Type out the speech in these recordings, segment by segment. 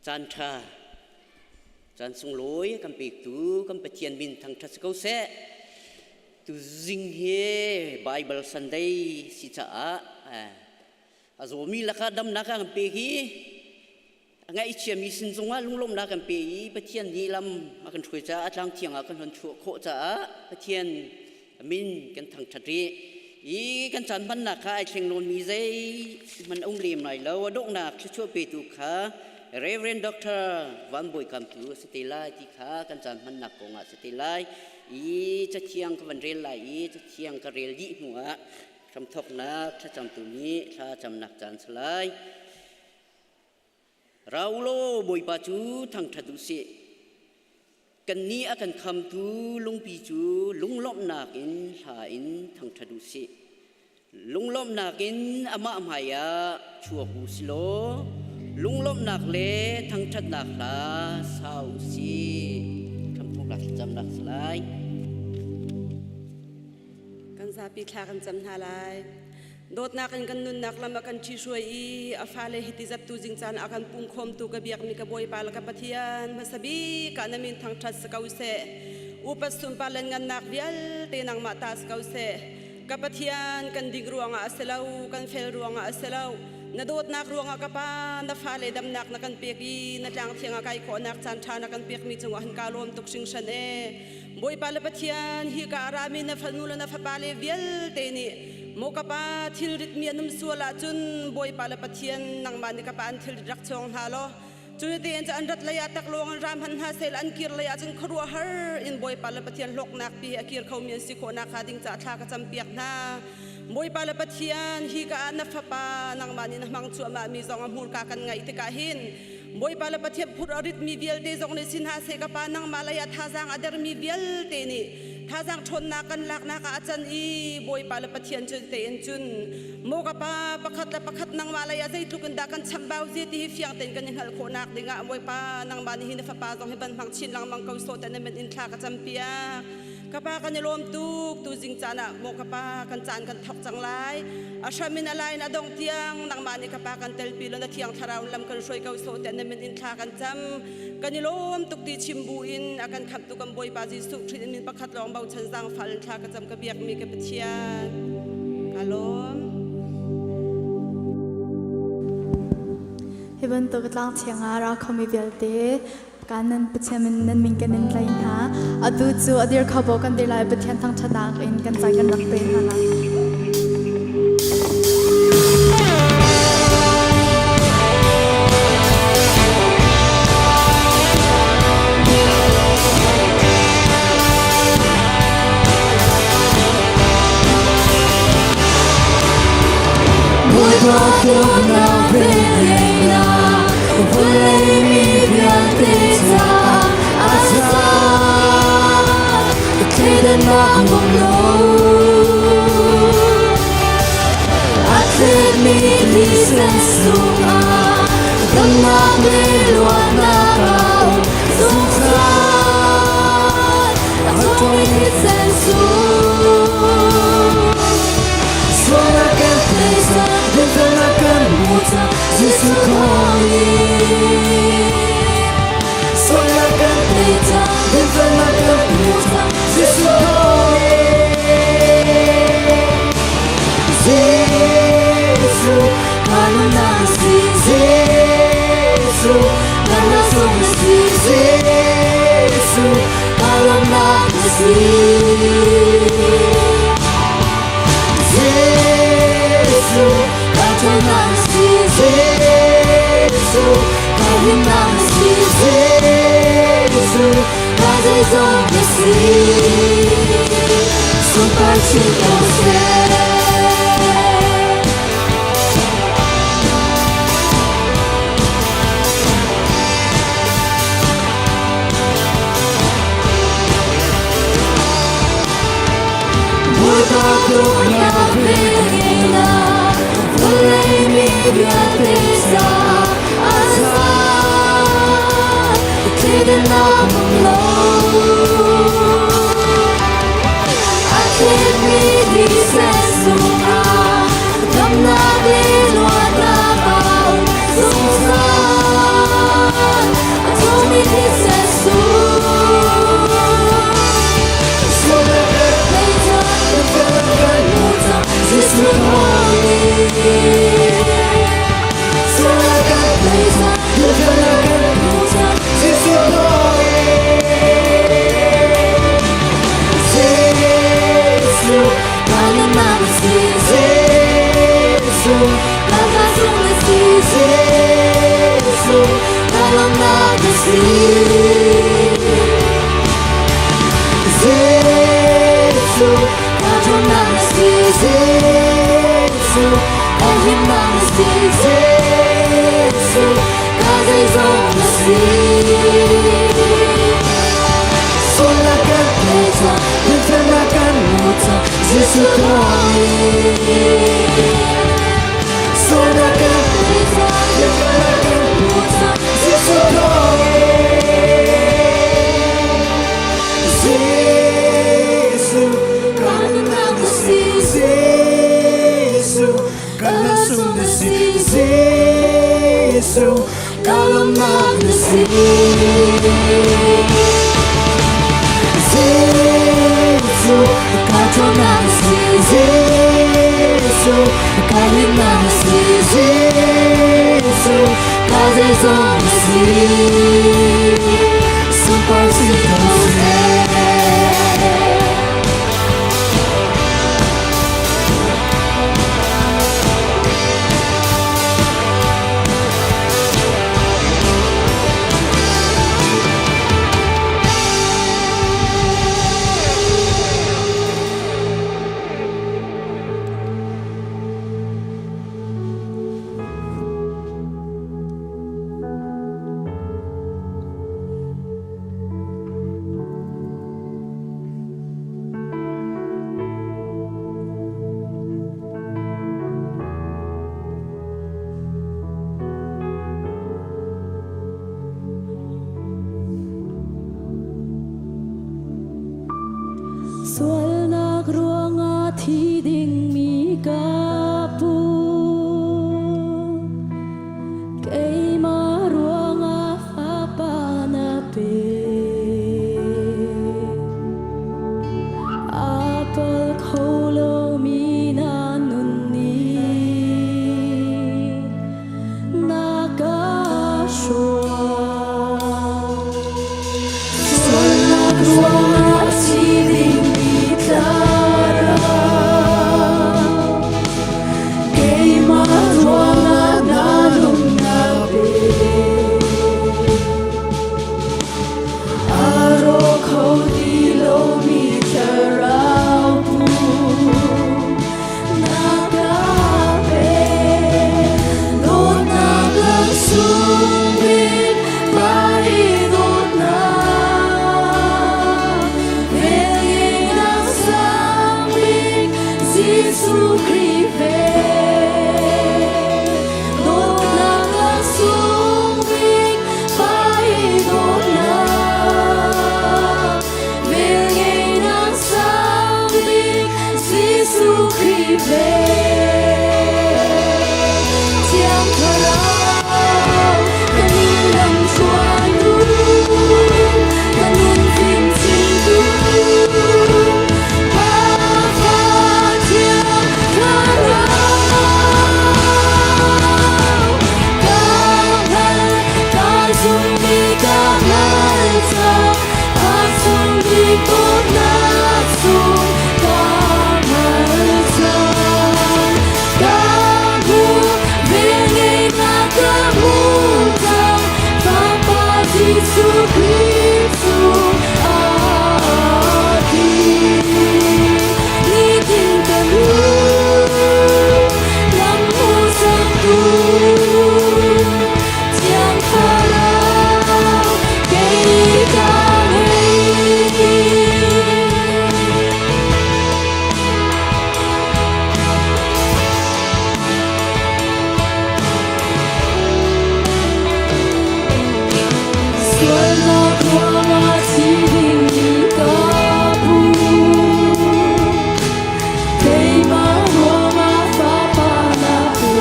Caan ṭha, caan sunglawi kan pektu kan Pathian min thangṭhat si ko seh. Tuzing hi Bible Sunday si caah a zawmi lakah damnak a kan pek i a ngaihchiami sin zongah lunglawmhnak kan pe i Pathian nih lam a kan hruai caah tlang thiang ah kan hon chuah khawh caah Pathian min kan thangṭhat rih. I kan caan hmannak kha ai thleng lawnmi zei hmanh a um lem lai lo. A donghnak thluachuah petu kha Reverend Dr. Van Bawi Kam tu a si te lai ti kha kan caan hmannak kong ah a si te lai. I cathiang ka van rel lai i cathiang ka rel dih hnu ah hramthawknak thlacamtu nih thla camnak caan si lai. Ra u law Bawipa cu thangṭhat u sih. Kannih a kan khamtu lungpi cu lunglawmhnak in hla in thangṭhat u sih. Lunglawmhnak in amah hmaiah chuak u si law lunglawmhnak le thangṭhatnak hla sa u sih. Hramthawknak thlacamnak si lai. Kan zapi thla kan cam hna lai. Dawtnak in kan nunnak lam a kan ṭhihruai i a fale hiti zattu zingcaan a kan pumkhawmtu ka biakmi ka Bawipa le ka Pathian hmasa bik ah na min thangṭhat si ko seh. Upat sunpar le ngannak vialte nangmah ta si ko seh. Ka Pathian kan dik ruangah a si lo, kan fel ruangah a si lo. Na dawtnak ruangah ka Pa, na fale damnak na kan pek i na tlang thiang ah kai khawhnak caan ṭha na kan pekmi cungah han kaa lawm tuk hringhran ee. Bawipa le Pathian, hika a rami na fanu le na fapale vialte nih maw ka pa thilrit mi an um sual ahcun Bawipa le Pathian nangmah nih ka pa an thilrit rak chawng hna law cu tein cu an rat lei ah taklawng in ram hmanh hna seh an kir lei ah cun khuaruahhar in Bawipa le Pathian hlawknak pi a kir khomi an si khawh nakhnga ding caah thla ka campiak hna. Bawipa le Pathian hi ka ah na fapa nangmah nih na hmang cuahmah mi zong a hmurka kan ngaih tikah hin Bawipa le Pathian phur a ritmi vialte zong nih si hna seh ka pa nangmah lei ah thazaang a dermi vialte nih thazaang ṭhawnnak kan laknak ah a can i Bawipa le Pathian cu tein cun maw ka pa pakhat le pakhat nangmah lei ah zeitluk in dah kan chambau zia ti hi fiang tein kan i hngalh khawhnak dingah Bawipa nangmah nih hi na fapa zong hi ban hmang chin lengmang ko sawh te na min in thla ka campiak. Ka pa kan i lawm tuk tuzing caan ah maw ka pa kan caan kan thawk cang lai a hram in a lai in a dong tiang nangmah nih ka pa kan telpi lo na thiang thlarau lam kan hruai ko sawh tiah na min in thla kan cam kan i lawm tuk ti chim bu in a kan khamhtu kan Bawipa Jesuh Khrih min pakhat lawng bochan zaangfal in thla ka cam ka biakmi ka Pathian ka lawm. Hi bantuk tlang thiang ah ra khomi vialte Kan nan Pathian min nan min kan in tlai hna. Atu cu a dir kho bo kan dir lai Pathian thangṭhatnak in kan caan kan rak pe hna lai. Bawipa dawtnak velngeihnak vawlei mi vialte caah a za thleidannak um lo a thletmi thisen sungah damnak le luatnak a um zungzal a ṭhawngmi thisen sung Sualnak kan theisa dinfelnak kan hmu cang Jesuh thawngin Sualnak kan thei cang dinfelnak kan hmu cang Jesuh thawngin Jesuh ka nunnak na si Jesuh nangmah sung na si Jesuh ka lawmnak na si Jesuh ka ṭhawnnak na si Jesuh ka himnak na si Jesuh ka zeizong na si Sunpar chin ko seh. Bawipa dawtnak velngeihnak vawlei mi vialte caah a za thleidannak um lo a thletmi thisen sungah damnak le luatnak a um zungzal. si. Sualnak kan tei cang, dinfelnak kan hmu cang, Jesuh thawngin. Sualnak kan tei cang, dinfelnak kan hmu cang, Jesuh thawngin. Jesuh, kan nunnak na si. Jesuh, kan lamsung na si. Jesuh, ka lawmnak na si. Jesuh, ka ṭhawnnak na si. Jesuh, ka himnak na si. Jesuh, ka zeizong na si. Sunpar si ko seh. Sualnak ruangah thi dingmi ka pu. Keimah ruangah fapa na pe. A pal kho lomi na nun nih na ka hruai. Sualnak ruangah thi dingmi thlarau. Keimah ruangah na lung na pe. A rawk kho ti lomi thlarau pu na ka pe. Dawtnak a sung bik Pa i dawtnak. Velngeihnak sang bik Jesuh Khrih vel. Dawtnak a sung bik Pa i dawtnak. Velngeihnak sang bik Jesuh Khrih vel. Thiang Thlarau kan in lamhruaitu, kan nun fimchimtu, Pa Fa Thiang Thlarau. Ka hngal, ka zummi ka hngal cang, a sung bik dawtnak sung ka hngal cang. Ka hmu, velngeihnak ka hmu cang, Fapa Jesuh Khrih cung aa thi. Nitin ka nun, lam hmuhsaktu, Thiang Thlarau kei ka ngei. Sualnak ruangah thi dingmi ka pu. Keimah ruangah fapa na pe.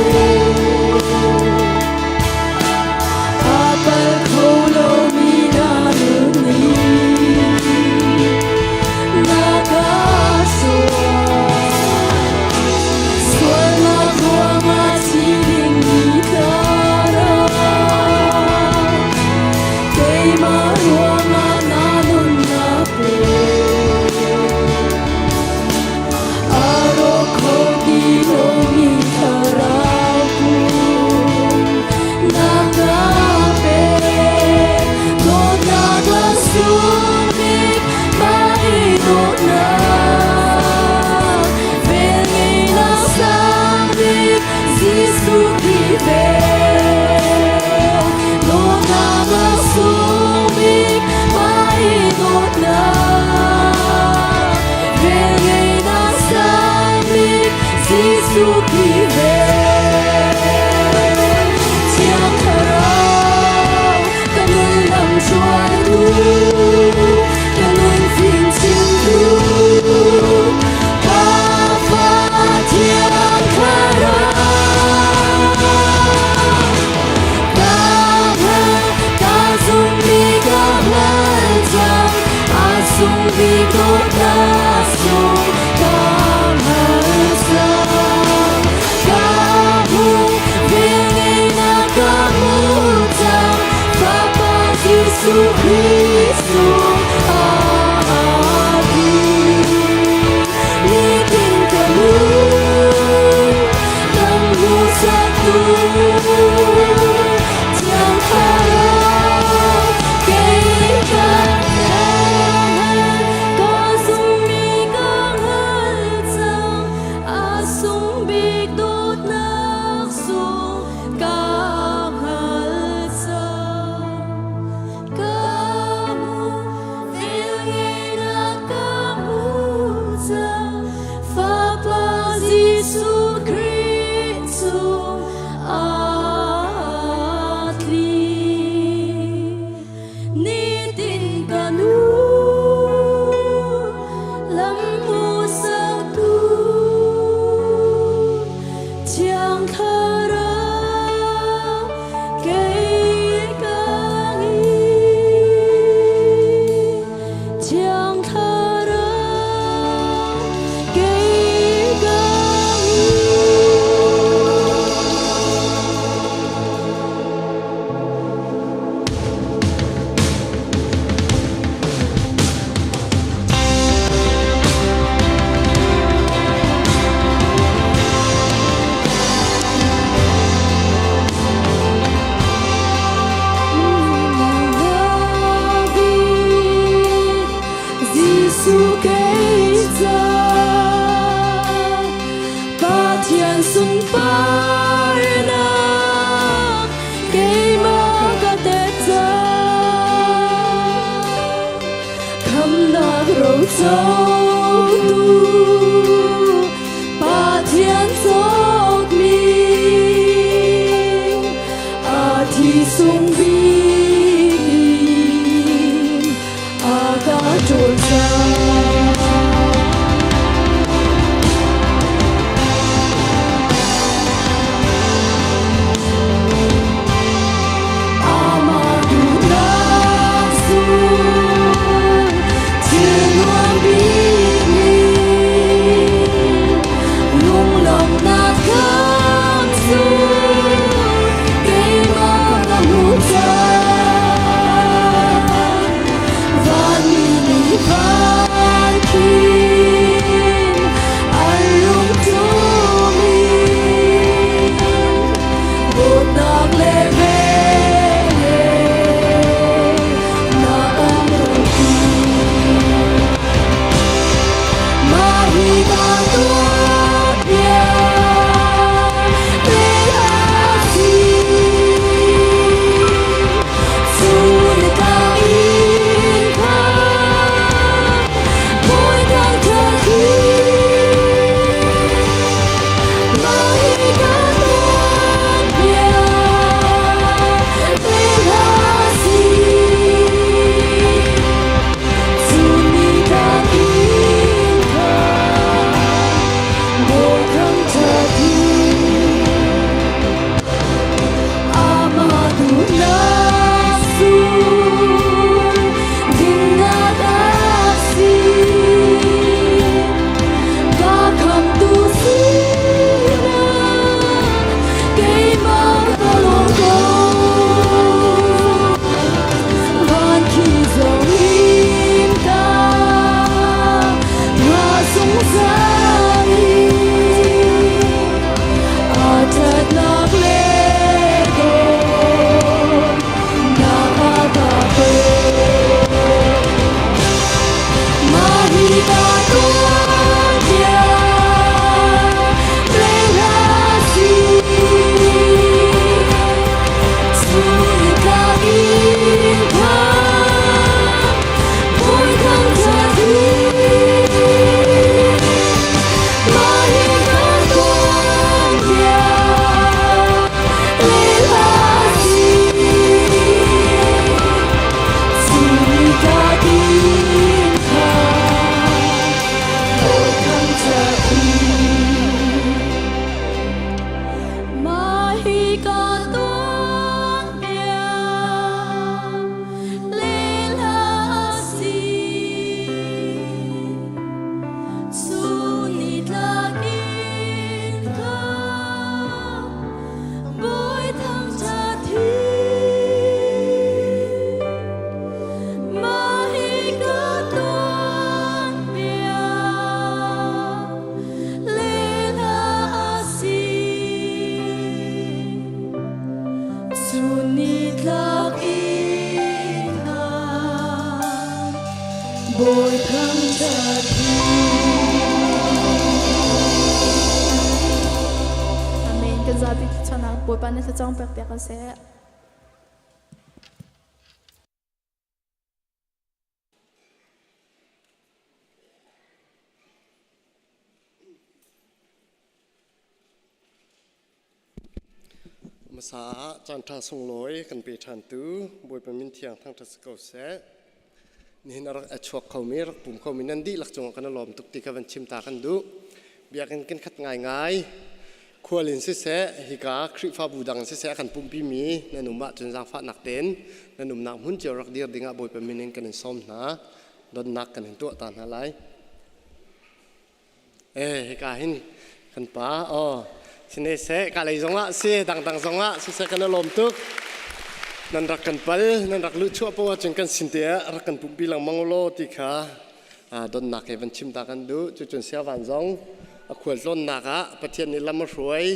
A pal kho lomi na nun nih na ka hruai. Sualnak ruangah thi dingmi thlarau. Keimah ruangah na nun Jesuh Khrih sung aa Nitin ka nun lam hmuhsaktu Thiang Thlarau kei ka Ka zummi ka hngal cang a sung bik dawtnak sung ka hngal cang Ka hmu velngeihnak ka hmu cang Fapa Jesuh Khrih cung aa tling. Nitin ka nu lam hmuhsaktu Thiang Thlarau kei ka ngei. Thiang Thlarau kei ka ngei. Jesuh kei ca Pathian sunparnak keimah ka tet cang khamnak rocotu Pathian cawkmi a thi sung bik in a ka ṭawl cang. Amah duhnak sul thil nuam bikmi lunglawmhnak khamh sul keimah ka hmu cang. Nitlak in nan Bawi thangṭhat u. Amen. Kan zapi thluachuahnak Bawipa nih thlacawng pek piak ko seh. Hmasa ah caanṭha sunglawi kan pe ṭhantu Bawipa min thiang thangṭhat si ko seh. Nihin a rak a chuak khomi, rak pum khomi nan dihlak cungah kan i lawm tuk ti kha van chim ta kan duh. Biakinn kan khat ngaingai. Khual in siseh, hika Khrihfabu dang in siseh a kan pumhpimi nan um ahcun zaangfahnak tein nan umnak hmun cio rak dir dingah Bawipa min in kan in sawm hna. Donnak kan in tuah ta hna lai. Eh, hika hin kan pa oh sine seh ka lei zongah si dangdang zongah siseh kan i lawm tuk nan rak kan pal nan rak luh chuah poah cun kan sin te ah rak kan pumpi lengmang law ti kha donnak he van chim ta kan duh cucun siavan zong a khual tlawnnak ah Pathian nih lam a hruai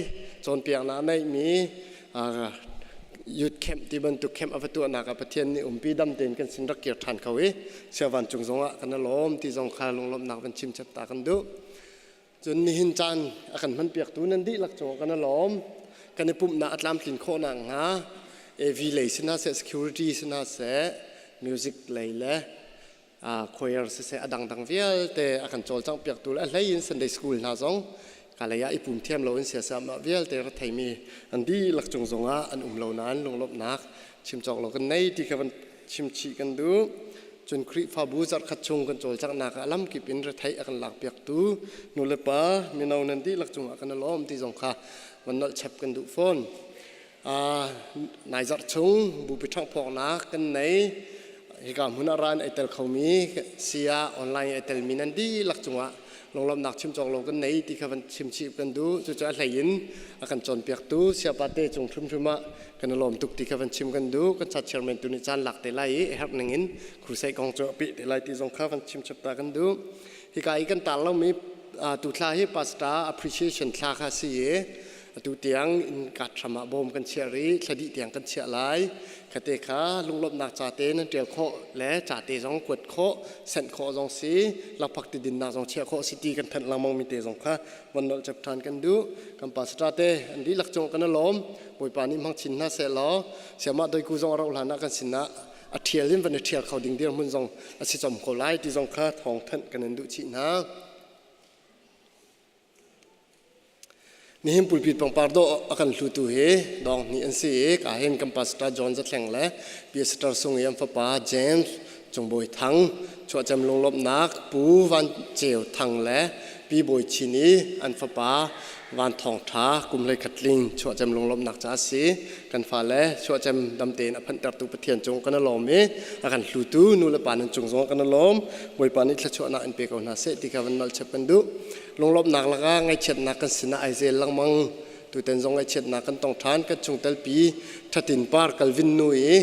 cawnpiaknak a neihmi youth camp ti bantuk camp a va tuahnak ah Pathian nih umpi dam tein kan sin rak kir ṭhan kho i siavan cung zongah kan i lawm ti zong kha lunglawmhnak van chim chap ta kan duh. Cun nihin caan a kan hmanpiaktu nan dihlak cungah kan i lawm. Kan i pumhnak a tlamtlin khawh nakhnga AV lei si hna seh, security si hna seh, music lei le choir siseh a dangdang vialte a kan cawlcangh piaktu le a hlei in Sunday school hna zong kalei ah i pum thiam lo in siasa mah vialte ra theimi an dihlak cung zongah an um lo nain lunglawmhnak chim cawk lo kan nei ti kha van chim chih kan duh. Cun Khrihfabu zarhkhat chung kan cawlcanghnak ah lamkip in retheih a kan lak piaktu nulepa mino nan dihlak cungah kan i lawm ti zong kha van nolh chap kan duh fawn. Nai zarh chung bupi ṭhanghphawknak kan nei. Hika hmun ah ran ai tel khomi sia online ai telmi nan dihlak cungah lunglawmhnak chim cawk lo kan nei ti kha van chim chih kan duh. Cucu a hlei in a kan cawnpiaktu siapate cung hrimhrim ah kan i lawm tuk ti kha van chim kan duh. Kan chat chairman tu nih caan lak te lai i a herh ning in crusade kong cu a peh te lai ti zong kha van chim chap ta kan duh. Hika i kan tar lomi tu thla hi pastor appreciation thla kha si i Atu tiang inn kat hram ah bawm kan chiah rih, thla dih tiang kan chiah lai. Khate kha lunglawmhnak ca te nan ṭial khawh le ca te zong kuat khawh, senh khawh zong si, lakphak ti dinnak zong chiah khawh si ti kan thanh lengmang mi te zong kha van nolh chap ṭhan kan duh. Kan pastor te an dihlak cung kan i lawm. Bawipa nih hmang chin hna seh law, siamah doiku zong a rauh hlan ah kan sinah a ṭhial in van i ṭhial kho ding dirhmun zong a si chom ko lai ti zong kha thawng thanh kan in duh chih hna. Nihin pulpit pangpar dawh a kan hlutu hi dawng hnih an si i ka hin kan pastor John Zathleng le Pastor Sung i an fapa James Cungbawi Thang chuahcem lunglawmhnak Pu Van Ceu Thang le Pi Bawi Chin i an fapa Van Thawng Tha kum 11 tling chuahcem lunglawmhnak ca a si. Kan fale chuahcem dam tein a phanhtertu Pathian cung kan i lawm i a kan hlutu nu le pa nan cung zong kan i lawm. Bawipa nih thluachuahnak in pe ko hna seh ti kha van nolh chap kan duh. Lunglawmhnak lakah ngaihchiatnak kan sinah ai zel lengmang. Tutan zong ngaihchiatnak kan tong ṭhan. Kan chungtel pi Thatin Par Calvin nu i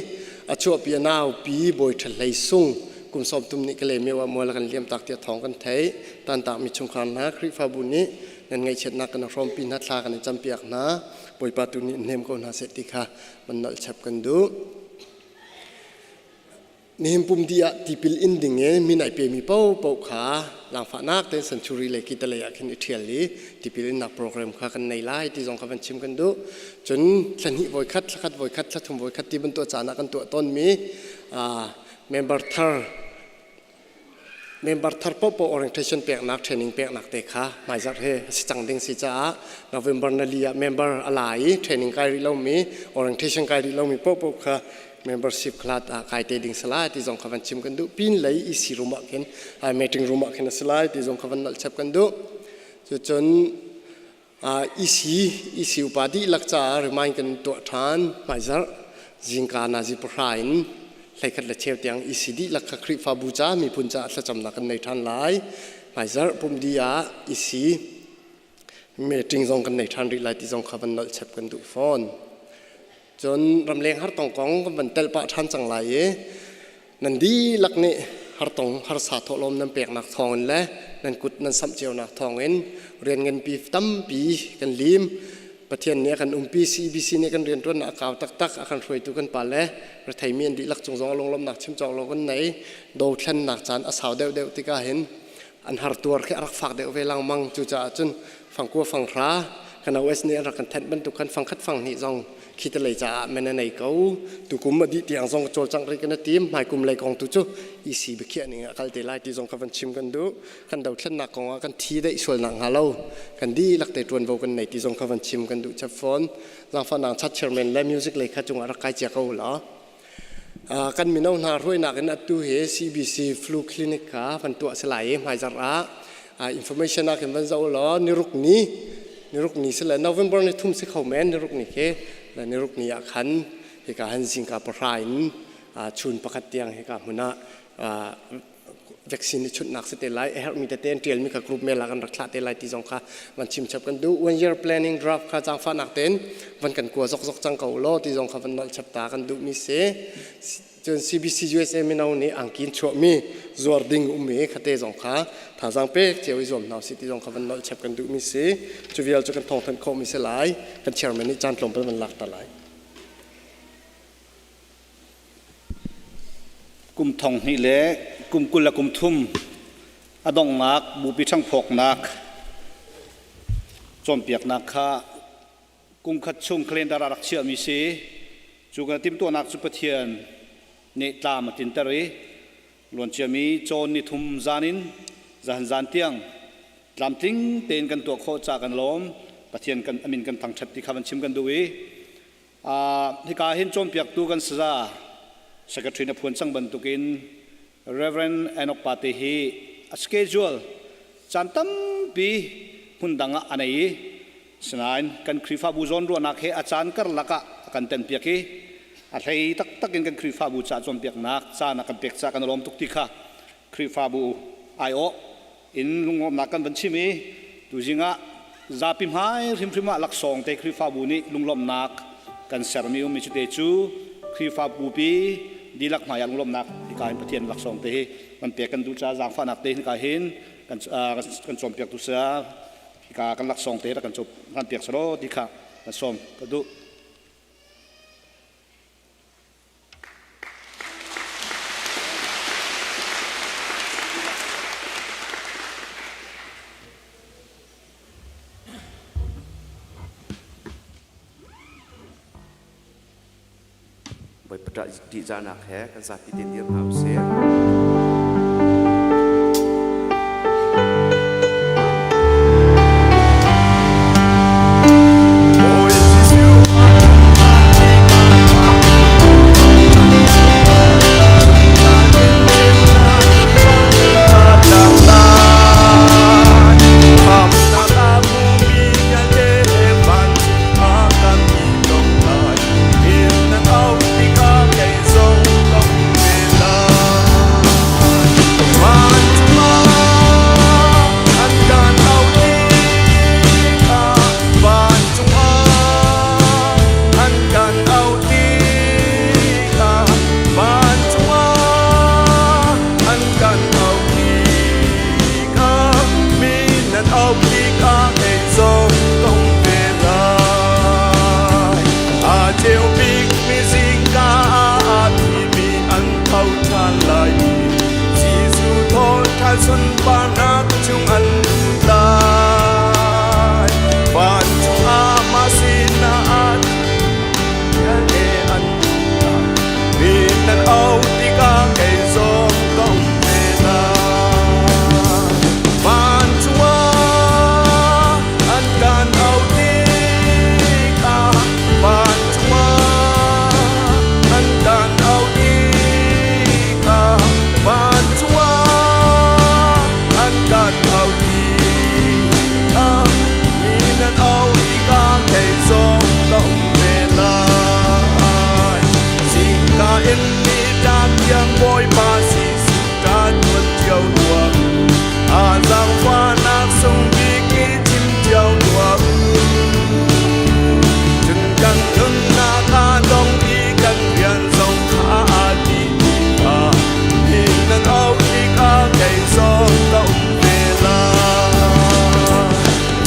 a chuahpi a nau pi Bawi Ṭha Hlei Sung kum 30 nih Kalaymyo ah mual a kan liam tak tiah thawng kan theih. Tantakmi chungkhar hna Khrihfabu nih nan ngaihchiatnak kan hrawmpi hna thla kan in campiak hna. Bawipa tu nih hnem ko hna seh ti kha van nolh chap kan duh. Nihin pum dih ah tipil in ding in min ai pemi paohpaoh kha langfahnak tein sanctuary lei kitalei ah khin i ṭhial i tipil innak program kha kan nei lai ti zong kha van chim kan duh. Cun thla hnih voikhat, thla khat voikhat, thla thum voikhat ti bantuk caan ah kan tuah tawnmi member thar member thar paohpaoh orientation peknak training peknak te kha hmaizarh he a si cang ding si caah November nali ah member a la i training kai rih lomi orientation kai rih lomi paohpaoh kha membership class ah kai te ding salai ti zong kha van chim kan duh pin lei EC room ah khin meeting room ah khin a si lai ti zong kha van nalh chap kan duh cucun EC EC upa dihlak caah remind kan tuah ṭhan hmaizarh zingka nazi pahra in hleikhat le cheu tiang EC dihlak kha Khrihfabu ca miphun caah thlacamnak kan nei ṭhan lai hmaizarh pumdi ah EC meeting zong kan nei ṭhan rih lai ti zong kha van nolh chap kan duh fawn cun ramleng hartong kong kan van telh pah ṭhan cang lai i nan dihlak nih hartong harsa thawhlawm nan peknak thawngin le nan kut nan samh cionak thawngin rian nganpi tampi kan lim. Pathian nih a kan umpi CBC nih kan rianṭuannak a kau taktak a kan hruaitu kan pa le retheimi an dihlak cung zong lunglawmhnak chim cawk lo kan nei dothlennak caan a sau deuhdeuh tikah hin an har tuar khi a rak fak deuh ve lengmang cucaah cun fangkua fanghra kan OS nih an rak kan thenh bantuk khan fangkhat fanghnih zong khi te lei caah men a nei ko tukum a dih tiang zong cawlcangh rih kan tim hmaikum lei kong tu cu EC biakhiah ning a kal te lai ti zong kha van chim kan duh kan dothlennak kong ah kan thi deih sualnak hnga lo kan dihlak te ṭuanvo kan nei ti zong kha van chim kan duh chap fawn zaangfahnak chat chairman le music lei kha cungah rak kai cia ko law kan mino hna hruainak in atu hi CBC flu clinic kha van tuah si lai i hmaizarh ah information ah khin van zoh law niruk ni niruk ni si le November ni thum si kho men niruk ni khi le niruk ni ah khan hika han zingka pahra in chun pakhat tiang hika hmun ah vaccine i chunhnak si te lai a herhmi tete an ṭialmi kha group mail ah kan rak thlah te lai ti zong kha van chim chap kan duh one year planning draft kha zaangfahnak tein van kan kua zokzok cang ko law ti zong kha van nolh chap ta kan duhmi si cun CBC USA mino nih angkin chuahmi zuar ding um i khate zong kha thazaang pek cio i zuam hna si ti zong kha van nolh chap kan duhmi si cu vial cu kan thawngthanh khawhmi si lai kan chairman nih caan tlawmpal van lak ta lai Kum thong hnih le kum 20 le kum thum a donghnak bupi ṭhangphawknak cawnpiaknak kha kum khat chung calendar ah rak chiahmi si. Cu kan timhtuahnak cu Pathian nih tlam a tlinter i luanciami cawn ni thum zan in zahan zan tiang tlamtling tein kan tuah khawh ca kan lawm. Pathian kan amin kan thangṭhat ti kha van chim kan duh i Hika hin cawnpiaktu kan saza secretary na phuan cang bantukin Reverend Enoch Pate hi a schedule caan tampi hmun dang ah a nei i sinain kan Khrihfabu zawnruahnak he a caan karlak ah a kan tenpiak i a hlei taktak in kan Khrihfabu ca cawnpiaknak caan a kan pek ca kan lawm tuk ti kha Khrihfabu aiawh in lunglawmhnak kan van chim i tuzing ah zapi hmai hrimhrim ah laksawng te Khrihfabu nih lunglawmhnak kan sermi ummi cu te cu Khrihfabu pi dihlak hmai ah lunglawmhnak hika hin Pathian laksawng te hi kan pek kan duh caah zaangfahnak te hika hin kan kan cawnpiaktu saya hika kan laksawng te rak kan kan piak selaw ti kha kan sawm ka duh. Bawipa ṭihzahnak he kan zapi te dir hna usih. Sunparnak chung an lai vancung ah mah sinah vialte an min nan auh tikah kei zong ka um ve lai vancung ah an kan auh tikah vancung ah an kan auh tikah vancung ah an kan auh tikah mi nan auh tikah kei zong ka um ve lai zingka in ni tlak tiang Bawipa sisih kaan tuan cio tuah a zaangfahnak sung bik i chim cio tuah cun kan nunnak ah dong i kan rian zong kha aa dih tikah hi nan auh tikah kei zong ka um ve lai.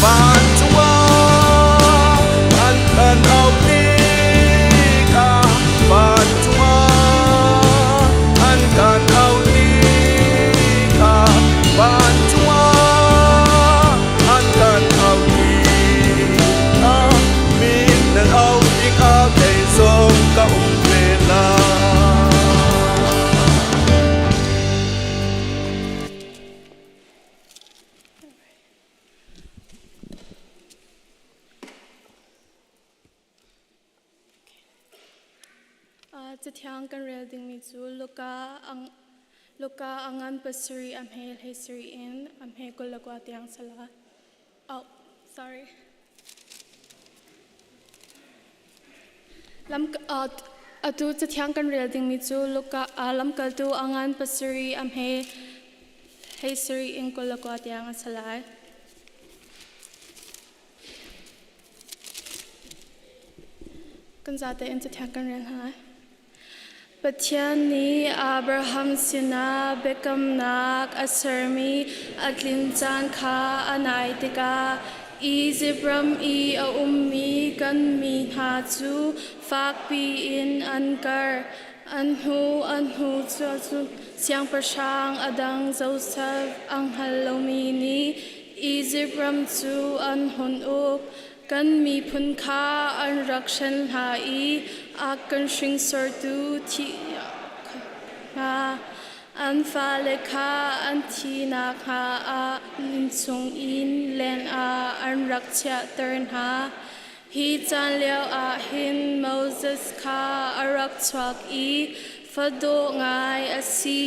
Vancung ah Cathiang kan rel dingmi cu Luka ang Luka a ngan pasarih a hme hlei sarih in a hme 21 tiang sala. Oh, sorry. Lam, uh, atu cathiang kan rel dingmi cu Luka uh, lamkaltu a ngan pasarih a hme hlei sarih in 21 tiang a salai. Kan zate in cathiang kan rel hna lai. Pathian nih Abraham sinah biakamnak a sermi a tlin caan kha a nai tikah Izipt ram i a ummi kan mi hna cu fakpi in an karh. An hnu an hnu cu siangpahrang a dang Josef a hngal lomi nih Izipt ram cu an hun uk. Kan miphun kha an rak hren hna i a kan hringsortu thih hna. An fale kha an thi nakhnga ah innchung in lengah an rak chiahter hna. Hi caan lioah hin Moses kha a rak chuak i fadawh ngai a si.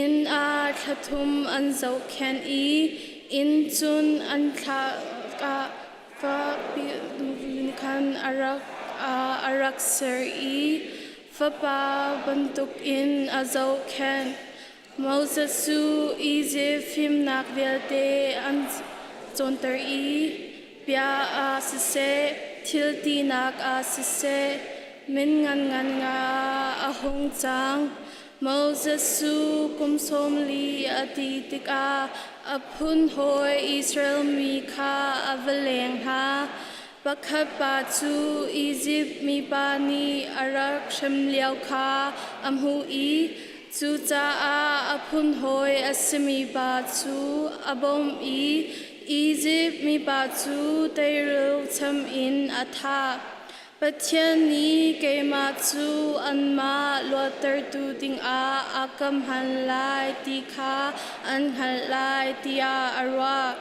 Inn ah thla thum an zohkhenh i inn cun an thlah khan a rak ser i fapa bantukin a zohkhenh. Moses cu Izipt fimnak vialte an cawnter i bia ah siseh, thil tinak ah siseh, min nganngan nga a hung cang. Moses cu kum 40 a ti tikah a phun hawi Israel mi kha a va leng hna. Pakhat pa cu Izipt mipa nih a rak hrem lio kha a hmuh i cucaah a phun hawi a simi pa cu a bawmh i Izipt mipa cu teirul cham in a thah. Pathian nih keimah cu anmah luattertu dingah a ka hman lai ti kha an hngalh lai tiah a ruah.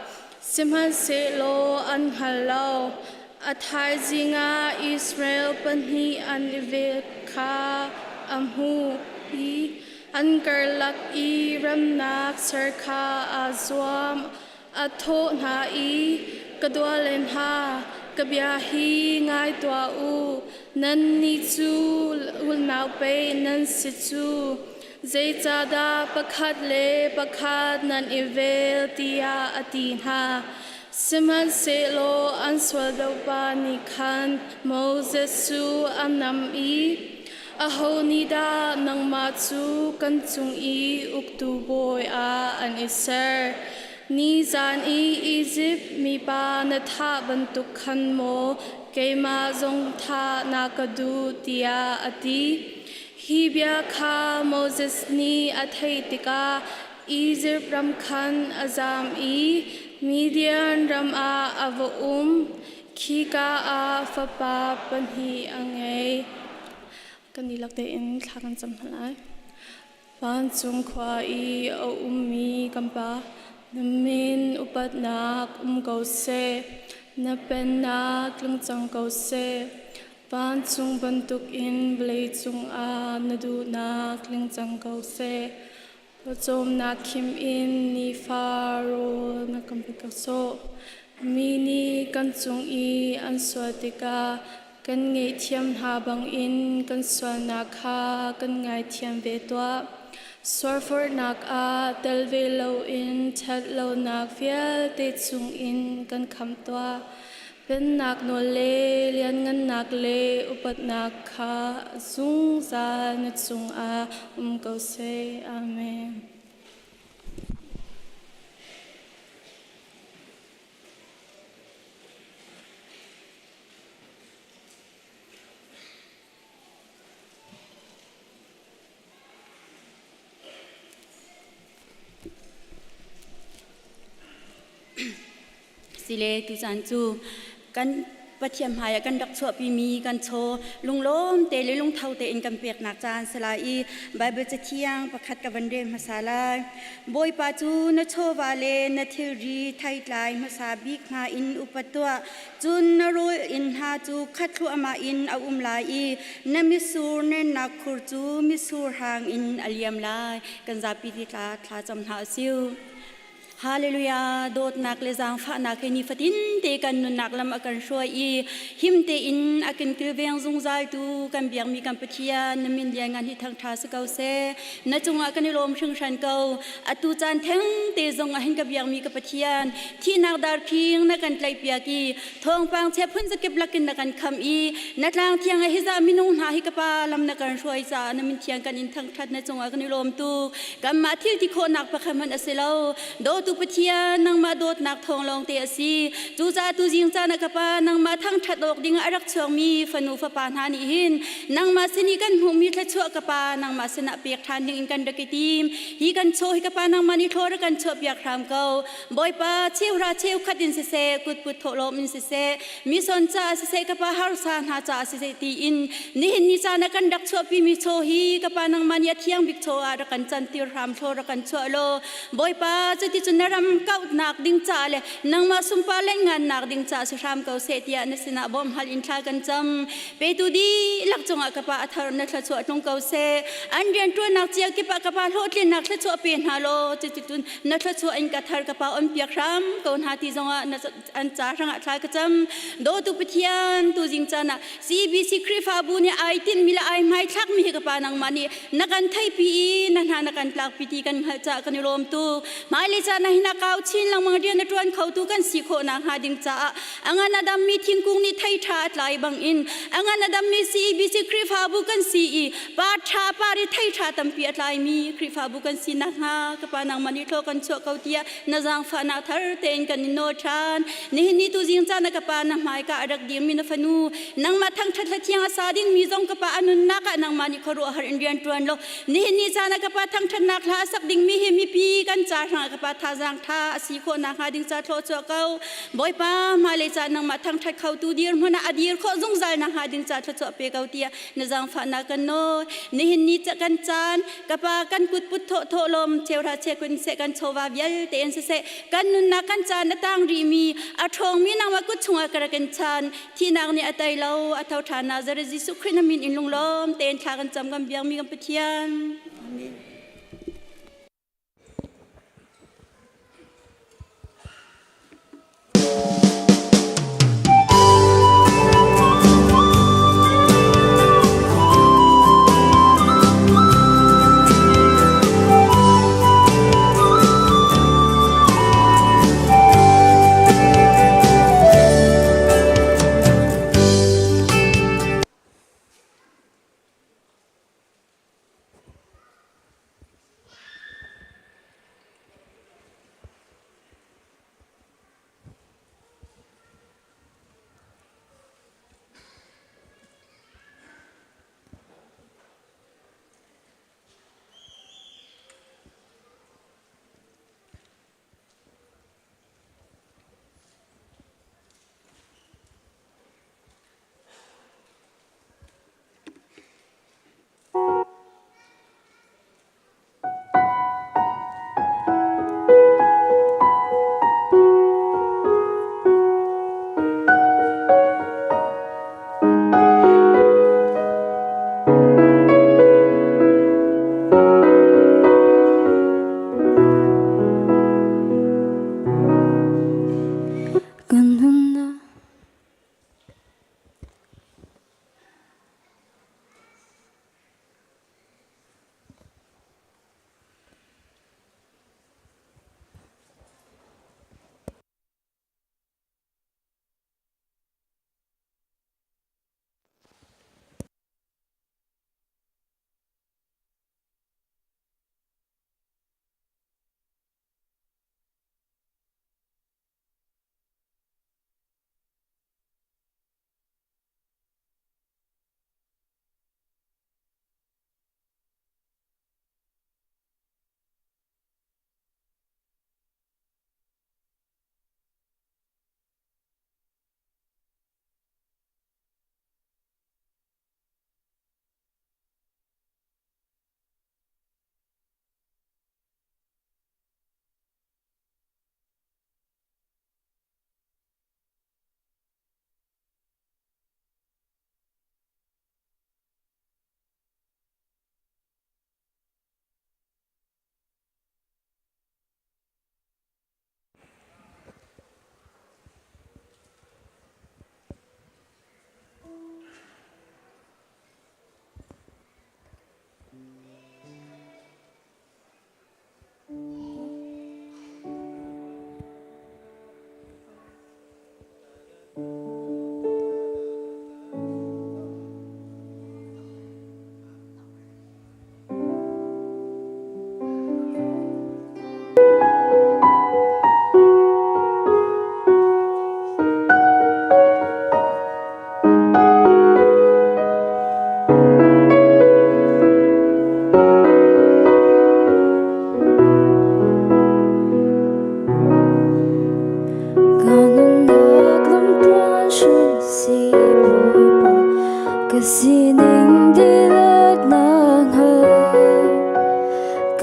Sihmanhsehlaw an hngal lo. A thaizing ah Israel pahnih an i vel kha a hmuh i an karlak i remnak ser kha aa zuam. A thawh hna i, Ka duale hna, ka bia hi ngai tuah u. Nannih cu unau pei nan si cu. Zeicahdah pakhat le pakhat nan i vel tiah a ti hna. Sihmanhsehlaw an sual deuhpa nih khan Moses cu a nam i, Aho nih dah nangmah cu kan cung i uktu bawi ah an i ser? Nizan i Izipt mipa na thah bantuk khan maw keimah zong thah na ka duh tiah a ti. Hi bia kha Moses nih a theih tikah Izipt ram khan a zam i Midian ram ah a va um. Khika ah fapa pahnih a ngei. Kan dihlak tein thla kan cam hna lai. Vancung khua i a ummi kan Pa, na min upatnak um ko seh. Na pennak tlung cang ko seh. Vancung bantukin vawleicung ah na duhnak tling cang ko seh. Pawcawmnak khim in nifa rawl na kan pe ko sawh. Mi nih kan cung i an sual tikah kan ngaihthiam hna bangin kan sualnak kha kan ngaithiam ve tuah. Sualforhnak ah tel ve loin ṭhat lonak vialte chungin kan khamh tuah. Pennak nawl le lianngannak le upatnak kha zungzal na cungah um ko seh. Amen. Sile tucaan cu kan Pathian hmai ah kan rak chuahpimi kan chaw lunglawm te le lungtho tein kan peknak caan si lai i Baibal cathiang pakhat ka van rel hmasa lai. Bawipa cu na chawva le na thilri theitlai hmasa bik hna in upat tuah. Cun na rawl inn hna cu khat thluahmah in a um lai i na mitsur nennak khur cu mitsur hang in a liam lai. Kan zapi ti tla thla cam hna u Hallelujah dawtnak le zaangfahnak he nifatin te kan nunnak lam a kan hruai i him tein a kan kilveng zungzaltu kan biakmi kan Pathian na min lianngan hi thangṭha si ko seh. Na cungah kan i lawm hringhran ko. Atu caan theng te zong ah hin ka biakmi ka Pathian thihnak darkhing na kan tlaihpiak i thawngpang chia phun zakip lakin na kan kham i na tlang thiang ah hizah minung hna hi ka pa lam na kan hruai caah na min thiang kan in thangṭhat na cungah kan i lawm tuk. Kanmah thil ti khawhnak pakhat hmanh a si lo. Dawtu Pathian, nangmah dawtnak thawng lawng te a si. Cucaah tuzing caan ah ka pa, nangmah thangṭhat awk ding ah a rak chuakmi fanu fapa hna nih hin nangmah sin i kan hmuhmi thluachuah ka pa, nangmah sinah pek ṭhan ding in kan rak i tim. Hi kan chaw hi ka pa nangmah nih thlaw rak kan chuahpiak hram ko. Bawipa, cheuhra cheukhat in siseh, kutput thawhlawm in siseh, mison caah siseh, ka pa harsa hna caah siseh tiin nihin ni caan ah kan rak chuahpimi chaw hi ka pa nangmah nih a thiang bik chaw ah rak kan cantir hram thlaw rak kan chuah law Bawipa cuticun na ram kauhnak ding caah le nangmah sunpar le ngannak ding caah si hram ko seh tiah na sinah bawmhhal in thla kan cam. Petu dihlak cungah ka pa a thar na thluachuah tlung ko seh. An rianṭuannak cia kip ah ka pa hlawhtlinnak thluachuah pe hna law cuticun na thluachuah in ka thar ka pa on piak hram ko hna ti zongah na an ca hrangah thla ka cam. Dawtu Pathian tuzing caan ah CBC Khrihfabu nih ai tinhmi le ai hmaithlakmi hi ka pa nangmah nih na kan theihpi i na hna na kan tlakpi ti kan hngalh caah kan i lawm tuk. Hmailei caan ah hin a kau chin lengmang rian na ṭuan khotu kan si khawh nakhnga ding caah a ngan a dammi thingkung nih thei ṭha a tlai bangin a ngan a dammi CEBC Khrihfabu kan si i pa ṭha par i thei ṭha tampi a tlaimi Khrihfabu kan si nakhnga ka pa nangmah nih thlaw kan chuah ko tiah na zaangfahnak thar tein kan in nawl ṭhan. Nihin ni tuzing caan ah ka pa na hmaika a rak dirmi na fanu nangmah thangṭhat hla thiang a sa dingmi zong ka pa a nunnak ah nangmah nih khuaruahhar in rian ṭuan law nihin ni caan ah ka pa thangṭhatnak hla a sak dingmi hi mipi kan ca hrangah ka pa thazaang ṭha a si khawh nakhnga ding ca thlawh chuah ko. Bawipa hmailei caan nangmah thangṭhat khotu dirhmun ah a dir khawh zungzal nakhnga ding ca thluachuah pe ko tiah na zaangfahnak kan nawl. Nihin ni kan caan ka pa kan kut put thawh thawh lawm cheuhra chekun seh kan chawva vialte in siseh kan nunnak kan caan a tang rihmi a ṭhawngmi nangmah kut chungah ka rak in chan thihnak nih a tei lo a tho ṭhan Nazareth Jesuh Khrih na min in lunglawm tein thla kan cam kan biakmi kan Pathian. Amen.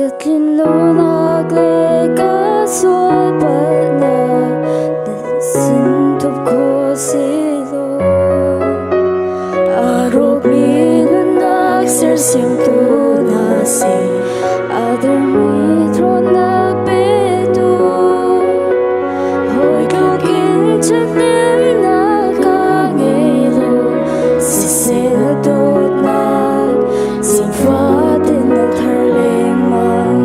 Ka tlinlonak le ka sual palhnak na sin thup khawh si lo. A rawkmi nunnak sersiamtu na si, a dermi ṭhawnnak petu. Hawi tluk in ṭhathnemnak ka ngei lo, siseh na dawtnak zingfatin na thar lengmang.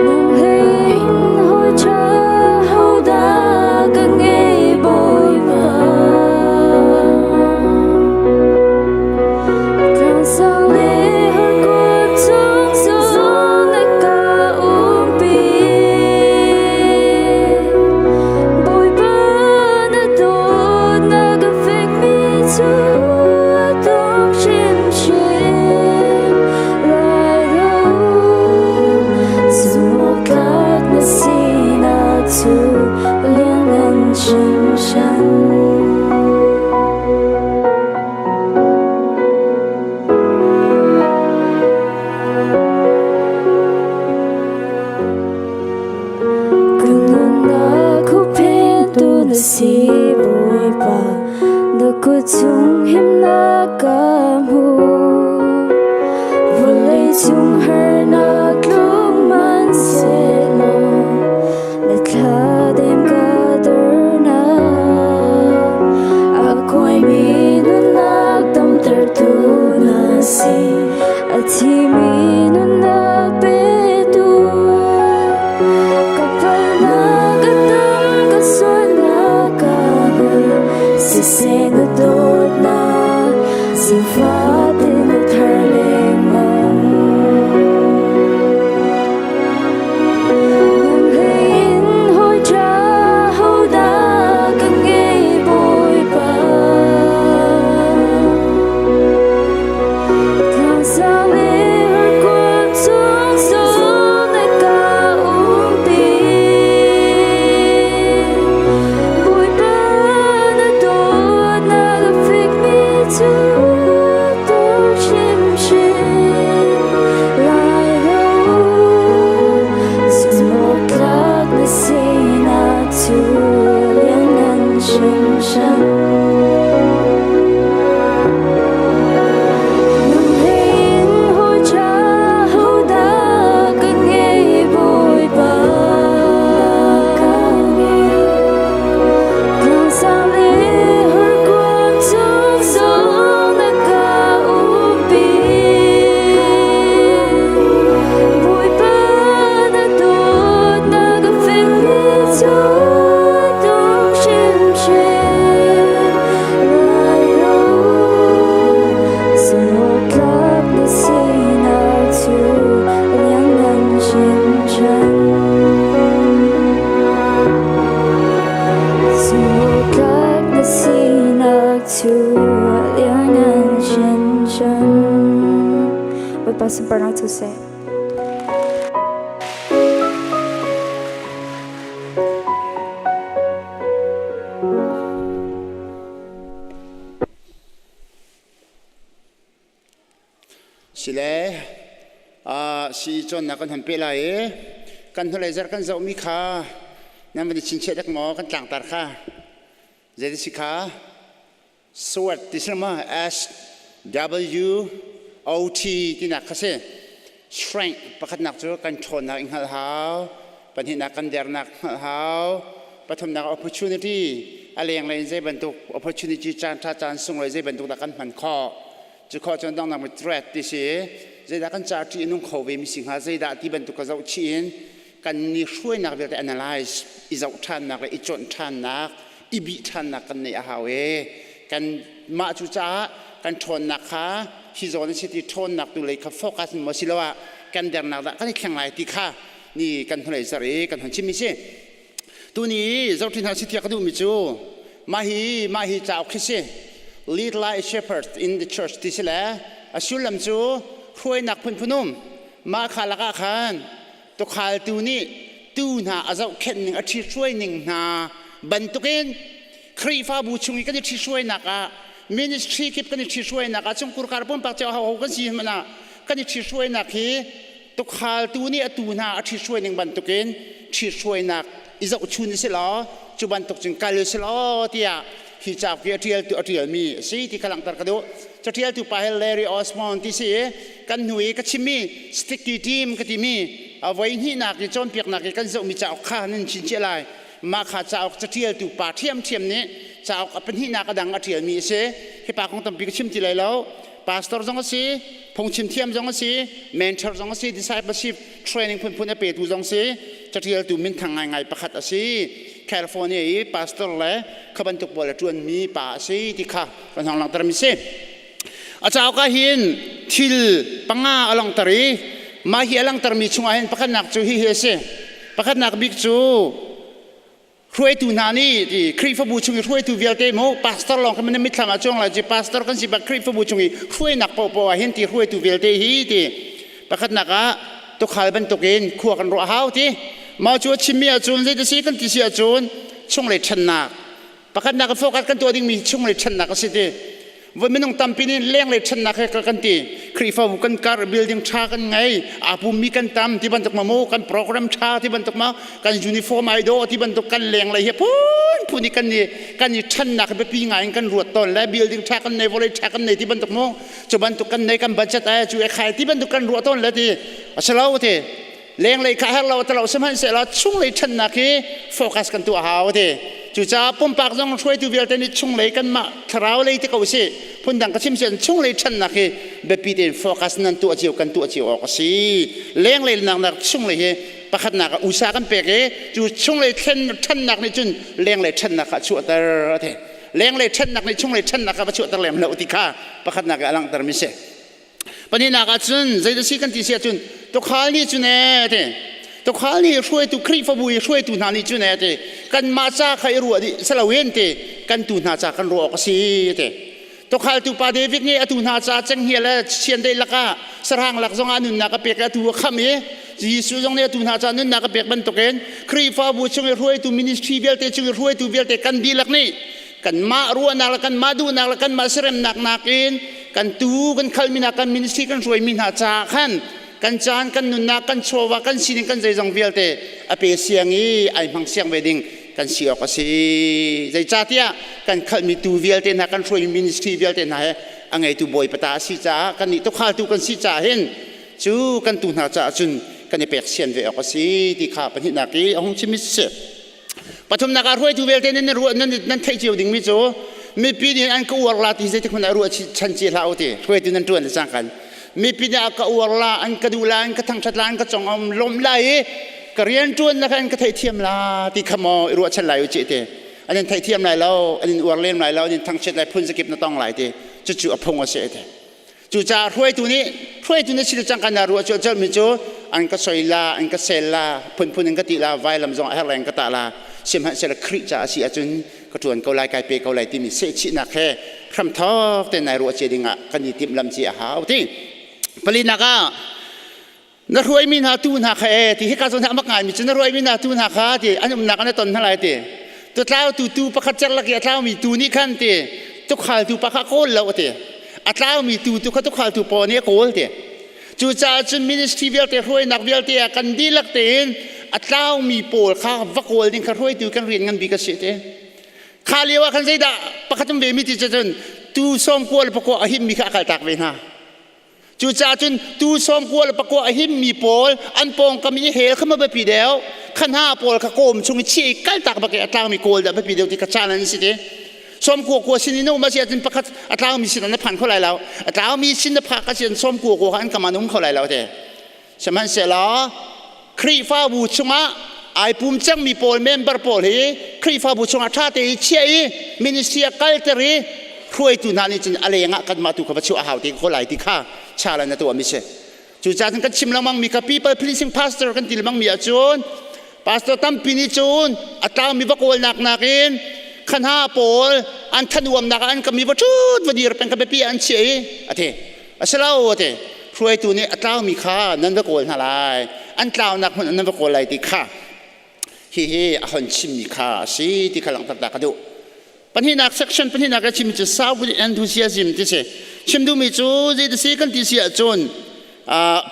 Nang hlei in hawi ṭha hodah ka ngei Bawipa. Tlangsang le harkuat chung zong na ka umpi. Bawipa na dawtnak ka fekmi cu a dong hrimhrim lai lo. Zumhawktlak na sinak cu lianngan hringhran. Ka nunnak huhphentu na si Bawipa, na kut chung himnak ka hmu. Vawlei cung harnak tlung hmanhsehlaw, na thladem ka dornak. A kuaimi nunnak damtertu na si, a thimi nunnak petu. Ka palnak ka tam, ka sualnak ka ngol, siseh na dawtnak sifat in na thar lengmang. Nang hlei in hawi ṭha hodah ka ngei Bawipa. Tlangsang le harkuat chung zong na ka umpi. Bawipa na dawtnak a fekmi cu dawt hrimhrim lai lo. Zumhawktlak na sinak cu lianngan hringhran. Nang hlei in hawi ṭha hodah ka ngei Bawipa. Tlangsang le horkuang chung zong na ka umpi. Bawipa na dawtnak a fekmi cu dong hrimhrim lai lo. Zumhawktlak na sinak cu lianngan hringhran. Zumhawktlak na sinak cu lianngan hringhran. Bawipa sunparnak cu seh. Sile si cawnnak kan hon pe lai i kan hnulei zarh kan zohmi kha nan van i chinchiah dek maw kan tlangtar kha zeiti si kha SWOT ti si ma S W O T tinak kha si strength pakhatnak cu kan ṭhawnnak i hngalh hau pahnihnak kan dernak hngalh hau pathumnak opportunity a lenglei in zei bantuk opportunity caan ṭha caan sunglawi zei bantuk dah kan hman khawh cu khawh cun dongnak mi threat ti si zeidah kan ca ṭih a nung kho ve mi si hnga zeidah ti bantuk ka zoh chih in kan ni hruainak vialte analyze i zoh ṭhannak le i cawnh ṭhannak i bih ṭhannak kan neih a hau e kan mah cu caah kan ṭhawnnak kha hi zawn a si ti ṭhawnnak tu lei kha focus maw siloah kan dernak dah kan i thleng lai ti kha ni kan hnulei zarh i kan hon chimmi si tuni zohṭi hna si tiah ka duhmi cu mah hi mah hi cauk khi si lead like a shepherd in the church ti si le a sullam cu hruainak phunphun um mah kha lakah khan Tukhaltu nih tuu hna a zohkhenh ning a ṭhithruai ning hna bantukin Khrihfabu chung i kan i ṭhithruainak ah Ministry kip kan i ṭhihruainak ah chungkurkar pumpak cio ho kan si hmanh ah kan i ṭhihruainak hi tukhaltu nih a tu hna a ṭhihruai ning bantukin ṭhihruainak i zohchun si law cu bantuk cun kal si law tiah hi cauk hi a ṭialtu a ṭialmi a si ti kha langhter ka duh. Caṭialtu pa hi Larry Osmond ti si i kan hnu i ka chimmi sticky team ka timi a voi hnihnak i cawnpiaknak i kan zohmi cauk kha nan chin lai. Mah kha cauk caṭialtu pa ṭhiamṭhiam nih cauk a pahnihnak a dang a ṭialmi a si. Hi pa kong tampi ka chim ti lai lo. Pastor zong a si, phungchim thiam zong a si, mentor zong a si, discipleship training phunphun a petu zong si, caṭialtu minthang ngaingai pakhat a si. California i pastor le kha bantuk pawl a ṭuanmi pa a si ti kha kan hong langhtermi si. A cauk ah hin thil panga a langhter i mah hi a langhtermi chungah hin pakhatnak cu hihi a si. Pakhatnak bik cu hruaitu hna nih ti Khrihfabu chung i hruaitu vialte mu pastor lawng kha na mitthlam ah cuang lai ci pastor kan si bak Khrihfabu chung i hruainak paohpaoh ah hin ti hruaitu vialte hi ti pakhatnak ah tukhal bantukin khua kan ruah hau ti mah cu a chimmi ahcun zei si kan ti si ahcun chunglei ṭhannak Pakhatnak a focus kan tuah dingmi chunglei ṭhannak a si ti. Voi minung tampi nih lenglei ṭhannak he kan ti. Khrihfabu kan kar building ṭha kan ngei, aa pummi kan tam ti bantuk ma mu, kan program ṭha ti bantuk ma, kan uniform ai dawh ti bantuk kan lenglei he phunphun i kan i kan i ṭhannak hi biapi ngai in kan ruat tawn le building ṭha kan nei, vawlei ṭha kan nei ti bantuk mu, cu bantuk kan nei kan budget ai cu e khai ti bantuk kan ruah tawn le ti. A si lo ti. Lenglei kha herh lo talo sihmanhsehlaw chunglei ṭhannak hi focus kan tuah hau ti. Cucaah pumpak zong hruaitu vialte nih chunglei kanmah thlarau lei ti ko sih phundang ka chim sian chunglei ṭhannak hi biapi tein focus nan tuah cio kan tuah cio awk a si. Lenglei nak nak chunglei hi pakhatnak ah usa kan pek i cu chunglei thlen ṭhannak nih cun lenglei ṭhannak kha a chuahter a ti. Lenglei ṭhannak nih chunglei ṭhannak kha va chuahter lem lo ti kha pakhatnak ah a langhter mi si. Pahnihnak ah cun zeidah si kan ti si ahcun tukhal nih cun ee ti tukhal nih hruaitu Khrihfabu i hruaitu hna nih cun ee ti kanmah ca kha i ruah dih si loin ti kan tu hna ca kan ruah awk a si ti tukhaltu pa David nih atu hna ca cenghngia le chiandeih lakah sahrang lak zongah nunnak a pek i atu a khamh i Jesuh zong nih atu hna ca nunnak a pek bantukin Khrihfabu chung i hruaitu ministry vialte chung i hruaitu vialte kan dihlak nih kanmah ruahnak le kanmah duhnak le kanmah seremnak nakin kan tu kan khalmi hna kan ministry kan hruaimi hna caah khan kan caan kan nunnak kan chawva kan sining kan zeizong vialte a pe siang i ai hmang siang ve ding kan si awk a si zeicahtiah kan khalmi tu vialte hna kan hruaimi ministry vialte hna he a ngeitu bawipa ta a si caah kan nih tukhaltu kan si caah hin cu kan tu hna caah cun kan i pek sian ve awk a si ti kha pahnihnak i a hung chim si Pathumnak ah hruaitu vialte nan ruah nan nan theih cio dingmi cu mipi nih an ka uar la ti zeitik hmanh ah ruah chan ci hlah u ti hruaitu nan ṭuan le cangkan mipi nih a ka uar la an ka duh la an ka thangṭhat la an ka cong om lawm la i ka rian ṭuan na kha an ka theihthiam la ti kha maw i ruahchan lai u cih ti an in theihthiam lai lo an in uar lem lai lo an in thangchiat lai phun zakip na tong lai ti cucu a phung a si ti Cucaah hruaitu nih hruaitu na si le cangka na ruah cu mi cu an ka soi la an ka sel la phunphun in ka ti la vailam zong a herh lai in ka tah la sihmanhsehlaw Khrih caah a si ahcun ka ṭuan ko lai kai pe ko lai timi sehchihnak he hramthawk te nai ruah cia dingah kan i timhlam cia a hau ti. Palinak ah na hruaimi hna tu hna kha e ti hika zawn hi a mak ngaimi cu na hruaimi hna tu hna kha ti an umnak an ton hna lai ti tutlau tu tu pakhat cerlak i a tlaumi tu nih khan ti tukhaltu pa kha kawl lo ti a tlaumi tu tu kha tukhaltu paw nih a kawl ti cucaah cun ministry vialte hruainak vialte ah kan dihlak tein a tlaumi pawl kha va kawl ding kha hruaitu kan rian ngan bik a si ti kha lio ah khan zeidah pakhat um ve mi ti cun tu sawm kual pakua a himmi kha a kaltak ve hna Cucaah cun tuu sawm kua le pakua a himmi pawl an pawngkam i hel kha ma biapi deuh kha hna pawl kha kawm chung i chiah i kaltak bak i a tlangmi kawl dah biapi deuh ti kha caan an si ti. Sawm kua kua sin in um a si ahcun pakhat a tlangmi sin an phan kho lai lo. A tlangmi sin na phak a si ahcun sawm kua kua kha an kam an um kho lai lo ti. Sihmanhsehlaw Khrihfabu chungah ai pum cangmi pawl member pawl hi Khrihfabu chungah ṭha te i chiah i ministry a kalter i hruaitu hna nih cun a lengah kanmah tu kha va chuah a hau te ko lai ti kha chalan a tuahmi si. Cucaah cun kan chim lengmang mi kha people pleasing pastor kan ti lengmang mi ahcun pastor tampi nih cun a tlangmi va kawlnak nakin kha pawl an thanuamnak ah an kami va ṭhut va dir peng kha biapi ah an chiah i a ti. A si lo a ti. Hruaitu nih a tlaumi kha nan va kawl hna lai. An tlaunak hmun nan va kawl lai ti kha hihi a hon chimmi kha a si ti kha langhter ta ka duh. Pahnihnak section pahnihnak a chim cu serve with enthusiasm ti si. Chim duhmi cu zei si kan ti si ahcun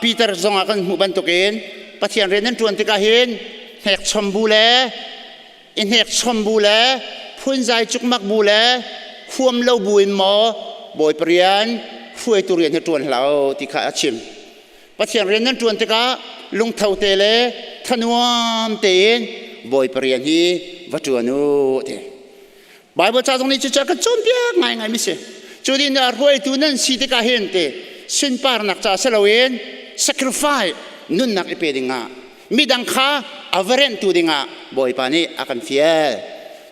Peter zong ah kan hmuh bantukin Pathian rian nan ṭuan tikah hin hnek chom bu le i hnek chom bu le phunzai cukmak bu le huam lo bu in maw Bawipa rian hruaitu rian hi ṭuan hlah u ti kha a chim. Pathian rian nan ṭuan tikah lungtho te le thanuam tein Bawipa rian hi va ṭuan u ti. Bible ca zong nih cucu a kan cawnpiak ngaingai mi si. Cu din ah hruaitu nan si tikah hin ti sunparnak ca si loin sacrifice nunnak i pe dingah midang kha a va renhtu dingah Bawipa nih a kan fial.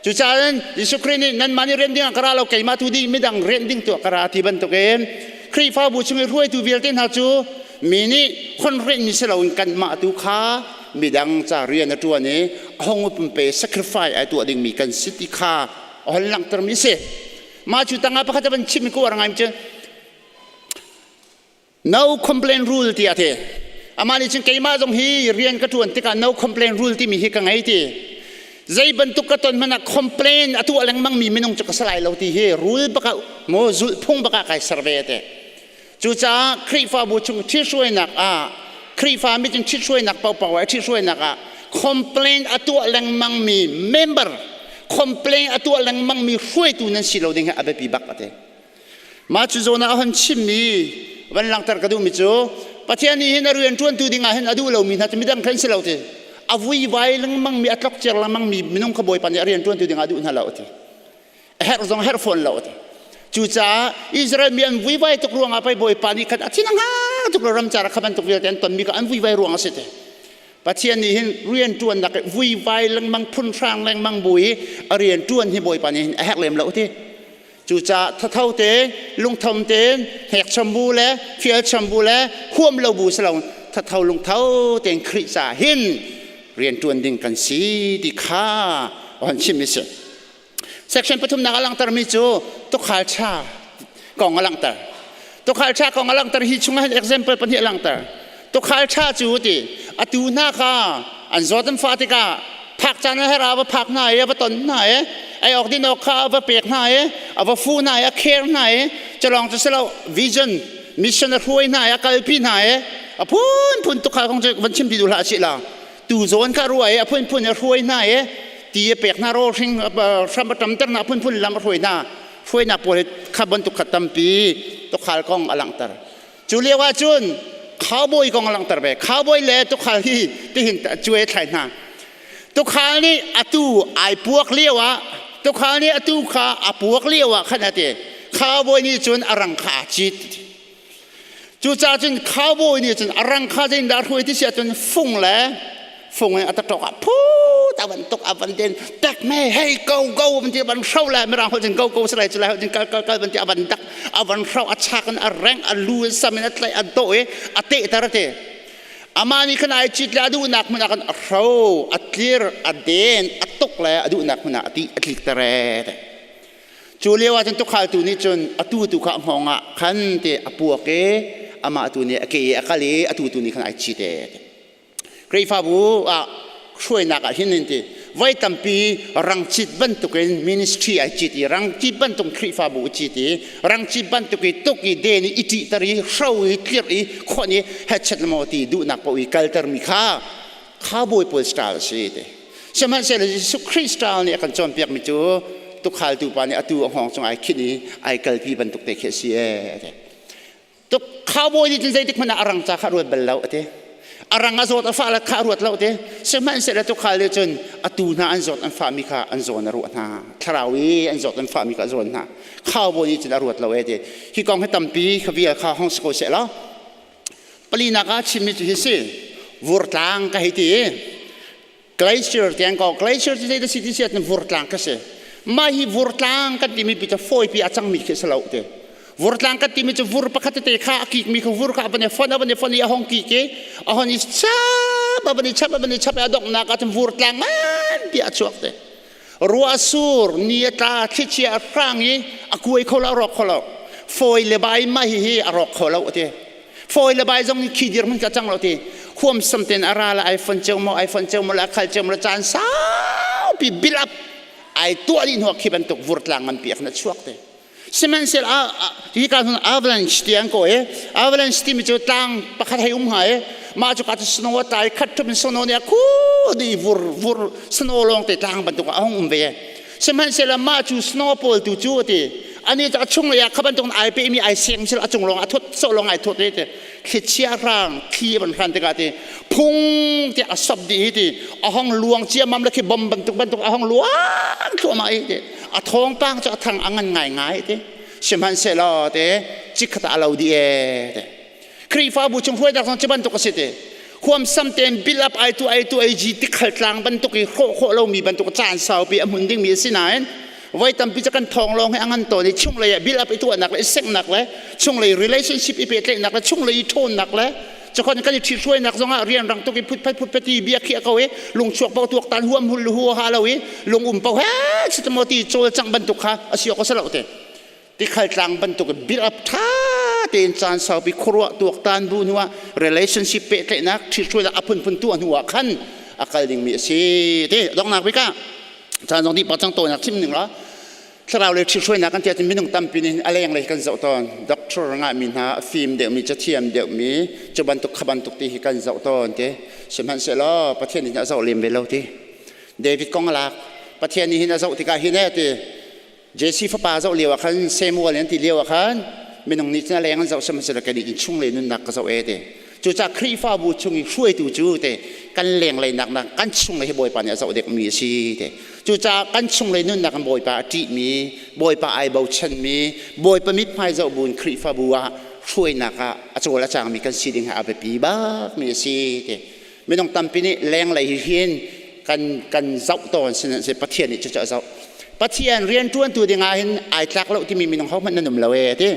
Cucaah Jesuh Khrih nih nanmah nih rian dingah ka ra lo keimah tu ding midang rian ding tuah ka ra ti bantukin Khrihfabu chung i hruaitu vialte hna cu mi nih khon renhmi si loin kanmah tu kha midang ca rian a ṭuan i a hong pumpe sacrifice ai tuah dingmi kan si ti kha a hon langhtermi si. Mah cu tangah pakhat a van chimmi ka uar ngai cu No complain rule ti a ti. Amah nih cun keimah zong hi rian ka ṭuan tikah no complain rule timi hi ka ngei ti. Zei bantuk ka ton hmanh ah complain a tuah lengmang mi minung cu ka si lai lo ti hi rule baka maw zulhphung baka kai ser ve te. Cucaah Khrihfabu chung ṭhithruainak ah Khrihfa mi cun ṭhithruainak paohpaoh ah ṭhithruainak ah complain a tuah lengmang mi member complain a tuah lengmang mi hruaitu nan si lo ding hi a biapi bak a ti. Mah cu zawn ah a hon chimmi van langhter ka duhmi cu Pathian nih hin a rian ṭuantu ding ah hin a duh lomi hna cu midang khan si lo ti. A vuivai lengmangmi, a tlokciar lengmangmi minung kha Bawipa nih a rian ṭuantu ding ah a duh hna lo ti. A herh zong herh fawn lo ti. Cucaah Israel mi an vuivai tuk ruangah pei Bawipa nih khan a thin a nga tuk lo ramcar ah kha bantuk vialte an tonmi kha an vuivai ruang a si ti. Pathian nih hin rian ṭuannak vuivai lengmang phunhrang lengmang bu i a rian ṭuan hi Bawipa nih hin a herh lem lo ti. Cucaah thatho te, lungthom tein, hnekchom bu le fialchom bu le huam lo bu si lo thatho lungtho tein Khrih caah hin rianṭuan ding kan si ti kha hon chim i si. Section pathumnak a langhtermi cu tukhal ṭha kong a langhter. Tukhal ṭha kong a langhter hi chungah hin example pahnih a langhter. Tukhal ṭha cu ti atu hna kha an zawt an fah tikah phak caan a her ah va phak hna i a va ton hna i ei awk din awk kha a va pek hna i a va fuh hna i a kher hna i culawng cu si lo vision mission a hruai hna i a kalpi hna i a phunphun tukhal kong cu van chim ti duh hlah sih la tu zawn kha ruah i a phunphun a hruai hna i ti a pek hna rawl hring hram a ṭamter hna a phunphun lam a hruai hna hruainak pawl hi kha bantuk kha tampi tukhal kong a langhter Cu lio ah cun cowboy kong a langhter ve. Cowboy le tukhal hi tihin cuai thlai hna. Tukhal nih atu ai puak lio ah tukhal nih atu kha a puak lio ah khan a ti. Cowboy nih cun a rang kha aa cit. Cucaah cun cowboy nih cun a rang kha zeitindah a hruai ti si ahcun fung le fung in a taṭawk ah phut a van tuk a van den tek me hey go go van ti van hro le mirang holh cun go go salai culai holh cun kal kal kal van ti a van dak a van hro a chak in a reng a lu in sam in a tlaih a dawh i a tehter a ti amah nih khan ai cit le a duhnak hmun ah khan a hro a tlir a den a tuk le a duhnak hmun ah a ti a tlikter e te cu lio ah cun tukhaltu nih cun a tu tu kha a hngawng ah khan te a puak i amah tu nih a ke i a kal i a tu tu nih khan ai cit e te Khrihfabu ah hruainak ah hin ti voi tampi rangcit bantukin ministry ai cit i rangcit bantuk Khrihfabu i cit i rangcit bantuk i tuk i den i i ṭihter i hro i tlirh i khon i hechet maw ti duhnak paoh i kalter mi kha cowboy pawl style a si ti sihmanhsehlaw Jesuh Khrih style nih a kan cawnpiak mi cu tukhaltu pa nih atu a hngawng cung ai khinh i ai kalpi bantuk te khi a si ee Tuk cowboy nih cun zeitik hmanh ah a rang ca kha a ruat bal lo a ti. A rang a zawt a fah le kha a ruat lo ti. Sihmanhsehlaw tukhal nih cun atu hna an zawt an fahmi kha an zawn a ruah hna. Thlarau i an zawt an fahmi kha a zawn hna. Cowboy nih cun a ruat lo e ti. Hi kong hi tampi kha vial kha hong si ko seh law. Palinak ah chimmi cu hi si. Vurtlang ka hei ti i glacier tiang ko glacier cu zei da si ti si ahcun vurtlang ka si mah hi vurtlang kan timi pi cu fawipi a cangmi khi si lo ti vurtlang kan timi cu vur pakhat tete kha a kikmi kha vur kha a van i fon a van i fon i a hong kik i a hon i chap a van i chap a van i chap i a donghnak ah cun vurtlang nganpi a chuak te ruah sur ni a tla thlichia a hrang i a kuai kho lo a rawk kho lo fawi le bai mah hi hi a rawk kho lo ti fawi le bai zong khi dirhmun ka cang lo ti huamsam ten a ra la iPhone cheu mo iPhone cheu mo la khal cheu mo la caan saupi build up. Ai tuah dih hnuah khi bantuk vurtlang nganpi ah khan a chuak te. Sihmanhsehlaw hi ka hun avalanche ti an ko i avalanche timi cu tlang pakhat hei um hnga i mah cu ka cu snow a tlai khat ṭhup in snow nih a khu dih vur vur snow lawng te tlang bantuk ah a hung um ve. Sihmanhsehlaw mah cu snow pawl tu cu a ti ani cu a chung lei ah kha bantuk ai pehmi ai seng sila a cung lawng a thut sawh lawng ai thut i ti thlichia hrang thli a van hran tikah ti phung tiah a sop dih hi ti a hong luang ciammam le khi bom bantuk bantuk a hong luang thluahmah i ti a thawngpang cu a thang a ngan ngaingai ti sihmanhsehlaw te chikkhat ah a lo dih ee ti Khrihfabu chung hruainak zong cu bantuk a si ti huamsam tein build up ai tu ai tu ai ji tikhal tlang bantuk i hrawh khawh lomi bantuk caan saupi a hmun dingmi a si nain voi tampi cu kan thawng lawng hi a ngan tawn i chunglei ah build up i tuahnak le i senghnak le chunglei relationship i pehtlaihnak le chunglei i ṭhawnnak le cakon kan i ṭhithruainak zongah rianrang tuk i phutphat phutphat i bia khiah ko i lungchuak paoh tuaktan huam hul hu ha lo i lung um paoh he chitamaw ti cawlcangh bantuk kha a si awk a si lo te tikhal tlang bantuk build up ṭha tein caan saupi khuaruah tuaktan bu hnuah relationship pehtlaihnak ṭhithruainak a phunphun tuah hnuah khan a kal dingmi a si ti donghnak bik ah caan zong dih pak cang tawinak chim ning la thlarau le ṭhithruainak kan ti ahcun minung tampi nih a lenglei kan zoh tawn doctor ngahmi hna a fim deuhmi cathiam deuhmi cu bantuk kha bantuk ti hi kan zoh tawn te sihmanhsehlaw Pathian nih a zoh lem ve lo ti David kong a lak Pathian nih hin a zoh tikah hin eh ti Jesse fapa zoh lio ah khan Samuel an ti lio ah khan minung nih cun a leng an zoh sihmanhsehlaw kei nih cun chunglei nunnak ka zoh e ti cucaah Khrihfabu chung i hruaitu cu te kan lenglei nak nak kan chunglei hi Bawipa nih a zoh dek mi a si te cucaah kan chunglei nunnak in Bawipa a ṭihmi Bawipa ai bochanmi Bawipa mithmai zoh buin Khrihfabu ah hruainak ah a cawl a cangmi kan si ding hi a biapi bak mi a si te minung tampi nih lenglei hi hin kan kan zoh tawn sihmanhsehlaw Pathian nih cucu a zoh Pathian rianṭuantu dingah hin ai tlak lo timi minung hohmanh nan um lo ee ti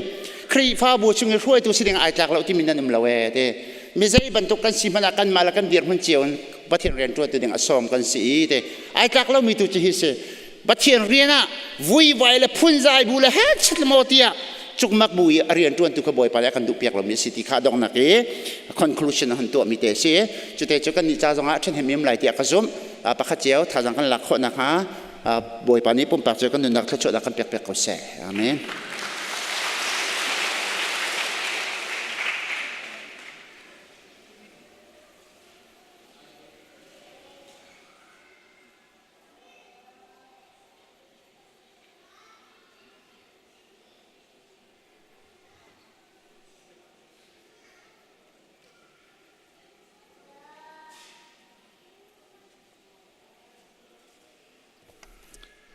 Khrihfabu chung i hruaitu si ding ai tlak lo timi nan um lo ee ti mi zei bantuk kan si hmanh ah kanmah le kan dirhmun cio in Pathian rianṭuantu ding a sawm kan si i ti ai tlak lomi tu cu hi si Pathian rian ah vuivai le phunzai bu le het maw tiah cukmak bu i a rianṭuantu kha Bawipa nih a kan duhpiak lomi a si ti kha donghnak i conclusion a hun tuahmi te a si. Cute cu kan nih ca zongah ṭhahnem im lai tiah ka zumh. Pakhat cio thazaang kan lak khawh nakhnga Bawipa nih pumpak cu kan nunnak thluachuahnak kan pekpiak ko seh. Amen.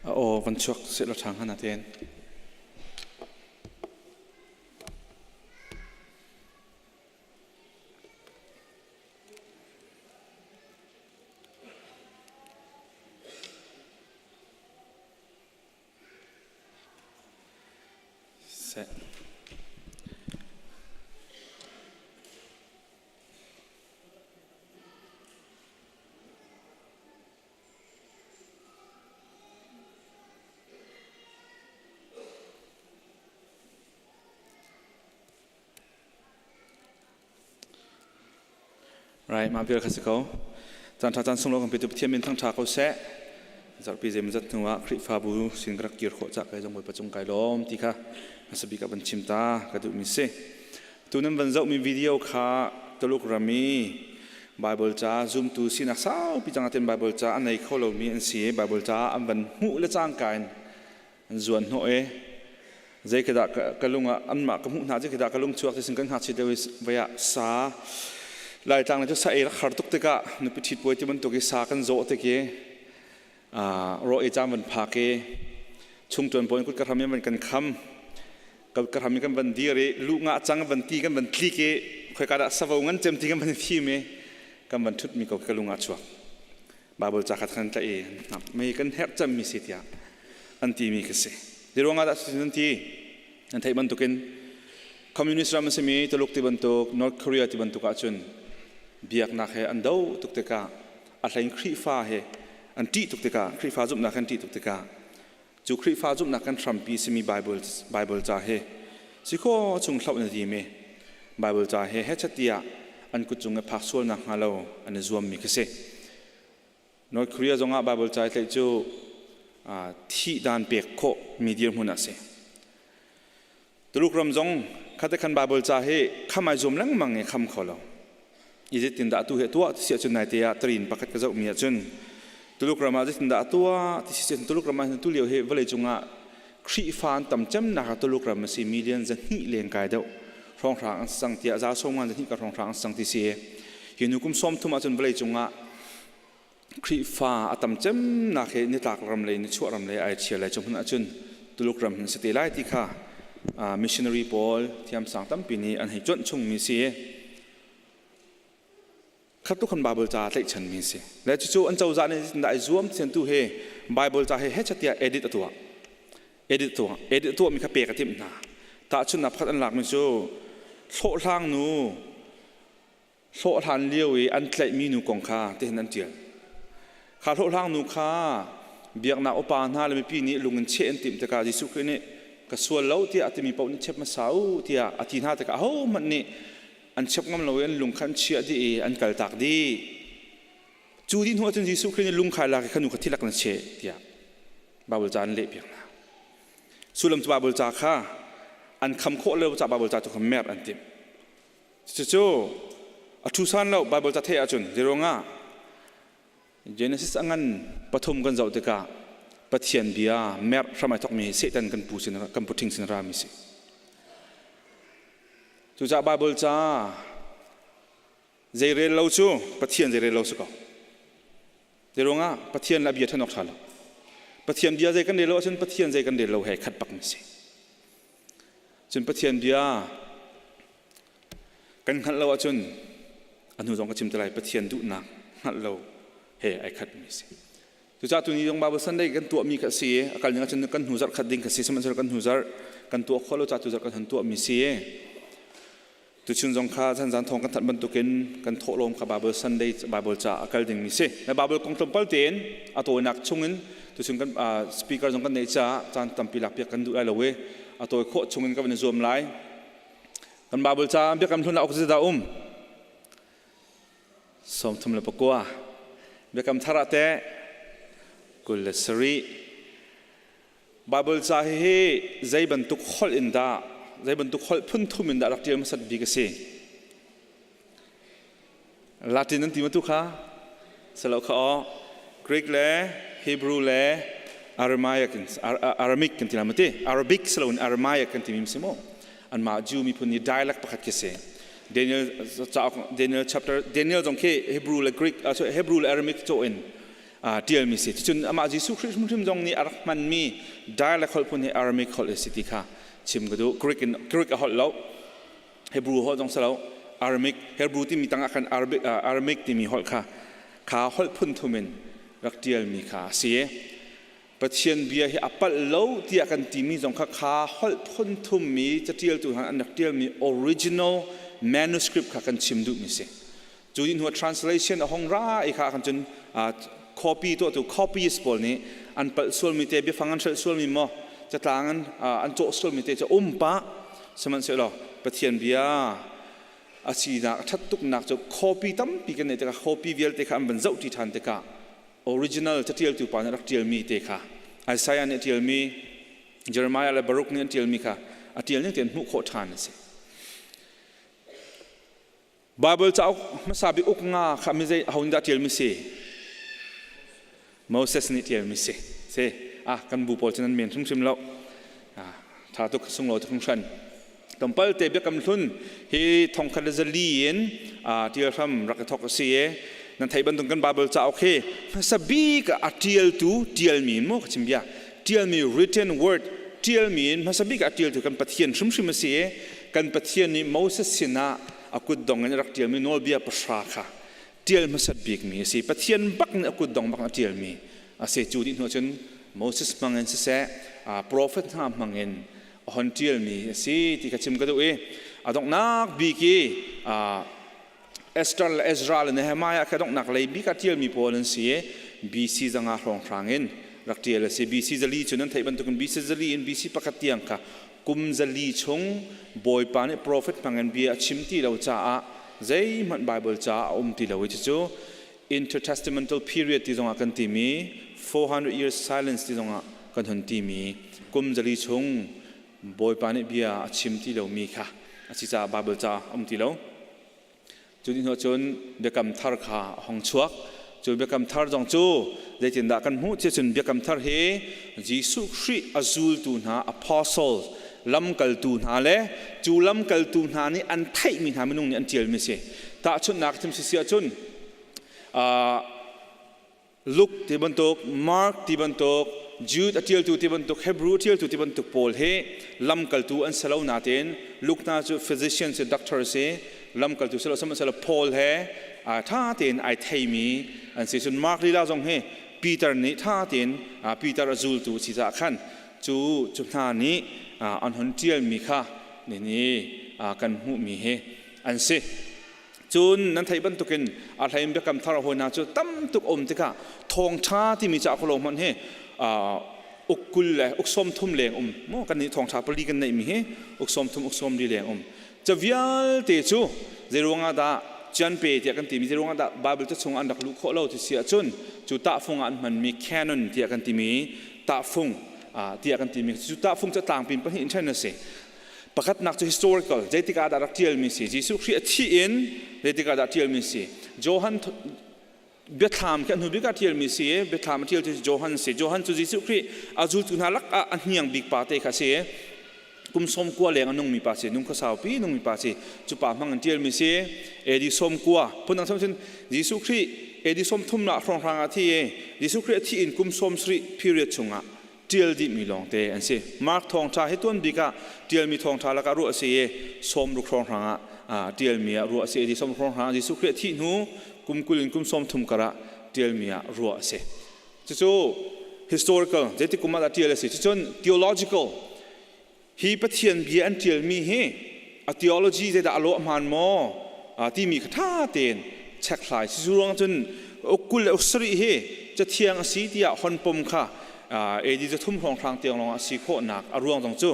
A aw van chuak seh law ṭha hnga natein. Seh. Right, mah vial kha si ko. Caan ṭha caan sunglawi kan petu Pathian min thangṭha ko seh. Zarhpi zeimawzat hnu ah Khrihfabu sin ka rak kir khawh cah kai zong Bawipa cung kai lawm ti kha hmasa bik ah van chim ta ka duhmi si. Tu nan van zohmi video kha Tuluk ram i Bible ca zumtu sinak saupi cang atin Bible ca a nei kho lomi an si i Bible ca an van hmuh le cangka in an zuan hnawh i zei khi dah ka lung ah anmah ka hmuh hna zei khi dah ka lung chuak ti sin kan ngakchia deuh i voi ah sa Laitlang le cu sa ei rak har tuk tikah nupi ṭhit puai ti bantuk i sa kan zawh tik i raw ei caan van phak i chungṭuan pawl in kut ka hram in van kan kham ka hram in kan van dir i lu ngah cang van ti kan van tlik i khoika dah savo ngan cem ti kan van fim i kan van ṭhutmi ko ka lung ah chuak Bible ca khat kan tlaih i mei kan herh cemmi si tiah an timi ka si. Di ruangah dah cutin an ti? Nan theih bantukin communist ram a simi Tuluk ti bantuk, North Korea ti bantuk ahcun biaknak he an do tuk tikah a hlein Khrihfa he an ṭih tuk tikah Khrihfa zumhnak an ṭih tuk tikah cu Khrihfa zumhnak kan hrampi simi Bible Bible ca he si khaw chung hloh na dim i Bible ca he hechat tiah an kut cung i phak sual nak hnga lo an i zuammi khi si. North Korea zongah Bible ca i tlaih cu Thih dan pek khawh mi dirhmun a si. Tuluk ram zong khate khan Bible ca hi kham ai zuam lengmang i kham kho lo. I zeitindah tu he tuah ti si ahcun naite ah tarin pakhat ka zohmi ahcun Tuluk ram ah zeitindah tuah ti si cun Tuluk ram ah tu lio hi vawlei cungah Khrihfa an tam cemnak ah Tuluk ram a si million 200 leng kai deuh hrawnghrang an sang tiah za sawm ngan 200 ka hrawnghrang an sang ti si. Hi nu kum 30 ahcun vawlei cungah Khrihfa a tam cemnak hi nitlak ram lei nichuah ram lei ai ṭhial lai cu hmun ahcun Tuluk ram hin si te lai ti kha missionary pawl thiamsang tampi nih an hei cuanh chungmi si. Khat tuk kan Bible ca tlaihchanmi si. Le cucu an cozah nih zeitindah ai zuam tian tu hi Bible ca hi hechat tiah edit a tuah. Edit tuah. Edit tuahmi kha pek a timh hna. Tahchunhnak pakhat an lakmi cu hlawhhlang nu hlawhhlan lio i an tlaihmi nu kong kha tihin an ṭial. Kha hlawhhlang nu kha biaknak upa hna le mipi nih lung in cheh an timh tikah Jesuh Khrih nih ka sual lo tiah a timi paoh nih chep hmasa u tiah a ti hna tikah ahohmanh nih an chep ngam lo i an lung kha an chiah dih i an kaltak dih. Cu dih hnu ahcun Jesuh Khrih nih lung khai lak i kha nu kha thilak na cheh tiah Baibal ca an lehpiak hna. Sullam cu Baibal ca kha an kham khawh lo caah Baibal ca tu kha merh an timh. Cucu a ṭhu san lo Baibal ca theih ahcun zeiruangah Genesis a ngan pathum kan zoh tikah Pathian bia merh hram ai thawkmi Satan kan pu sin kan pu ṭhing sin rami si. Cucaah Baibal ca zeirel lo cu Pathian zeirel lo si ko. Zeiruangah Pathian le a bia ṭhen awk ṭha lo. Pathian bia zei kan rel lo ahcun Pathian zei kan rel lo he khat bak mi si. Cun Pathian bia kan hngalh lo ahcun a hnu zong ka chim te lai Pathian duhnak hngalh lo he ai khat mi si. Cucaah tuni zong Bible Sunday kan tuahmi kha si i a kal ning ahcun kan hnu zarh khat ding kha si sihmanhsehlaw kan hnu zarh kan tuah khawh lo caah tu zarh kan hun tuahmi si. Tuchun zong kha zanzan thawng kan thanh bantukin kan thawhlawm kha Bible Sunday Bible ca a kal dingmi si. Na Bible kong tlawmpal tein a tawinak chungin tuchun kan speaker zong kan neih caah caan tampi lakpiak kan duh lai lo i a tawi khawh chungin ka van i zuam lai. Kan Bible ca biakam hlun ah ok dah um? 39. Biakam thar ah teh 27. Bible ca hihi zei bantuk holh in dah zei bantuk holh phun thum in dah rak ṭial hmasat bik a si? Latin an ti ma tu kha? Salo kha aw. Greek le Hebrew le Aramaic Aramic kan ti la ma ti? Arabic silo in Aramaic kan ti mi si mu. Anmah Jew miphun nih dialect pakhat khi si. Daniel Daniel chapter Daniel zong khi Hebrew le Greek Hebrew le Aramaic cawh in ṭialmi si. Cucun amah Jesuh Khrih hrimhrim zong nih a rak hmanmi dialect holh phun hi Aramaic holh a si ti kha chim ka duh. Greek in Greek a holh lo. Hebrew holh zong si lo. Aramaic Hebrew timi tangah khan Arabic Aramaic timi holh kha kha holh phun thum in rak ṭialmi kha a si. Pathian bia hi a palh lo tiah kan timi zong kha kha holh phun thummi caṭialtu hna an rak ṭialmi original manuscript kha kan chim duhmi si. Cu ni hnu translation a hong ra i kha kan cun copy tuahtu copyist pawl nih an palh sualmi te biafang an hrelh sualmi maw catlang an an cawh sualmi te cu um pah sihmanhsehlaw Pathian bia a sinak a ṭhat tuknak cu copy tampi kan neih tikah copy vialte kha an van zohṭi ṭhan tikah original caṭialtu pa nih rak ṭialmi te kha Isaiah nih a ṭialmi Jeremiah le Baruch nih an ṭialmi kha a ṭial ning tein hmuh khawh ṭhan a si. Baibal cauk hmasa bik uk nga kha mi zei aho nih dah ṭialmi si? Moses nih ṭialmi si. Si. Ah, kan bu pawl cu nan men hrimhrim lo. Ah, ṭha tuk sunglawi tuk hringhran. Tlawmpal te biakam hlun hi thongkhat le zali in ṭial hram rak i thawk a si i nan theih bantuk kan Baibal cauk hi hmasa bik ah a ṭialtu ṭialmi in maw ka chim bia ṭialmi written word ṭialmi in hmasa bik ah a ṭialtu kan Pathian hrimhrim a si i kan Pathian nih Moses sinah a kutdong in a rak ṭialmi nawlbia pahra kha ṭial hmasat bikmi a si. Pathian bak nih a kutdong bak a ṭialmi a si. Cu dih hnu cun Moses hmangin siseh, profet hna hmangin a hon ṭialmi a si ti kha chim ka duh i a donghnak bik i Esther le Ezra le Nehemiah kha donghnak lei bik ah ṭialmi pawl an si i BC 500 hrawnghrang in rak ṭial a si. BC 400 cu nan theih bantukin BC 400 in BC 1 tiang kha kum 400 chung Bawipa nih profet hmangin bia a chim ti lo caah zeihmanh Baibal ca a um ti lo i cucu Intertestamental period ti zongah kan timi 400 years silence ti zongah kan hun timi kum zali chung Bawipa nih bia a chim ti lomi kha a si caah Bible ca um ti lo. Cu ni hnu cun biakam thar kha a hong chuak. Cu biakam thar zong cu zeitindah kan hmuh ti cun biakam thar hi Jesuh Khrih a zultu hna apostle lamkaltu hna le cu lamkaltu hna nih an theihmi hna minung nih an ṭialmi a si. Tahchunhnak thim si si ahcun Luke ti bantuk, Mark ti bantuk, Jude a ṭialtu ti bantuk, Hebrew a ṭialtu ti bantuk pawl hi lamkaltu an si lo nain Luke hna cu physician si, doctor si, lamkaltu si lo sihmanhsehlaw Paul he ṭha tein ai theimi an si. Cun Mark lila zong hi Peter nih ṭha tein Peter a zultu si caah khan cu cu hna nih an hun ṭialmi kha nihin kan hmuhmi hi an si. Cun nan theih bantukin a hlein biakam thar hawi hna cu tam tuk um tikah thawngṭha timi ca kholo hmanh hi uk 20 le uk 30 leng um maw kan nih thawngṭha pali kan neihmi hi uk 30 uk 40 leng um ca vialte cu zeiruangah dah cianpe tiah kan timi zeiruangah dah Bible ca chung an rak luh khawh lo ti si ahcun cu tahfung ah an hmanmi canon tiah kan timi tahfung tiah kan timi cu tahfung cu tlangpin pahnih in ṭhen a si. Pakhatnak cu historical, zeitik ah dah rak ṭialmi si? Jesuh Khrih a thih in zeitik ah dah ṭialmi si? Johan biathlam khi a hnu bik ah ṭialmi si i biathlam a ṭial cu Johan si. Johan cu Jesuh Khrih a zultu hna lak ah a hniang bik pa te kha si. Kum 90 leng a nungmi pa si, nung kha saupi nungmi pa si. Cu pa hmang in ṭialmi si. AD 90. Phundang chim cun Jesuh Khrih AD 30 nak hrawnghrang ah thi i Jesuh Khrih a thih in kum 70 period chungah ṭial dihmi lawngte an si. Mark thawngṭha hi tuanbik ah ṭialmi thawngṭha lakah ruah a si i 60 hrawnghrang ah ṭialmi ah ruah a si. Adi 60 hrawnghrang Jesuh Khrih a thih hnu kum 20 in kum 30 kar ah ṭialmi ah ruah a si. Cucu historical zeitik kum ah dah ṭial a si. Cucun theological hi Pathian bia an ṭialmi hi a theology zeidah a lawh hmaan maw timi kha ṭha tein checkhlai si. Cu ruang cun uk 20 le uk 70 hi cathiang a si tiah hon pom kha AD 300 hrawnghrang tiang lawng a si khawhnak a ruang zong cu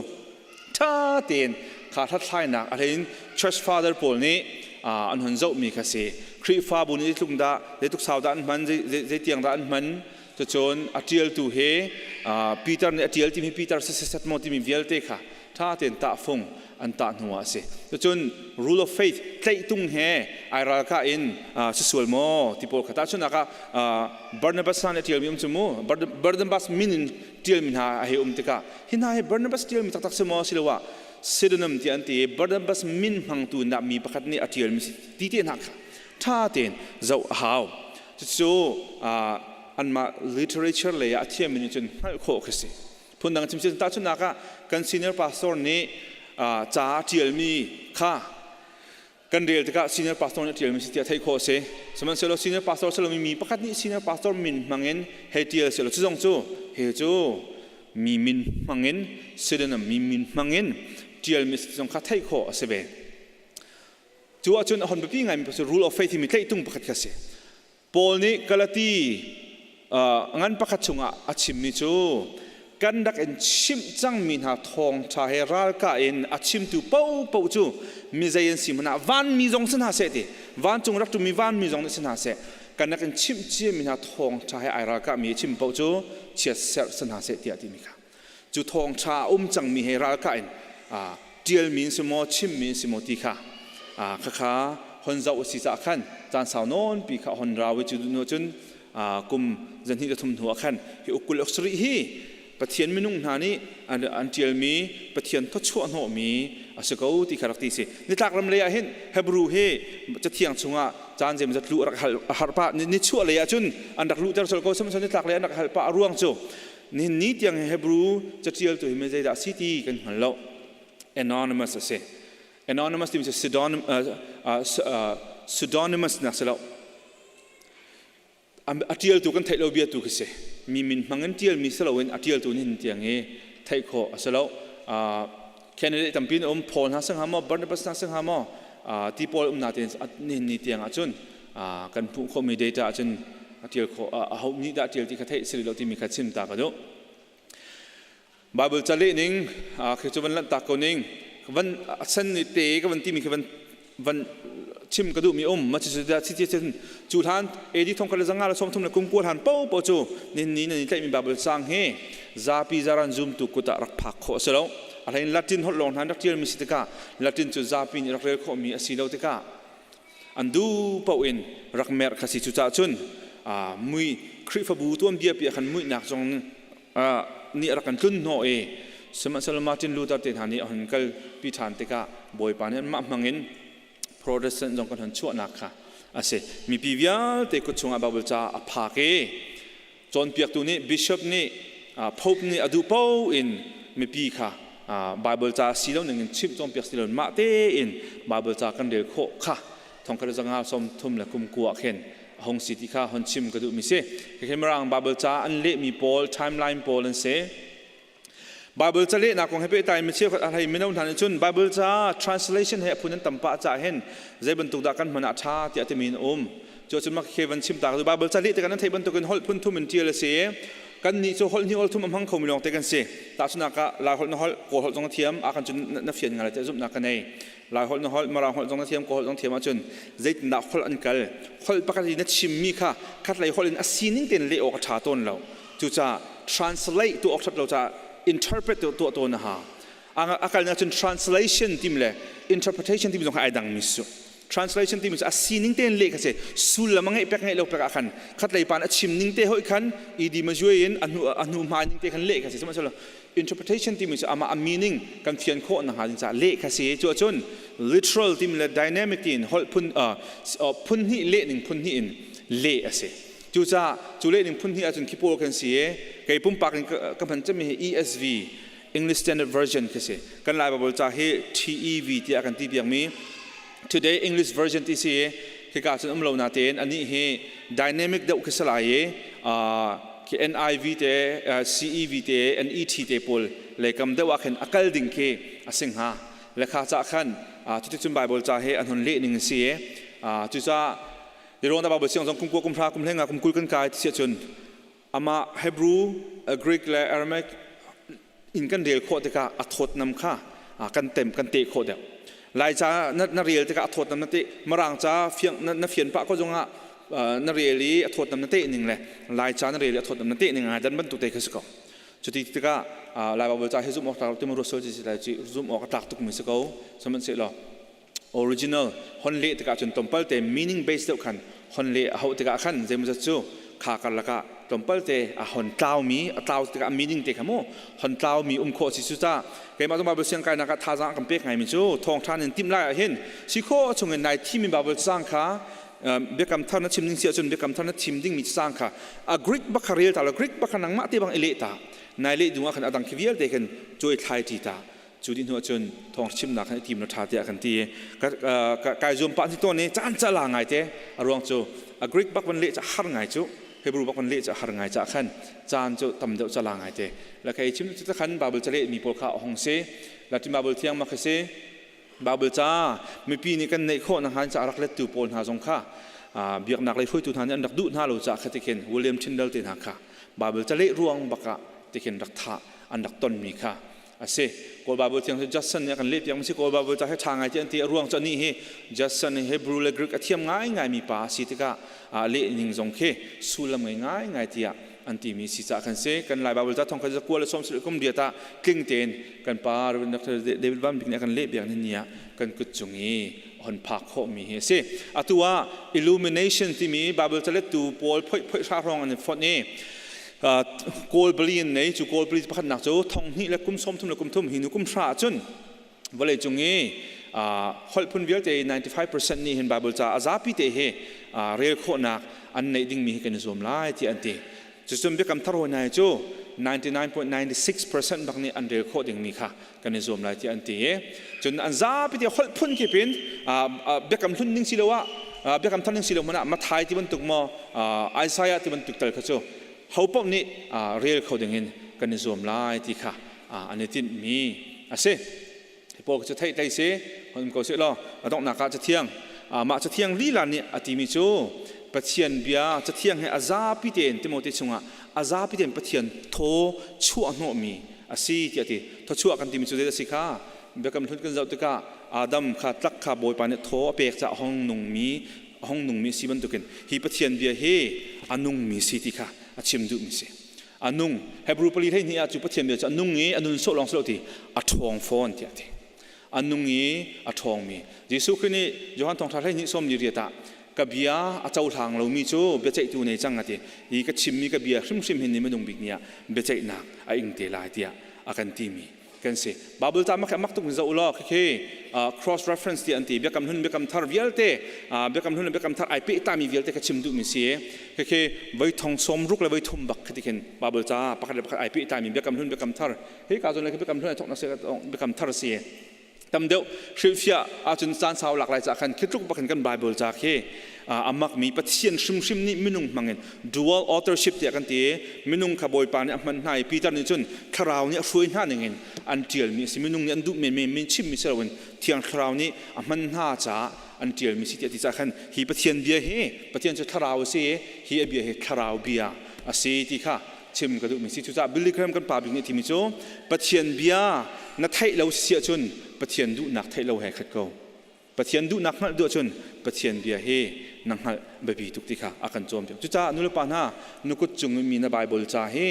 ṭha tein kha hlathlainak a hlein church father pawl nih an hun zohmi kha si. Khrihfabu nih zeitluk dah zeitluk sau dah an hman, zeitiang dah an hman. Cucun a ṭialtu hi Peter nih a ṭial timi Peter sisisat maw timi vialte kha ṭha tein tahfung an tah hnu ah a si. Cucun rule of faith tlaihtung he ai ralkah in si sual maw ti pawl kha tahchunhnak ah Barnabas hna nih a ṭialmi um cu mu Barnabas min in ṭialmi hna a hei um tikah hi hna hi Barnabas ṭialmi taktak si maw asiloah pseudonym tiah an ti i Barnabas min hmangtu in dah mi pakhat nih a ṭialmi si ti te hna kha ṭha tein zoh a hau. Cucu anmah literature lei ah a thiammi nih cun hngalh khawh khi si. Phundang chim cun tahchunhnak ah kan senior pastor nih ca a ṭialmi kha kan rel tikah senior pastor nih a ṭialmi si tiah theih khawh a si. Sihmanhsehlaw senior pastor si lomi mi pakhat nih senior pastor min hmangin hei ṭial sehlaw cu zong cu he cu mi min hmangin pseudonym mi min hmangin ṭialmi si zong kha theih khawh a si ve. Cu ahcun a hon biapi ngaimi cu rule of faith timi tlaihtung pakhat kha a si. Paul nih Galati ngan pakhat chungah a chimmi cu kan rak in chimh cangmi hna thawngṭha he ralkah in a chimtu paohpaoh cu mi zei an si hmanh ah vanmi zong si hna seh ti vancung rak ṭummi vanmi zong nih si hna seh kan rak in chimh ciami hna thawngṭha he ai ralkahmi a chim paoh cu chiatserh si hna seh tiah timi kha cu thawngṭha a um cangmi he ralkah in ṭialmi in si maw chimmi in si maw ti kha khakha hon zoh a si caah khan caan sau nawnpi kha hon rau i cu hnu cun kum 203 hnu ah khan hi uk 27 hi Pathian minung hna nih an ṭialmi Pathian thawchuah hnawhmi a si ko ti kha rak ti si. Nitlak ram lei ah hin Hebrew hi cathiang chungah caan zeimawzat luh a rak har pah. Nichuah lei ah cun an rak luhter colh ko sihmanhsehlaw nitlak lei an rak hal pah. A ruang cu Nihin ni tiang hi Hebrew caṭialtu hi zeidah a si ti kan hngal lo. Anonymous a si. Anonymous timi cu pseudonymous nak si lo. A ṭialtu kan theih lo bia tu khi si. Mi min hmang in ṭialmi si loin a ṭialtu nihin tiang hi theih khawh a si lo. Candidate tampi an um. Paul hna si hnga maw, Barnabas hna si hnga maw, ti pawl um natein nihin ni tiang ahcun kan hmuh khawhmi data ahcun a ṭial khawh aho nih dah ṭial ti kha theih si lo timi kha chim ta ka duh. Bible ca leh ning khi cu van lanhtak ko ning van a sen ni te ka van timi khi van van Chim ka duhmi um ma cu da chi cun cu hlan AD thong khat le zanga le 30 le kum 90 hlan po po cu nin ni nan i tlaihmi Bible caang hi zapi zaran zumtu kut ah rak phak khawh a si lo. A hlein Latin holh lawng hna rak ṭialmi si tikah Latin cu zapi nih rak rel khawhmi a si lo tikah an duh paoh in rak merh kha si. Cucaah cun mui Khrihfabu tuanbia pi ah khan muihnak zong nih a rak kan tlun hnawh i sihmanhsehlaw Martin Luther te hna nih a hun kal pi ṭhan tikah Bawipa nih anmah hmangin Protestant zong kan hun chuahnak kha a si. Mipi vialte kut chungah Bible ca a phak i cawnpiaktu nih bishop nih pope nih a duh paoh in mipi kha Bible ca si lo ning in chimh cawnpiak si lo mah tein Bible ca kan rel khawh kha thongkhat le zanga 30 le kum 90 khin a hung si ti kha hon chim ka duhmi si. Khi Mirang Bible ca an lehmi pawl timeline pawl an si. Bible ca lehnak kong he pehtlai mi cheukhat a hlei mino hna nih cun Bible ca translation he a phun an tam pah caah hin zei bantuk dah kan hman ah ṭha tiah timi in um. Cu cun mak he van chim ta ka Bible ca leh tikah nan theih bantukin holh phun thum in ṭial a si i kan nih cu holh hnih holh thum a hmang khomi lawngte kan si. Tahchunhnak ah Lai holh na holh, Kawl holh zong na thiam, ah khan cun na fian ngai lai tiah zumhnak ka nei. Lai holh na holh, Mirang holh zong na thiam, Kawl holh zong thiam ahcun zeitindah holh an kal? Holh pakhat i na chimmi kha khatlei holh in a sining tein leh awk a ṭha tawn lo. Cucaah translate tuah awk ṭhat lo caah interpret tuah tawn a hau. A kal cun translation tim le interpretation timi zong kha ai dangmi su. Translation timi cu a sining tein leh kha si. Sullam a ngeih pek ngeih lo pek ah khan khatlei pa a chim ning te hoi khan ed mazuai in a hnu a hnu hmai ning te khan leh kha si. Sihmanhsehlaw interpretation timi cu amah a meaning kan fian khawh nakhnga ding caah leh kha si. Cu ahcun literal timi le dynamic tiin holh phun phun hnih leh ning phun hnih in leh a si. Cucaah cu lehning phun hnih ahcun khi pawl kan si i kei pumpak in ka hman cemmi hi ESV English Standard Version khi si. Kan Lai Bible ca hi TEV tiah kan ti piakmi Today English Version ti si i hika cun um lo natein anih hi dynamic deuh khi si lai i khi NIV te CEV te NET te pawl leikam deuh ah khin a kal ding khi a si hnga. Le kha cah khan cuticun Bible ca hi an hun leh ning a si i cucaah Irawn Bible siang zong kum 20 kum 30 kum 50 kum 20 kan kai ti ahcun amah Hebrew, Greek le Aramaic in kan rel khawh tikah a thawtnam kha kan tem kan teh khawh deuh. Lai ca na rel tikah a thawtnam na teh Mirang ca fiang na fian pah ko zongah na rel i a thawtnam na teh ning le Lai ca na rel i a thawtnam na teh ning ah dan bantuk te kha si ko. Cuti tikah Lai Bible ca hi zumh awk tlak lo ti ruah si lai ci zumh awk a tlak tukmi si ko. Sihmanhsehlaw original hon leh tikah cun tlawmpal te meaning base deuh khan hon leh a hauh tikah khan zeimawzat cu kha karlak ah tlawmpal te a hon tlaumi a tlau tikah meaning te kha mu hon tlaumi um khawh si cu ta keimah zong Bible siang kainak ah thazaang kan pek ngaimi cu thawngṭha in timh lai ah hin si khawh chungin nai thimi Bible caang kha biakam thar na chim ding si ahcun biakam thar na chim dingmi caang kha a Greek bak kha rel ta lo Greek bak kha nangmah te bang i leh ta nai leh dung ah khan adang khi vialte khan cuai thlai ṭi ta Cu dih hnu ahcun thawng chimnak khan i tim na ṭha tiah kan ti. Kai zuam pah ni tawn i caan cala ngai te a ruang cu a Greek bak van leh ca har ngai cu Hebrew bak van leh ca har ngai ca khan caan cu tam deuh cala ngai te. La kai chim cu khan Bible caleh mi pawl kha a hong si. Latin Bible thiang mak si. Bible ca mipi nih kan neih khawh nakhnga ca rak lettu pawl hna zong kha biaknak lei hruaitu hna nih an rak duh hna lo ca kha tikhin William Tyndale te hna kha Bible caleh ruang bakah tikhin rak thah an rak tonmi kha a si. Kawl Bible thiang cu Judson nih a kan lehpiak mi si. Kawl Bible ca hi ṭha ngai ti an ti. A ruang cu anih hi Judson hi Hebrew le Greek a thiam ngaingai mi pa a si tikah a leh ning zong khi sullam ngei ngaingai tiah an timi si caah kan si. Kan Lai Bible ca thong kha zakua le 90 kum riat ah tling tein kan pa Reverend Dr. David Van Bik nih a kan lehpiak ni ni ah kan kut cung i hon phak khawhmi hi a si. Atu ah Illumination timi Bible calettu pawl phoih phoih hra hrawng an i fonh i Kawl bali in nei cu Kawl bali pakhatnak cu 2000 le kum 30 le kum 3 hi nu kum 30 ahcun vawlei cung i holh phun vialte 95% nih hin Bible ca a zapi te hi rel khawhnak an neih dingmi hi kan i zuam lai tiah an ti. Cucun biakam thar hawi hna cu 99.96% bak nih an rel khawh dingmi kha kan i zuam lai tiah an ti i cun an zapi te holh phun kip in biakam hlun ning si lo ah biakam thar ning si lo hmanh ah Mathai ti bantuk maw Isaiah ti bantuk tal kha cu ho paoh nih rel kho ding in kan i zuam lai ti kha an i tinhmi a si. Hi pawl cu theih tlei si hon ko sih law a donghnak ah cathiang mah cathiang lila nih a timi cu Pathian bia cathiang he a zapi tein Timote chungah a zapi tein Pathian thaw chuah hnawhmi a si tiah a ti. Thawchuah kan timi cu zei a si kha biakam hlun kan zoh tikah Adam kha tlak kha Bawipa nih thaw a pek caah hong nungmi a hong nungmi si bantukin hi Pathian bia hi a nungmi si ti kha a chim duhmi si. A nung Hebrew pali 12 ah cu Pathian bia cu a nung i a nun sawh lawng si lo ti a ṭhawng fawn tiah a ti. A nung i a ṭhawngmi. Jesuh Khrih nih Johan Thawngṭha 12 48 ah ka bia a cohlang lomi cu biaceihtu nei cang a ti. Hi ka chimmi ka bia hrimhrim hin ni minung bik ni ah biaceihnak a ing te lai tiah a kan timi kan si. Bible ca mak mak tuk in zoh law khi cross reference ti an ti biakam hlun biakam thar vialte biakam hlun le biakam thar ai pehtami vialte ka chim duhmi si. Khi voi thong sawm ruk le voi thum bak khi khin Bible ca pakhat le pakhat ai pehtami biakam hlun biakam thar hi ka zon le biakam hlun ai thok na se biakam thar si. Tam deuh hrilhfiah ahcun caan sau lak lai caah khan khi tluk bak in kan Bible ca khi a makmi Pathian hrimhrim nih minung hmangin dual authorship tiah kan ti. Minung kha Bawipa nih a hman hna i Peter nih cun thlarau nih a hruai hna ningin an ṭialmi a si. Minung nih an duh menmen men chimmi si loin Thiang Thlarau nih a hman hna caah an ṭialmi si tiah ti caah khan hi Pathian bia hi Pathian cu thlarau a si i hi a bia hi thlarau bia a si ti kha chim ka duhmi si. Cucaah Billy Graham kan pa bik nih a timi cu Pathian bia na theih lo si ahcun Pathian duhnak theih lo he khat ko. Pathian duhnak hngalh duh ahcun Pathian bia hi na hngalh biapi tuk ti kha a kan cawnpiak. Cucaah nulepa hna na kut cung i mi na Bible ca hi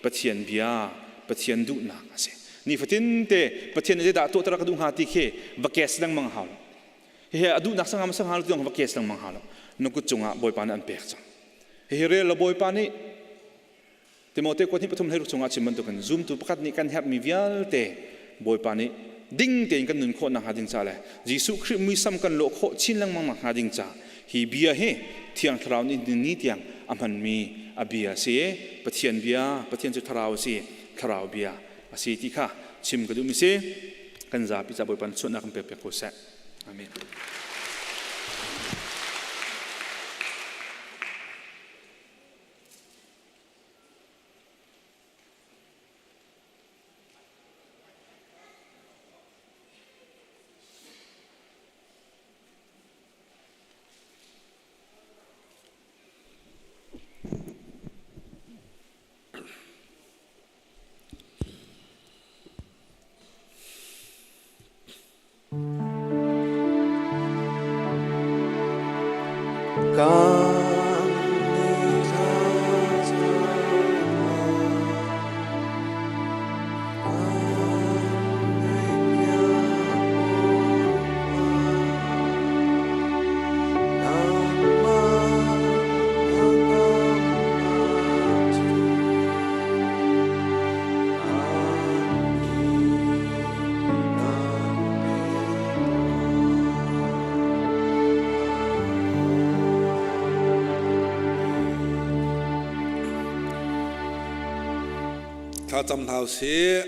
Pathian bia, Pathian duhnak a si. Nifatin te Pathian nih zeidah tuah ter ka duh hnga ti khi va kes lengmang hau lo. Hihi a duhnak sangam sangha lo ti va kes lengmang hau lo. Na kut cungah Bawipa nih an pek cang. Hihi rel lo Bawipa nih Timote kuat hnih pathum hleiruk chungah chim bantukin zumtu pakhat nih kan herhmi vialte Bawipa nih ding tein kan nun khawh nakhnga ding ca le Jesuh Khrih muisam kan lawh khawh chin lengmang nakhnga ding ca hi bia hi Thiang Thlarau nih ni tiang a hmanmi a bia a si. Pathian bia, Pathian cu Thlarau a si, Thlarau bia a si ti kha chim ka duhmi si. Kan zapi ca Bawipa nih chuahnak kan pek piak ko seh. Amen. Thlacam hna usih.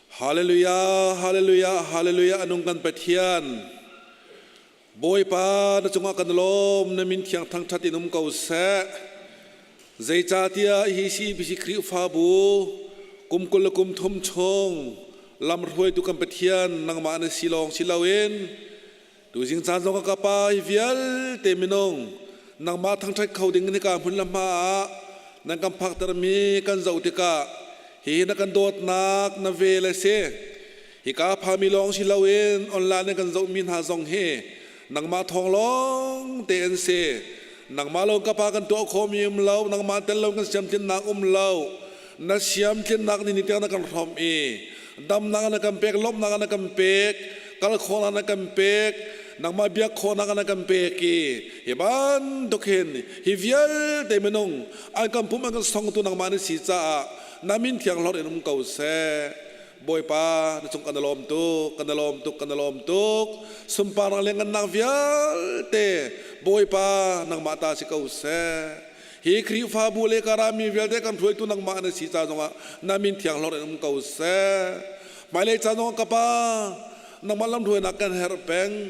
Hallelujah, hallelujah, hallelujah anung kan Pathian. Bawipa na cungah kan lawm na min thiang thangthat in um ko seh. Zeicahtiah hi CBC Khrihfabu kum 20 le kum thum chung lamhruaitu kan Pathian nangmah na si lawng si loin tuzing caan zong ka pa hi vialte minung nangmah thangthat kho ding hika hmun le hma ah nan kan phaktermi kan zoh tikah hihi na kan dawtnak na vel a si. Hika phami lawng si loin online in kan zohmi hna zong hi nangmah thawng lawng te an si. Nangmah lawng ka pa kan tuah khawhmi um lo, nangmah tel lo kan siamtlinnak um lo. Na siamtlinnak ni ni tiang na kan hrawmh i damnak na kan pek, lawmhnak na kan pek, kal khawhnak na kan pek, nangmah biak khawhnak na kan pek i hi bantuk hin hi vialte minung an kan pum an kan songtu nangmah na si caah na min thiang hlorh in um ko seh. Bawipa na cung kan i lawm tuk, kan i lawm tuk, kan i lawm tuk. Sunparnak le ngannak vialte Bawipa nangmah ta si ko seh. Hi Khrihfabu le karami vialte kan hruaitu nangmah na si ca zongah na min thiang hlorh in um ko seh. Hmailei ca zongah ka Pa, nangmah lamhruainak kan herh peng.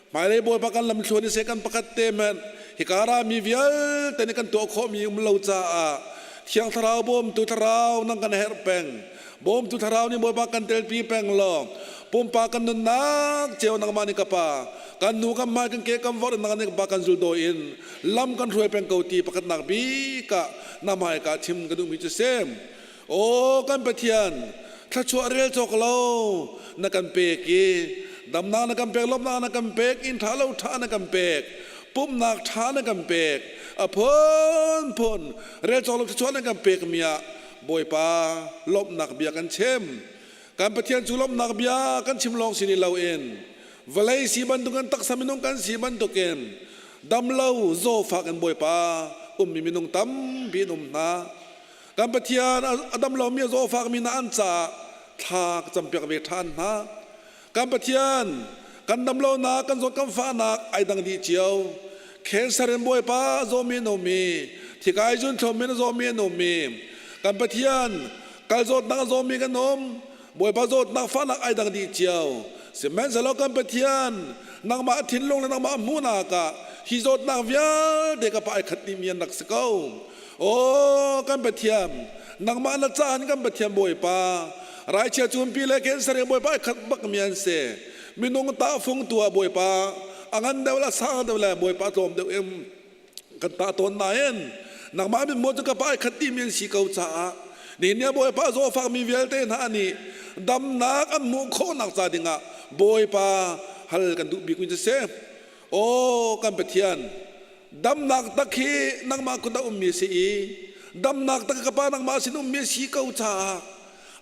Hmailei Bawipa kan lamthluan i seh kan pakhat te hmanh hika rami vialte nih kan tuah khawhmi um lo caah Thiang Thlarau bawmtu Thlarau nang kan herh peng. Bawmtu Thlarau nih Bawipa kan telpi peng law pumpak kan nunnak cio nangmah nih ka Pa kan nu kan hmai kan ke kan vorh nang nih ka Pa kan zuldawi in lam kan hruai peng ko ti pakhatnak bik ah na hmaika chim ka duhmi cu sem. Aw kan Pathian, Thluachuah rel cawk lo na kan pek i damnak na kan pek, lawmhnak na kan pek, inn ṭha lo ṭha na kan pek, pumhnak ṭha na kan pek, a phunphun rel cawk lo thluachuah na kan pek mi ah Bawipa lawmhnak bia kan chim. Kan Pathian cu lawmhnak bia kan chim lawng si ni loin vawlei si bantukin taksa minung kan si bantukin damlo zawfak in Bawipa ummi minung tampi an um hna. Kan Pathian a dam lomi a zawfak mi hna an caah thla ka campiak ve ṭhan hna. Kan Pathian kan damlonak kan zawt kan fahnak ai dang dih cio. Cancer in Bawipa a zawmi an um i thikai zunthlum in a zawmi an um i kan Pathian kal zawtnak a zawmi kan um. Bawipa zawtnak fahnak ai dang dih cio. Sihmanhsehlaw kan Pathian nangmah thinlung le nangmah hmuhnak ah hi zawtnak vialte ka pa ai khat dihmi an rak si ko. Aw kan Pathian nangmah na caan kan Pathian Bawipa raichia cunpi le cancer hi Bawipa ai khat bak mi an si. Minung tahfung tu ah Bawipa a ngan deuh le a sang deuh le Bawipa tlawm deuh in kan tah tawn nain nangmah min maw cu ka pa ai khat dihmi an si ko caah nihin ni ah Bawipa zawfak mi vialte hna nih damnak an hmuh khawhnak ca dingah Bawipa hal kan duh bik mi cu si. Aw kan Pathian damnak tak hi nangmah kut ah ummi si i damnak tak ka pa nangmah sin ummi si ko caah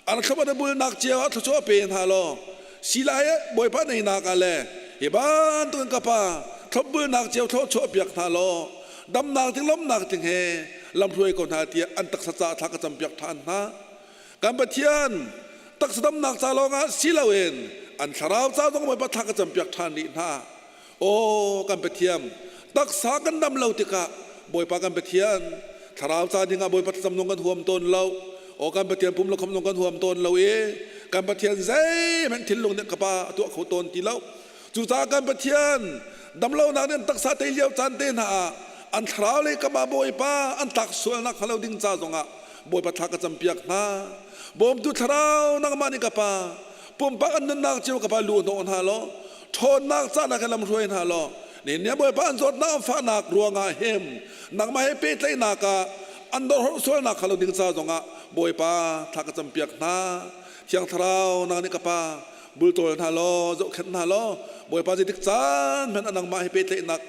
an thlop an bulnak cio ah thluachuah pe hna law silai Bawipa neinak ah le hi bantukin ka pa thlopbulnak cio thluachuah piak hna law damnak ding lawmhnak ding he lamhruai ko hna tiah an taksa ca thla ka campiak ṭhan hna. Kan Pathian taksa damnak ca lawngah si loin an thlarau ca zong Bawipa thla ka campiak ṭhan rih hna. Aw kan Pathian taksa kan dam lo tikah Bawipa kan Pathian thlarau ca dingah Bawipa thlacam zong kan huam tawn lo. Aw kan Pathian pum le khom zong kan huam tawn lo i kan Pathian zeihmanh thinlung nih ka pa a tuah kho tawn ti lo. Cucaah kan Pathian damlonak nih an taksa tei lio caan te hna ah an thlarau lei kam ah Bawipa an tlak sualnak hnga lo ding ca zongah Bawipa thla ka campiak hna. Bawmtu thlarau nangmah nih ka pa pumpak an nunnak cio ka pa lu hnawh hna law ṭhawnnak cahnak he lamhruai hna law nihin ni ah Bawipa an zawtnak an fahnak ruangah hem nangmah he pehtlaihnak ah an dorhorh sualnak kha lo ding ca zongah Bawipa thla ka campiak hna. Thiang Thlarau nang nih ka pa bultawl hna law zohkhenh hna law Bawipa zeitik caan hmanh ah nangmah he pehtlaihnak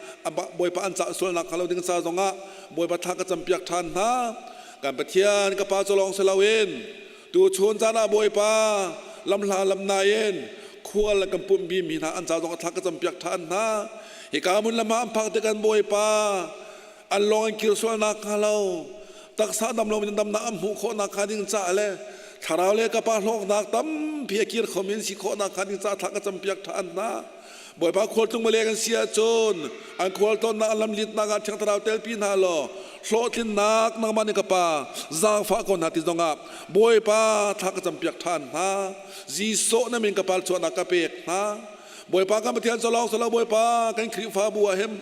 Bawipa an cah sualnak hnga lo ding ca zongah Bawipa thla ka campiak ṭhan hna. Kan Pathian ka pa cu lawng si loin tuchun caan ah Bawipa lamhla lamnai in khual kan pumhmi mi hna an ca zong ah thla ka campiak ṭhan hna. Hika hmun lam ah an phak tik an Bawipa an lawng in kir sualnak hnga lo taksa dam loin damnak an hmuh khawhnak hnga ding caah le thlarau le ka pa hlawknak tampi a kir khomi an si khawhnak hnga ding caah thla ka campiak ṭhan hna. Bawipa khualtlung male kan si ahcun an khualtlawnnak an lamlitnak ah Thiang Thlarau telpi hna law hlawhtlinnak nangmah nih ka pa zaangfah ko hna ti zongah Bawipa thla ka campiak ṭhan hna. Jesuh na min ka pal chuahnak ka pek hna. Bawipa kan Pathian cu lawng silo Bawipa kan Khrihfabu ah hin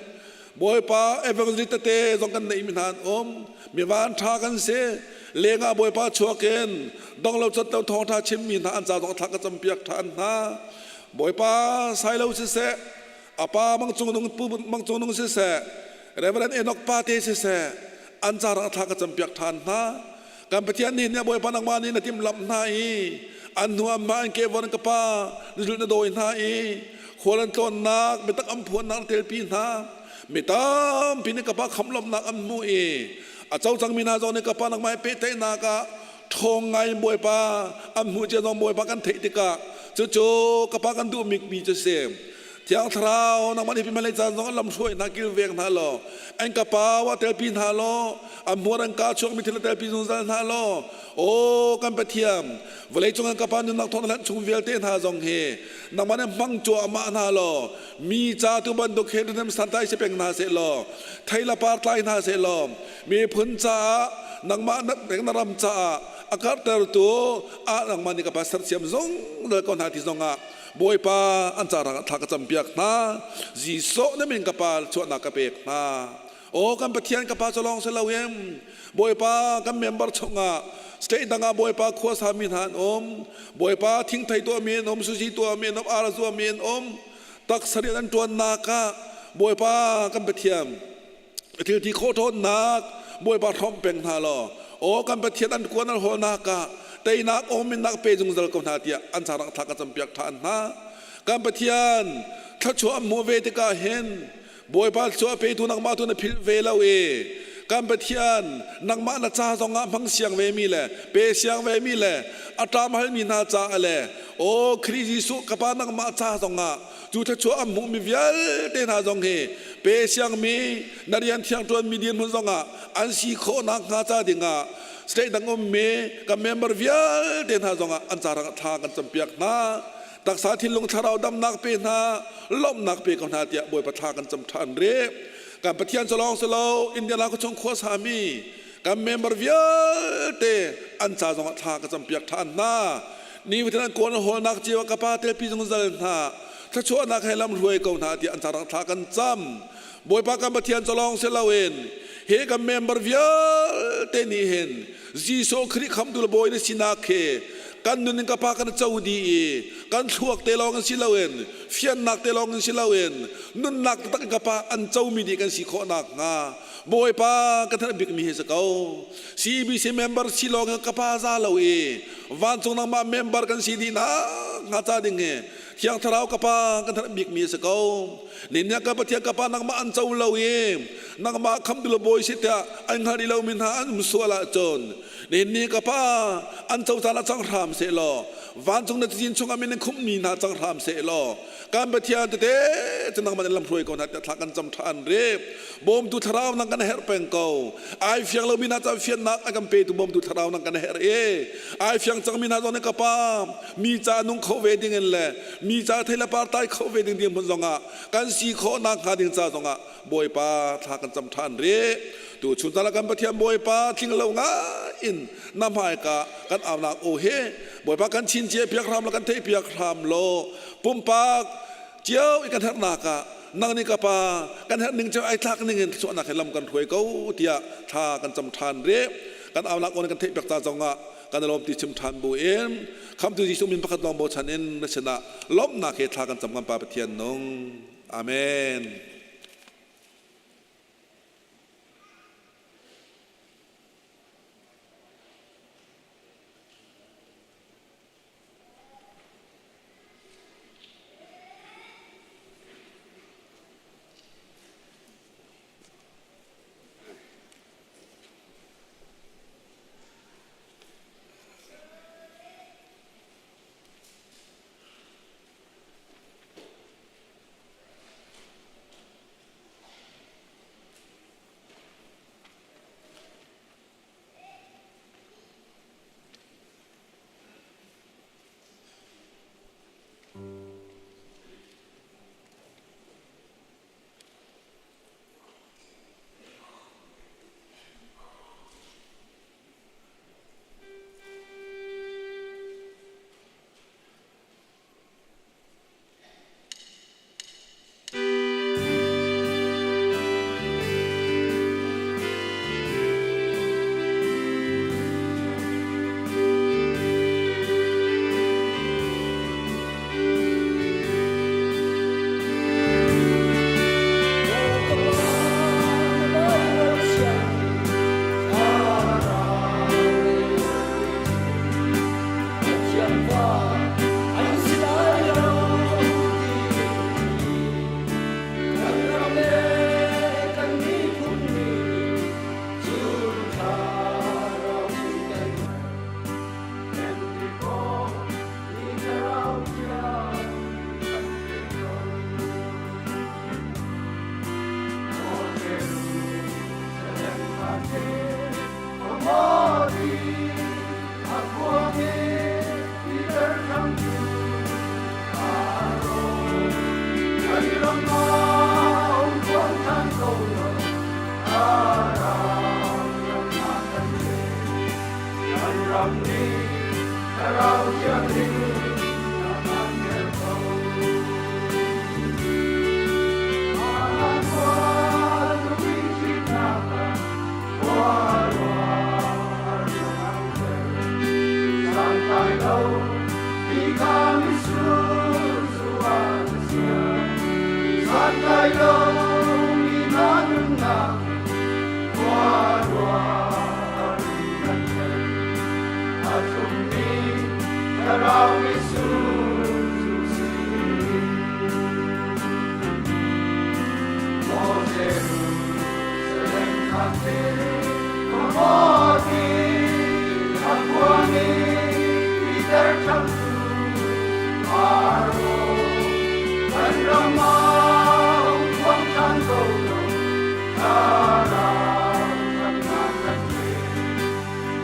Bawipa evangelist tete zong kan neihmi hna an um. Mi van ṭha kan si. Lengah Bawipa chuak in dong lo cat lo thawngṭha chimmi hna an ca zong thla ka campiak ṭhan hna. Bawipa Sailo siseh, a pa Mang Cung Nung Pu Mang Cung Nung siseh, Reverend Enoch pa te siseh, an ca rak thla ka campiak ṭhan hna. Kan Pathian nih nih Bawipa nangmah nih na timhlamh hna i an hnu an mah an ke von ka pa na zulh na dawi hna i khual an tlawnnak biatak an phuannak na telpi hna. Mi tampi nih ka pa khamlawmnak an hmuh i a co cangmi hna zong nih ka pa nangmah he pehtlaihnak ah ṭhawng ngai in Bawipa an hmuh cia zong Bawipa kan theih tikah cucu ka pa kan duhmi mi cu si. Thiang Thlarau nangmah nih pimalei caan zong an lamhruai hna kilveng hna law an ka pa wa telpi hna law an hmuar an ka chuakmi thil telpi zungzal hna law aw kan Pathian vawlei cung an ka pa nunnak thawng hlan chung vialte hna zong hi nangmah nih hmang cuahmah hna law mi ca tu bantuk he hnem santlai si peng hna seh law thei la par tlai hna seh law miphun caah nangmah na ram caah a karhtertu ah nangmah nih ka pa sersiam zungzal ko hna ti zongah Bawipa an ca thla ka campiak hna. Jesuh na min ka pa chuahnak ka pek hna. Aw kan Pathian ka pa cu lawng si loin Bawipa kan member chungah state dang ah Bawipa khuasa mi hna an um. Bawipa thingthei tuahmi an um, suzi tuahmi an um, ara zuami an um. Taksa rian an ṭuannak ah Bawipa kan Pathian thil ti khawh ṭhawnnak Bawipa hrawmh peng hna law aw kan Pathian an kuan an hawlnak ah Teinak awminnak pe zungzal ko hna tiah an carang thla ka campiak ṭhan hna. Kan Pathian thluachuah an hmuh ve tikah hin Bawipa thluachuah petu nangmah tu na philh ve lo i kan Pathian nangmah na ca zongah hmang siang ve mi le pe siang ve mi le a ṭam halmi hna caah le aw Khrih Jesuh ka Pa nangmah ca zongah cu thluachuah an hmuhmi vialte hna zong hi pe siangmi na rian thiang ṭuanmi dirhmun zongah an si khawhnak hnga ca dingah state dang ummi kan member vialte hna zongah an ca thla kan campiak hna. Taksa thinlung thlarau damnak pe hna, lawmhnak pe ko hna tiah Bawipa thla kan cam ṭhan rih. Kan Pathian cu lawng si lo, India la khuachung khua sami kan member vialte an ca zongah thla ka campiak ṭhan hna. Ni fatin an kawl hawlnak cio ah ka pa telpi zungzal hna. Thluachuahnak he lam hruai ko hna tiah an ca thla kan cam. Bawipa kan Pathian cu lawng si loin hi kan member vialte nih hin Jesuh Khrih khamtu le Bawi na sinak khi kan nun in ka pa kan co dih i kan thluak te lawng in si loin fiannak te lawng in si loin nunnak taktak in ka pa an comi dih kan si khawh nakhnga Bawipa ka theih bikmi hi si ko. CBC member si lawng in ka pa za lo i vancung nangmah member kan si dih nak hnga ca ding hi Thiang Thlarau ka pa kan theih bikmi a si ko. Ninia ka Pathian ka pa nangmah an co lo i nangmah khamtu le bawi si tiah an hngal rih lomi hna an um sual ahcun nihin ni ka pa an co caan ah cang hram seh law vancung na cazin chungah min in khumhmi hna cang hram seh law kan Pathian tete cu nangmah nih lamhruai ko hna tiah thla kan cam ṭhan rih. Bawmtu thlarau nang kan herh peng ko. Ai fiang lomi hna ca fiannak a kan petu bawmtu thlarau nang kan herh i ai fiang cangmi hna zong nih ka pa mi ca nung kho ve ding in le mi ca thei le par tai kho ve ding ding hmun zongah kan si khawh nak hnga ding ca zongah Bawipa thla kan cam ṭhan rih. Tu chun caan ah kan Pathian Bawipa tling lo ngai in na hmaika kan aunak aw hi Bawipa kan chin cia piak hram lo kan theih piak hram lo pumpak cio i kan herhnak ah nang nih ka pa kan herh ning cu ai tlak ning in thluachuahnak he lam kan hruai ko tiah thla kan cam ṭhan rih. Kan aunak aw nih kan theih piak ca zongah kan i lawm ti chim ṭhan bu in khamtu Jesuh min pakhat lawng bochan in na sinah lawmhnak he thla kan cam kan Pa Pathian nung. Amen. Atum. ram mitsur zu si. Maw Jerusalem thante, khuamawti, a khuami Peter ṭhangtu Aro, kan ram ah hung phuang ṭhan ko law, thlarau ṭhatnak kan pe.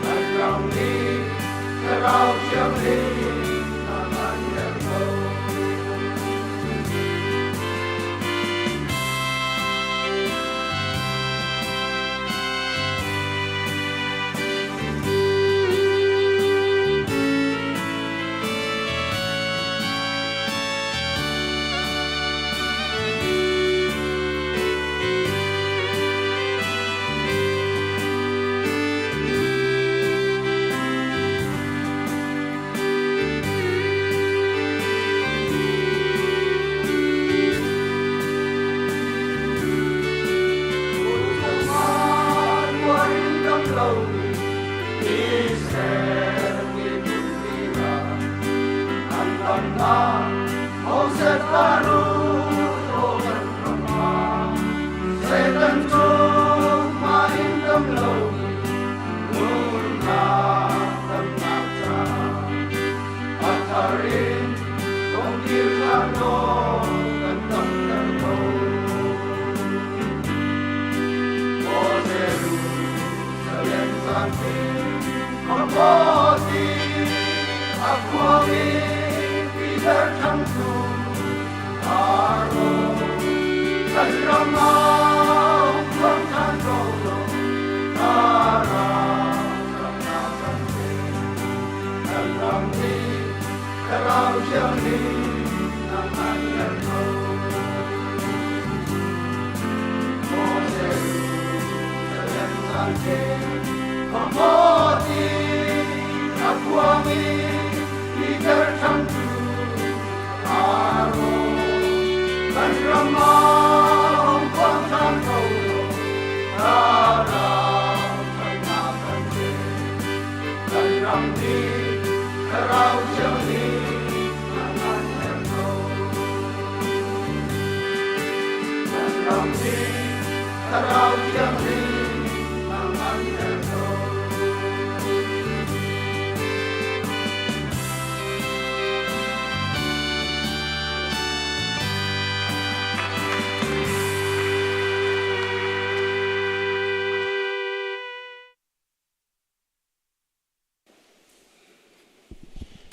Kan ram nih Thlarau Thianghlim a kan herh ko. Satan cu mah in dam lomi nunnak damnak ca a thar in hung kir ṭhan law kan damter ko. Maw Jerusalem zantin khuapawti a khuami Peter ṭhangtu Aro kan ram ah hung ṭhan ko law thlarau damnak kan pe. Kan ram nih Thlarau Thianghlim nangmah herh ko. Maw Jerusalem zantin khuamawti a khuami Peter ṭhangtu Aro kan ram ah hung phuang ṭhan ko law thlarau ṭhatnak kan pe. Kan ram nih Thlarau Thianghlim a kan herh ko. Kan ram nih Thlarau Thianghlim a kan herh ko.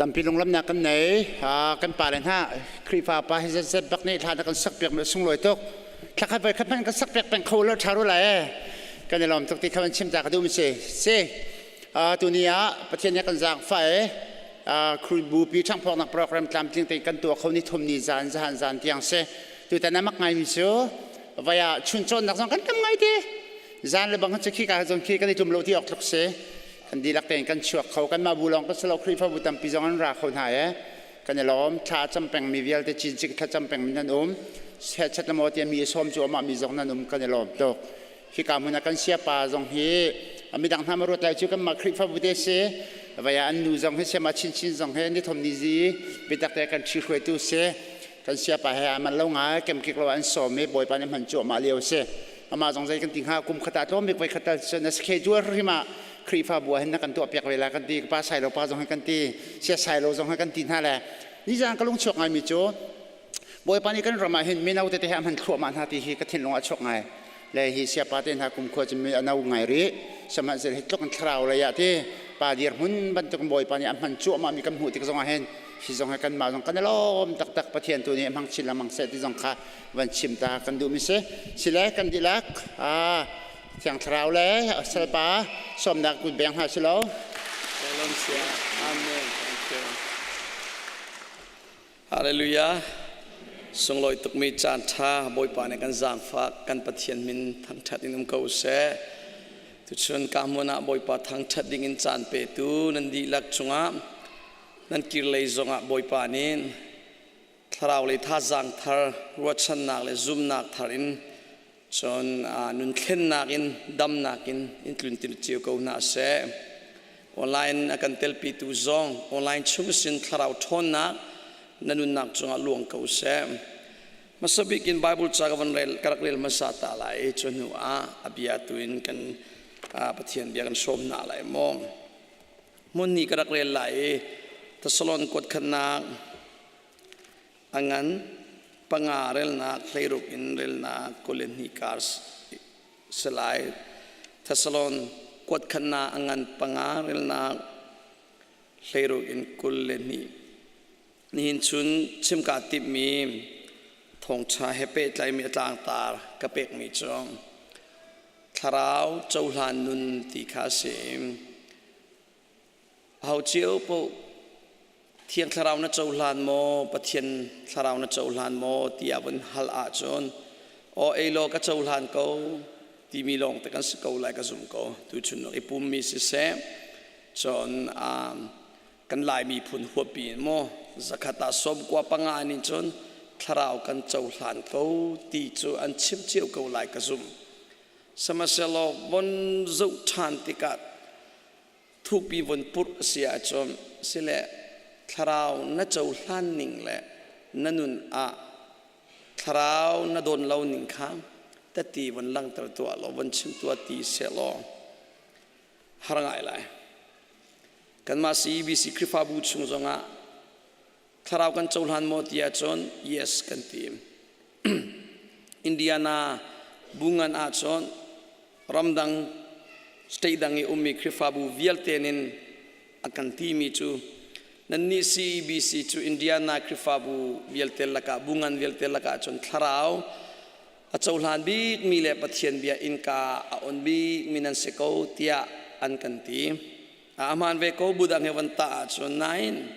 Tampi lunglamnak kan nei. Kan pa le hna Khrihfa pa hi zetzet bak nih thla na kan sak piak mi sunglawi tuk. Thla khat voi khat hmanh kan sak piak peng kho lo ṭha ru lai e. Kan i lawm tuk ti kha van chim ta ka duh mi si. Si. Tuni ah Pathian nih kan zaangfah e. Bupi ṭhangphawknak program tlamtling tein kan tuah kho ni thum ni zan zahan zan tiang si. Tutan a mak ngai mi cu vai ah chun cawnnak zong kan tam ngai te. Zan le bang cu khi ka zong khi kan i tlum lo ti awk tluk si. Kan dihlak tein kan chuak kho. Kanmah bu lawng kan si lo Khrihfabu tampi zong an ra kho hna e. Kan i lawm. Thla cam pengmi vialte cincik thla cam pengmi nan um. Chat le maw tiah mi sawm cu amah mi zong nan um kan i lawm tuk. Hika hmun ah kan siapa zong hi midang hna ma ruat lai cu kanmah Khrihfabu te si. Vai ah an nu zong hi siama chinchin zong hi ni thom ni zi biatak te kan ṭhi hruaitu si. Kan siapa he a man lo ngai kemkik lo an sawm i Bawipa nih hman cuahmah lio si. Amah zong zei kan ti hnga kum khat ah tlawm bik voi khat tal cun na schedule hrim ah Khrihfabu ah hin na kan tuah piak ve la kan ti pa Sailo pa zong hi kan ti sia Sailo zong hi kan ti hna le nizan ka lung chuak ngai mi cu Bawipa nih kan ram ah hin mino tete he a hman thluahmah hna ti hi ka thinlung ah chuak ngai le hi siapa te hna kumkhua cu mi ano ngai rih sihmanhsehlaw hi tluk in thlarau lei ah ti pa dirhmun bantuk Bawipa nih a hman cuahmah mi kan hmuh tik zong ah hin hi zong hi kanmah zong kan i lawm taktak Pathian tu nih hmang chin lengmang seh ti zong kha van chim ta kan duhmi si sile kan dihlak Thiang Thlarau le salpa sawmnak kut beng hna si lo. Amen. Thank you. Hallelujah. Sunglawi tukmi caan ṭha Bawipa nih kan zaangfah kan Pathian min thangṭhat in um ko seh. Tuchun ka hmun ah Bawipa thangṭhat ding in caan petu nan dihlak cungah nan kirlei zongah Bawipa nih thlarau lei thazaang thar ruahchannak le zumnak thar in cun nun thlennak in damnak in in tluntir cio ko hna seh. Online a kan telpitu zong online chung sin thlarau ṭhawnnak na nunnak cungah luang ko seh. Hmasa bik in Bible ca ka van rel ka rak rel hmasa ta lai cu hnu ah a bia tu in kan Pathian bia kan hrawm hna lai maw. Hmun ni ka rak rel lai i Thessalon kuat khatnak a ngan panga relnak 16 in relnak 22 kar si lai. Thessalon kuat khatnak a ngan panga relnak 16 in 22. Nihin chun chim kaa timhmi thawngṭha he pehtlaimi a tlangtar ka pekmi cu thlarau cohlan nun ti kha a si. Aho cio paoh Thiang Thlarau na cohlan maw, Pathian Thlarau na cohlan maw tiah vun hal ahcun aw ei law ka cohlan ko timi lawng te kan si ko lai ka zum ko. Tuchun i pummi siseh, cun kan Lai miphun huapi in maw zakhat ah 95 nih cun thlarau kan cohlan ko ti cu an chim cio ko lai ka zumh. Sihmanhsehlaw von zoh ṭhan tikah thukpi von purh a si ahcun sile thlarau na cohlan ning le na nun ah thlarau na dawn lo ning kha tati von langhter tuah law von chim tuah ti sehlaw har ngai lai. Kanmah CEBC Khrihfabu chung zongah thlarau kan cohlan maw ti ahcun yes kan ti. Indiana bungan ahcun ramdang state dang i ummi Khrihfabu vialte nin a kan timi cu nannih CEBC cu Indiana Khrihfabu vialte lakah bungan vialte lakah cun thlarau a cohlan bikmi le Pathian bia innka a on bikmi nan si ko tiah an kan ti. A hmaan ve ko budang he van tah ahcun nain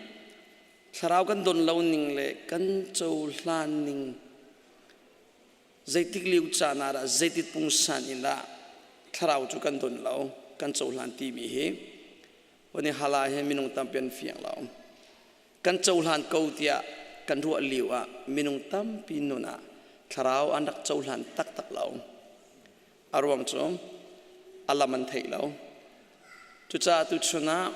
thlarau kan don lo ning le kan cohlan ning zeitik liu caan ah dah zeitik pungsan in dah thlarau cu kan don lo kan cohlan timi hi van i hal ah hin minung tampi an fiang lo. Kan cohlan ko tiah kan ruah lio ah minung tampi nun ah thlarau an rak cohlan taktak lo. A ruang cu a lam an theih lo. Cucaah tuchun ah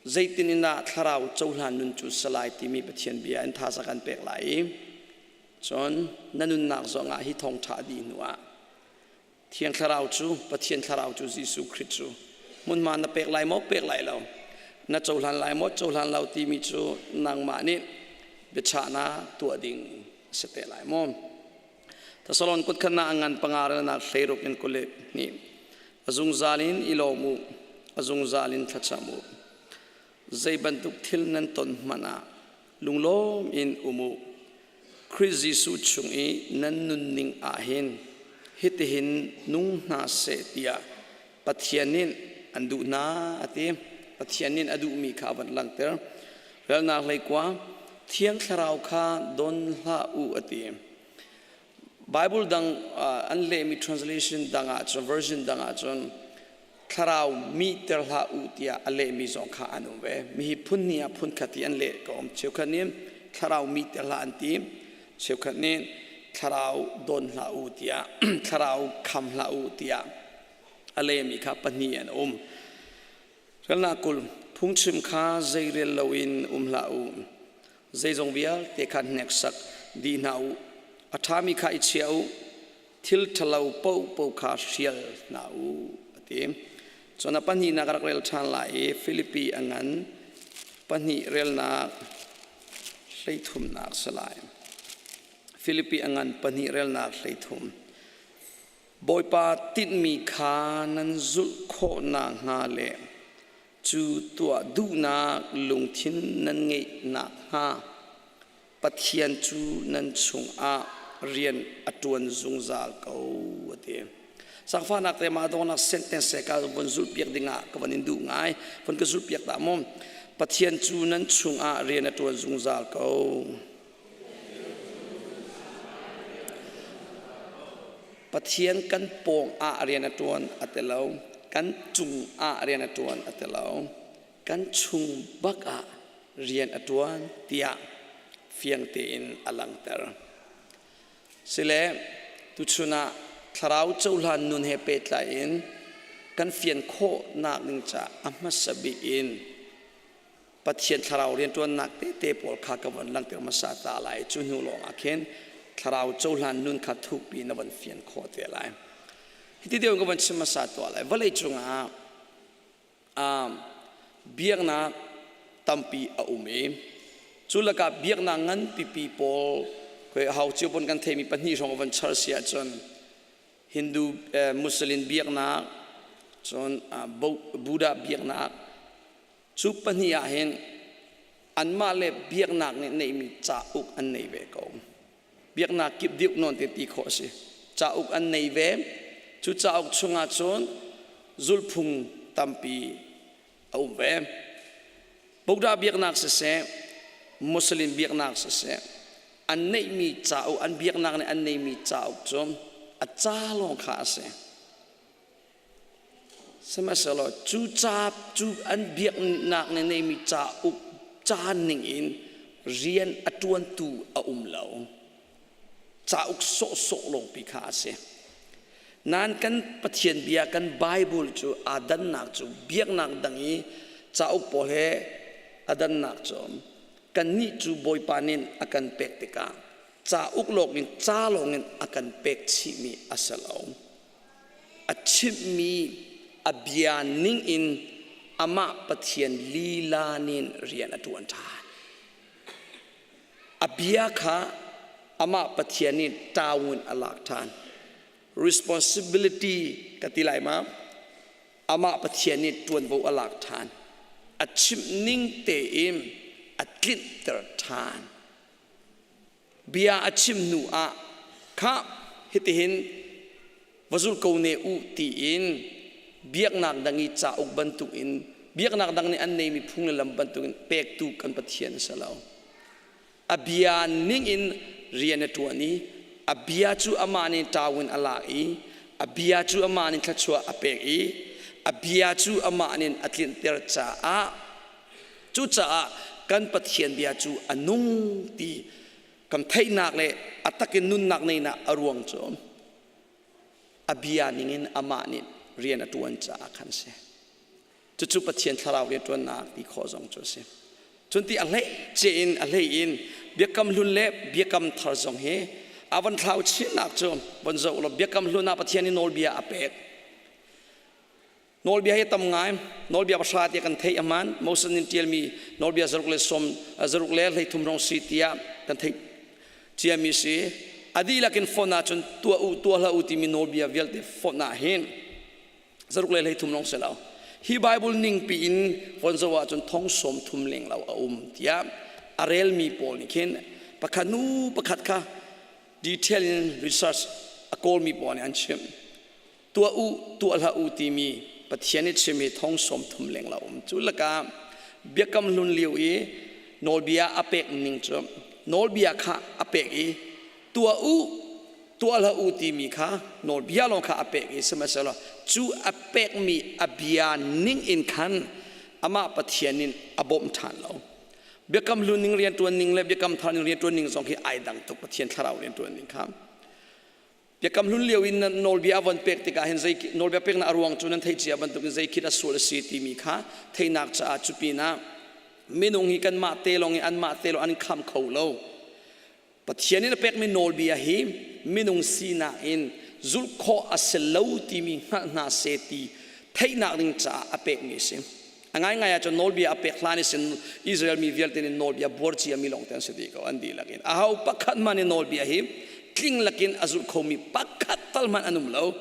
zeitin in dah thlarau cohlan nun cu salai timi Pathian bia in thaza kan pek lai i cun na nunnak zongah hi thawngṭha dih hnu ah Thiang Thlarau cu Pathian Thlarau cu Jesuh Khrih cu hmunhma na pek lai maw pek lai lo na cohlan lai maw cohlan lo timi cu nangmah nih biachahnak tuah ding a si te lai maw. Thessalon kutkhatnak a ngan panga relnak 16 in 22 a zungzal in i lawm u a zungzal in thlacam u zei bantuk thil nan ton hmanh ah lunglawm in um u Khrih Jesuh chung i nan nunning ah hin hitihin nung hna seh tiah Pathian nih an duh hna a ti. Pathian nih a duhmi kha a van langhter. Relnak hleikua Thiang Thlarau kha don hlah u a ti. Bible dang an lehmi translation dang ahcun version dang ahcun thlarau mihter hlah u tiah a lehmi zong kha an um ve. Mihi phun hnih ah phun khat i an leh ka um. Cheukhat nih thlarau mihter hlah an ti. Cheukhat nih thlarau don hlah u tiah thlarau kham hlah u tiah a lehmi kha pahnih an um. Ralnak 20 phungchim kha zeirel loin um hlah u. Zeizong vialte kha hneksak dih hna u. A ṭhami kha i chia u. Thil ṭhalo paohpaoh kha hrial hna u a ti. Cun a pahnihnak a rak rel ṭhan lai i Filipi a ngan pahnih relnak hleithumnak si lai. Filipi a ngan pahnih relnak 13. Bawipa tinhmi kha nan zulh khawh nakhnga le cu tuah duhnak lungthin nan ngeih nakhnga Pathian cu nan chungah rian a ṭuan zungzal ko a ti. Sangfahnak te mah dawnak sentence ka von zulhpiak dingah ka von in duh ngai. Von ka zulhpiak dah maw? Pathian cu nan chungah rian a ṭuan zungzal ko. Pathian kan pawng ah rian a ṭuan a ti lo. Kan cung ah rian a ṭuan a ti lo. Kan chung bak ah rian a ṭuan tiah fiang tein a langhter. Sile tuchun ah thlarau cohlan nun he pehtlai in Kan fian khawhnak ding caah a hmasa bik in Pathian thlarau rianṭuannak tete pawl kha ka von langhter hmasa ta lai. Cu hnu lawng ah khin thlarau cohlan nun kha thukpi na von fian khawh te lai. Hiti deuh in ka von chim hmasa tuah lai. Vawlei cungah biaknak tampi a um i cu lakah biaknak ngan pipi pawl khoi hau cio pon kan theimi pahnih hrawng van char si ahcun Hindu Muslim biaknak cun Buddha biaknak cu pahnih ah hin anmah le biaknak nih neihmi cauk an nei ve ko. Biaknak kip diuk nawn te ti khawh a si. Cauk an nei ve. Cu cauk chungah cun zulphung tampi a um ve. Buddha biaknak siseh, Muslim biaknak siseh, an neihmi cauk, an biaknak nih an neihmi cauk cu a ca lawng kha a si. Sihmanhsehlaw cu ca cu an biaknak nih neihmi cauk ca ning in rian a ṭuantu a um lo. Cauk sawhsawh lawngpi kha a si. Nain kan Pathian bia kan Bible cu aa dannak cu biaknak dang i cauk pawl he a dannak cu kannih cu Bawipa nih a kan pek tikah cauk lawngin ca lawngin a kan pek chihmi a si lo. A chimhmi a bia ningin amah Pathian lila nin rian a ṭuan ṭhan. A bia kha amah Pathian nih ṭaung in a lak ṭhan. Responsibility ka ti lai ma? Amah Pathian nih ṭuanvo a lak ṭhan. A chimh ning tein a tlinhter ṭhan. Bia a chim hnu ah khah hitihin va zul ko ne u tiin biaknak dang i cauk bantukin biaknak dang nih an neimi phung le lam bantukin pektu kan Pathian a si lo. A bia ningin rian a ṭuan i a bia cu amah nih ṭau in a lak i a bia cu amah nih thluachuah a pek i a bia cu amah nih a tlinhter caah cucaah kan Pathian bia cu a nung ti kan theihnak le a takin nunnak neinak a ruang cu a bia ningin amah nih rian a ṭuan caah khan a si. Cucu Pathian thlarau rianṭuannak ti khawh zong cu a si. Cun ti a hlei ce in a hlei in biakam hlun le biakam thar zong hi a van thlau chinnak cu von zoh law biakam hlun ah Pathian nih nawlbia a pek. Nawlbia hi tam ngai. Nawlbia pahra tiah kan theih aman. Moses nih ṭialmi nawlbia zaruk le sawm zaruk le 13 rong si tiah kan theih ciami si. A dihlak in fonh ahcun tuah u tuah hlah u timi nawlbia vialte fonh ah hin zaruk le 33 lawng si lo. Hi Bible ning piin von zoh ahcun thong 30 leng lo a um tiah a relmi pawl nih khin pakhat nu pakhat kha detail in research a kawlmi pawl nih an chimh. Tuah u tuah hlah u timi Pathian i chimmi thong 30 leng lo um. Cu lakah biakam hlun lio i nawlbia a pek ning cu nawlbia kha a pek i tuah u tuah hlah u timi kha nawlbia lawng kha a pek i sihmanhsehlaw cu a pekmi a bia ning in khan amah Pathian in a bawmh ṭhan lo. Biakam hlun ning rianṭuan ning le biakam thar ning rianṭuan ning zong hi ai dang tuk Pathian thlarau rianṭuan ning kha. Biakam hlun lio in nawlbia a von pek tikah hin zei nawlbia peknak a ruang cu nan theih cia bantukin zei khi dah sual a si timi kha theihnak caah cu pinah minung hi kanmah te lawng i anmah te lawng an kham kho lo. Pathian in a pekmi nawlbia hi minung sinak in zulh khawh a si lo timi hngalh hna seh ti theihnak ding caah a pekmi a si. A ngaingai ahcun nawlbia a pek hlan i sin Israel mi vialte nih nawlbia buar ciami lawng te an si dih ko an dihlak in. Aho pakhat hmanh nih nawlbia hi tling lakin a zulh khomi pakhat tal hmanh an um lo.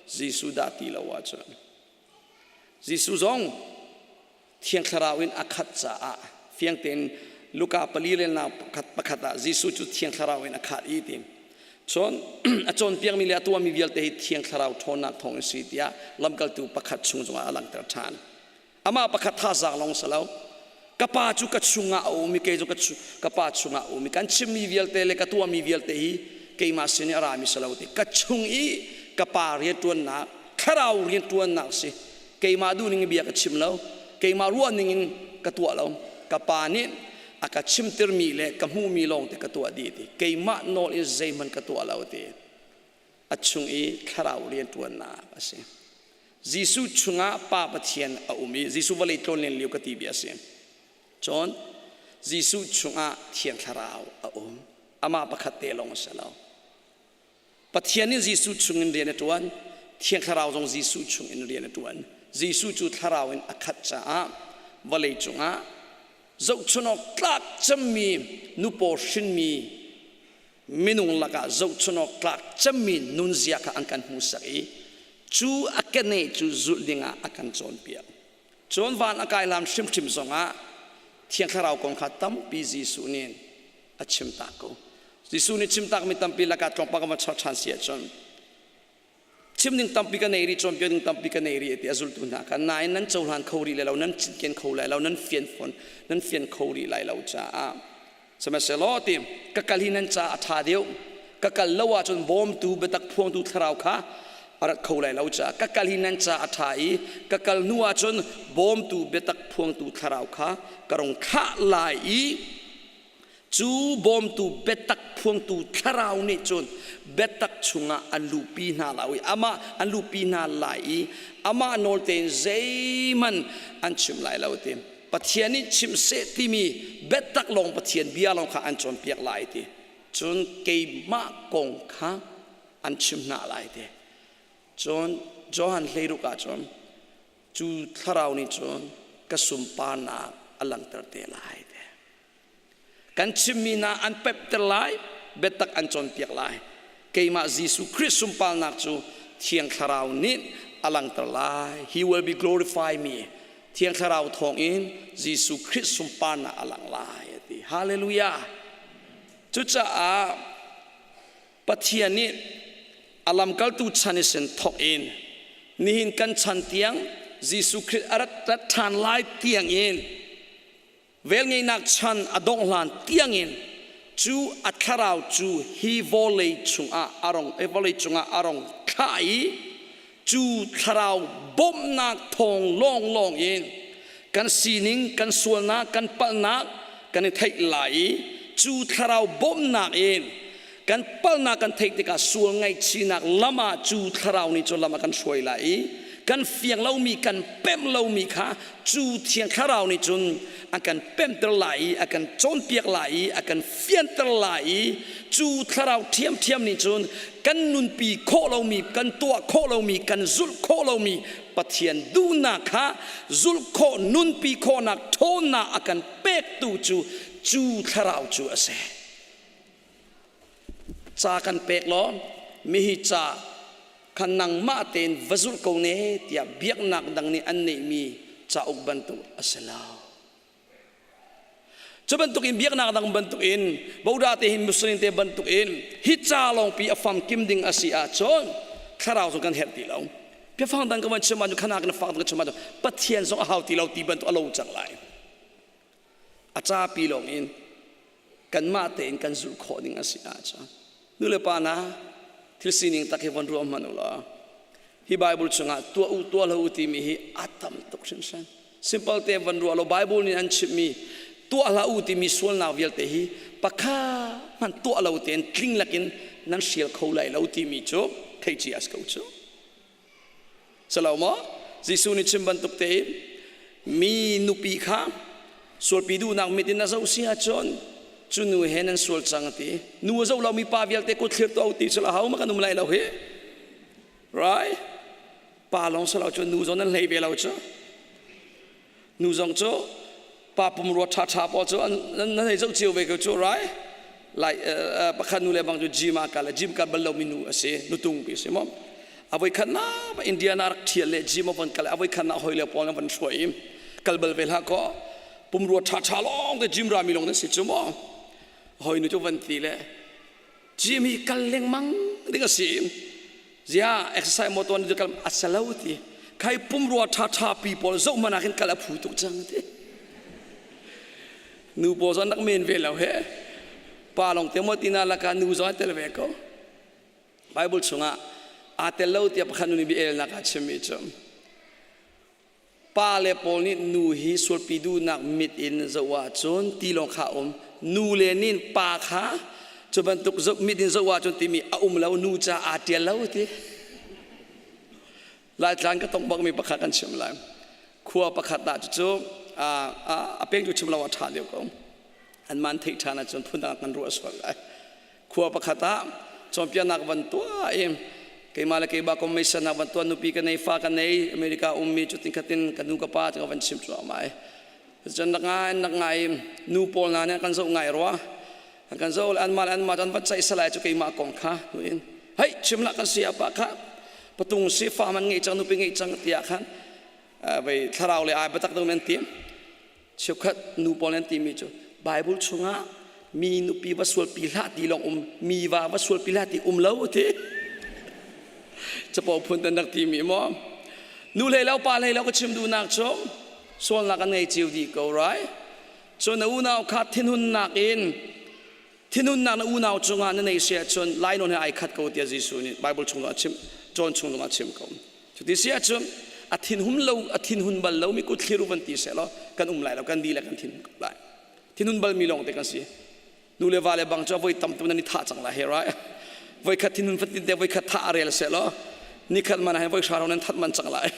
Jesuh dah ti lo ahcun. Jesuh zong Thiang Thlarau in a khat caah fiang tein Luka pali relnak pakhat pakhat ah Jesuh cu Thiang Thlarau in a khat i ti. Cun a cawnpiakmi le a tuahmi vialte hi Thiang Thlarau ṭhawnnak thawng in si tiah lamkaltu pakhat chung zongah a langhter ṭhan. Amah pakhat thazaang lawng si lo. Ka pa cu ka chungah a um i kei cu ka pa chungah a um i kan chimmi vialte le ka tuahmi vialte hi keimah sin i a rami si lo ti ka chung i ka pa rianṭuannak thlarau rianṭuannak si keimah duhning in bia ka chim lo keimah ruahning in ka tuah lo ka pa nih a ka chimtirmi le ka hmuhmi lawng te ka tuah dih ti keimah nawl in zeihmanh ka tuah lo ti a chung i thlarau rianṭuannak a si. Jesuh chungah Pa Pathian a um i Jesuh vawlei tlawnlen lio ka ti bia a si. Cun Jesuh chungah Thiang Thlarau a um. Amah pakhat te lawng a si lo. Pathian nih Jesuh chungin rian a ṭuan, Thiang Thlarau zong Jesuh chungin rian a ṭuan. Jesuh cu Thlarau in a khat caah vawlei cungah zohchunhawk tlak cemmi nupaw hrinmi minung lakah zohchunhawk tlak cemmi nunzia kha an kan hmuhsak i cu a keneh cu zulh dingah a kan cawnpiak. Cun van a kai hlan hrimhrim zongah Thiang Thlarau kong kha tampi Jesuh nih a chimtak ko. Jesuh nih chimtakmi tampi lakah tlawmpal kan van char ṭhan si ahcun chim ding tampi ka nei rih, cawnpiak ding tampi ka nei rih ti a zultu hna kha nain nan cohlan kho rih lai lo, nan cinken kho lai lo, nan fian fawn, nan fian kho rih lai lo caah sihmanhsehlaw ti ka kal hi nan ca a ṭha deuh ka kal lo ahcun bawmtu biatak phuangtu thlarau kha a rat kho lai lo caah ka kal hi nan ca a ṭha i ka kal hnu ahcun bawmtu biatak phuangtu thlarau kha ka rung thlah lai i cu bawmtu biatak phuangtu thlarau nih cun biatak chungah an luhpi hna lai i amah an luhpi hna lai i amah nawl tein zeihmanh an chim lai lo ti Pathian nih chim seh timi biatak lawng Pathian bia lawng kha an cawnpiak lai ti. Cun keimah kong kha an chim hna lai ti. Cun Johan 16 ah cun cu thlarau nih cun ka sunparnak a langhter te lai ti. Kan chimmi hna an pepter lai, biatak an cawnpiak lai. Keimah Jesuh Khrih sunparnak cu Thiang Thlarau nih a langhter lai. He will be glorify me. Thiang Thlarau thawngin Jesuh Khrih sunparnak a lang lai a ti. Hallelujah. Cucaah Pathian nih a lamkaltu chan i sin thawk in nihin kan chan tiang Jesuh Khrih a rat ṭhan lai tiang in Velngeihnak chan a dongh hlan tiangin cu a thlarau cu hi vawlei chungah a rong eh, vawlei cungah a rong thlah i cu thlarau bawmhnak thawng lawnglawng in kan sining kan sualnak kan palhnak kan i theih lai i cu thlarau bawmhnak in kan palhnak kan theih tikah sual ngaihchihnak lam ah cu thlarau nih cu lam a kan hruai lai i kan fiang lomi kan pemh lomi kha cu thiang thlarau nih cun a kan pemhter lai i a kan cawnpiak lai i a kan fianter lai i cu thlarau ṭhiamṭhiam nih cun kan nunpi khawh lomi kan tuah khawh lomi kan zulh khawh lomi Pathian duhnak kha zulh khawh nunpi khawhnak ṭhawnnak a kan pektu cu cu thlarau cu a si. Ca kan pek law mihi ca kha nangmah tein va zulh ko ne tiah biaknak dang nih an neihmi cauk bantuk a si lo. Cu bantukin biaknak dang bantukin Buddha te hin Muslim te bantukin hi ca lawngpi a famkim ding a si ahcun thlarau zong kan herh ti lo. Biafang dang ka van chim ahcun khana kan fak ka chim ahcun Pathian zong a hau ti lo ti bantuk a lo cang lai. A capi lawng in kanmah tein kan zulh khawh ding a si ahcun nu le pa hna thil sining tak hi von ruah hmanh u law hi Bible chungah tuah u tuah lo u timi hi a tam tuk hringhran simple te van ruah lo Bible nih an chimhmi tuah hlah u timi sualnak vialte hi pakhat hmanh tuah lo tein tling lakin nan hrial kho lai lo timi cu theih cia a si ko cu Salo maw? Jesuh nih chim bantuk tein mi nupi kha sualpi duhnak mit in a zoh si ahcun cu nu he nan sual cang a ti. Nu a zoh lomi pa vialte kut thlir tuah u ti cu ho ma kan um lai lo hi. Right? Pa lawng si lo cu nu zong nan hlei ve lo cu. Nu zong cu pa pumrua ṭhaṭha pawl cu nan hei zoh cio ve ko cu right? Lai pakhat nu le bang cu gym ah kal gym kal bal lomi nu a si nutung pi si maw a voi khat na Indiana rak thial le gym a von kal a voi khat na hoi le pawl na von hruai i kal bal ve hlah ko pumrua ṭhaṭha lawng te gym rami lawng nan si cu maw hoi nu cu van ti le gym hi kal lengmang ding a si zia exercise motor ni kal a salo ti khai pumrua tha tha pi pawl zoh mana khin kal a phu tuk cang ti nu pawl zong nak men ve lo he pa long te mo tina laka nu zong tel ve ko bible chungah aa tel lo tiah pakhat nu nih bi el nak a chimmi cu Pa le pawl nih nu hi sualpi duhnak mit in zoh ahcun ti lawng kha a um. Nu le nih pa kha cu bantuk mit in zoh ahcun timi a um lo, nu ca aa ṭial lo ti. Laitlang ka tong bakmi pakhat kan chim lai. Khua pakhat ah cucu a peng cu chim lo a ṭha deuh ko. An man theih ṭhan ahcun phundang kan ruah sual lai. Khua pakhat ah cawnpiaknak van tuah i keimah le keimah commission van tuah nupi ka nei fa ka nei America ummi cu tin khatin ka nu ka pa cu ka van chim cuahmah i cun nak ngai nak ngai nu pawl hna nih kan zoh ngai rua an kan zoh le anmah le anmah an va ceih salai cu keimah kong kha nuin hei chim lah kan si apa kha patung si fa man ngei cang nupi ngei cang tiah khan vei thlarau le ai batak dong nan ti cheukhat nu pawl nan timi cu Bible chungah mi nupi va sual pi hlah ti lawng um mi va va sual pi hlah ti um lo ti capo phun tan rak ti mi maw nu hlei lo pa hlei lo ka chim duhnak cu sualnak an ngei cio dih ko rai Cun na unau kha thinhunnak in thinhunnak na unau cungah na nei si ahcun lainawn he ai khat ko tiah Jesuh nih Bible chung a chim John chung zongah a chim ko. Cuti si ahcun a thinhun lo a thinhun bal lomi kut thlir u van ti seh law kan um lai lo kan di le kan thin ko lai. Thinhun balmi lawng te kan si. Nu le va le bang cu voi tam tu nan i thah cang lai he right. Voi khat thinhun fatin te voi khat thah a rel seh law nikhat man ah voi hra nan that man cang lai.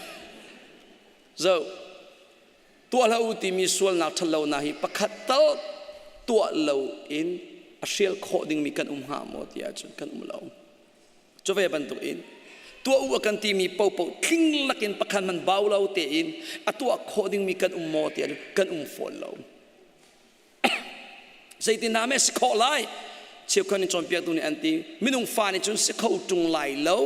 Zo tuah hlah u timi sualnak ṭhatlonak hi pakhat tal tuah loin a hrial khawh dingmi kan um hnga maw ti ahcun kan um lo. Cu ve bantuk in tuah u a kan timi paohpaoh tling lakin pakhat man bau lo tein a tuah khawh dingmi kan um maw ti ahcun kan um fawn lo. Zeitin dah meh si khawh lai? Cheukhat nih cawnpiaktu nih an ti, minung fa nih cun si kho ṭung lai lo.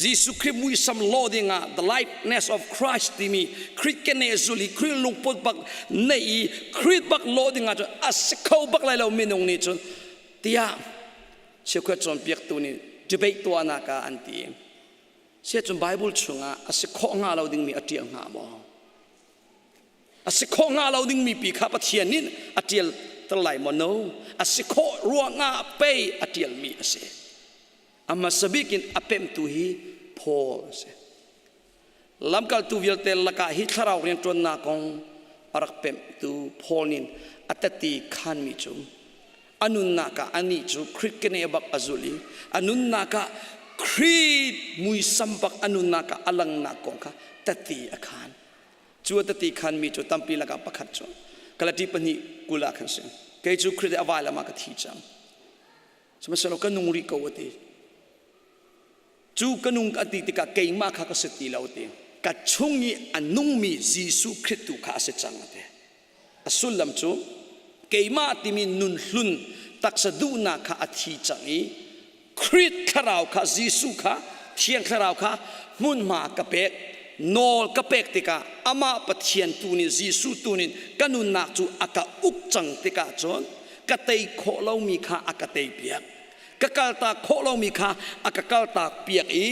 Jesuh Khrih muisam law dingah the likeness of Christ timi Khrih keneh zul i Khrih lungput bak neih i Khrih bak law dingah cun a si kho bak lai lo minung nih cun tiah cheukhat cawnpiaktu nih debate tuahnak ah an ti. Siah cun Bible chungah a si khawh hnga lo dingmi a ṭial hnga maw? A si khawh hnga lo dingmi pi kha Pathian nih a ṭial ter lai maw? No. A si khawh ruangah pei a ṭialmi a si. A hmasa bik in a pemhtu hi Paul a si. Lamkaltu vialte lakah hi thlarau rianṭuannak kong a rak pemhtu Paul nih a tati khanmi cu a nunnak ah anih cu Khrih keneh bak a zulh i a nunnak ah Khrih muisam bak a nunnak ah a langnak kong kha tati a khan. Cu a tati khanmi cu tampi lakah pakhat cu Galati pahnih 20 ah khan si. Kei cu Khrih a vailam ah ka thi cang. Sihmanhsehlaw ka nung rih ko a ti. Cu ka nung a ti tikah keimah kha ka si ti lo a ti. Ka chung i a nungmi Jesuh Khrih tu kha a si cang a ti. A sullam cu keimah timi nun hlun taksa duhnak kha a thi cang i Khrih thlarau kha Jesuh kha Thiang Thlarau kha hmunhma ka pek nawl ka pek tikah amah Pathian tu nih Jesuh tu nih ka nunnak cu a ka uk cang tikah cun ka tei khawh lomi kha a ka tei piak ka kaltak khawh lomi kha a ka kaltak piak i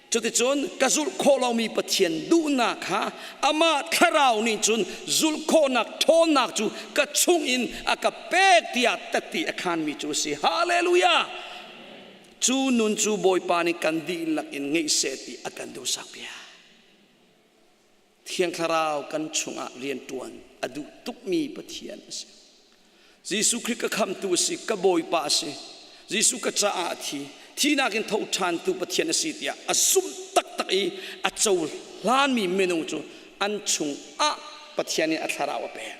Cuticun ka zulh khawh lomi Pathian duhnak kha amah thlarau nih cun zulh khawhnak ṭhawnnak cu ka chungin a ka pek tiah tatti a khanmi cu a si. Hallelujah! Cu nun cu Bawipa nih kan dihlak in ngeih seh ti a kan duhsak piak. Thiang Thlarau kan chungah rianṭuan a duh tukmi Pathian a si. Jesuh Khrih ka khamtu a si, ka Bawipa a si. Jesuh ka caah a thi. Thihnak in tho ṭhantu Pathian a si tiah a zumh taktak i a cohlanmi minung cu an chungah Pathian nih a thlarau a pek.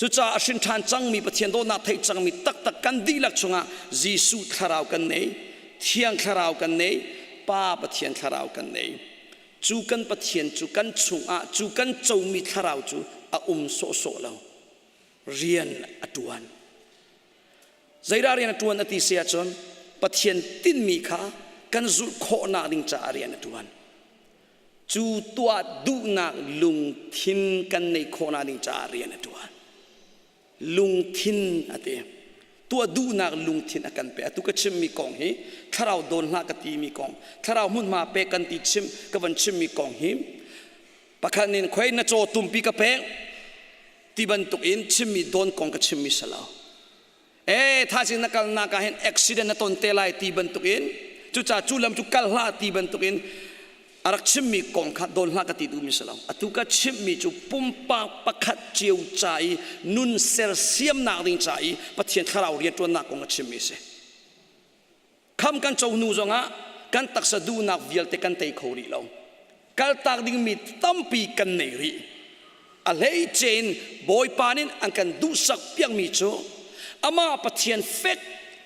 Cucaah a hrin ṭhan cangmi Pathian dawtnak theih cangmi taktak kan dihlak chungah Jesuh thlarau kan nei, Thiang thlarau kan nei, Pa Pathian thlarau kan nei. Cu kan Pathian cu kan chungah cu kan comi thlarau cu a um sawhsawh lo. Rian a ṭuan. Zeidah rian a ṭuan a ti si ahcun Pathian tinhmi kha kan zulh khawhnak ding caah rian a ṭuan. Cu tuah duhnak lungthin kan neih khawhnak ding caah rian a ṭuan. Lungthin a ti. Tuah duhnak lungthin a kan pe. Atu ka chimmi kong hi thlarau dawn hlah ka timi kong, thlarau hmunhma pe kan ti chim ka van chimmi kong hi pakhat nin khoi na caw tumpi ka pek ti bantuk in chimmi dawn kong ka chimmi si lo. E thaizing na kalnak ah hin accident na ton te lai ti bantuk in cucaah cu lam cu kal hlah ti bantuk in a rak chimmi kong kha dawn hlah ka ti duhmi si lo. Atu ka chimmi cu pumpak pakhat cio ca i nun sersiamnak ding ca i Pathian thlarau rianṭuannak kong a chimmi a si. Kham kan co hnu zongah Kan taksa duhnak vialte kan tei kho rih lo. Kaltak dingmi tampi kan nei rih. A hleice in Bawipa nih an kan duhsak piakmi cu amah Pathian fek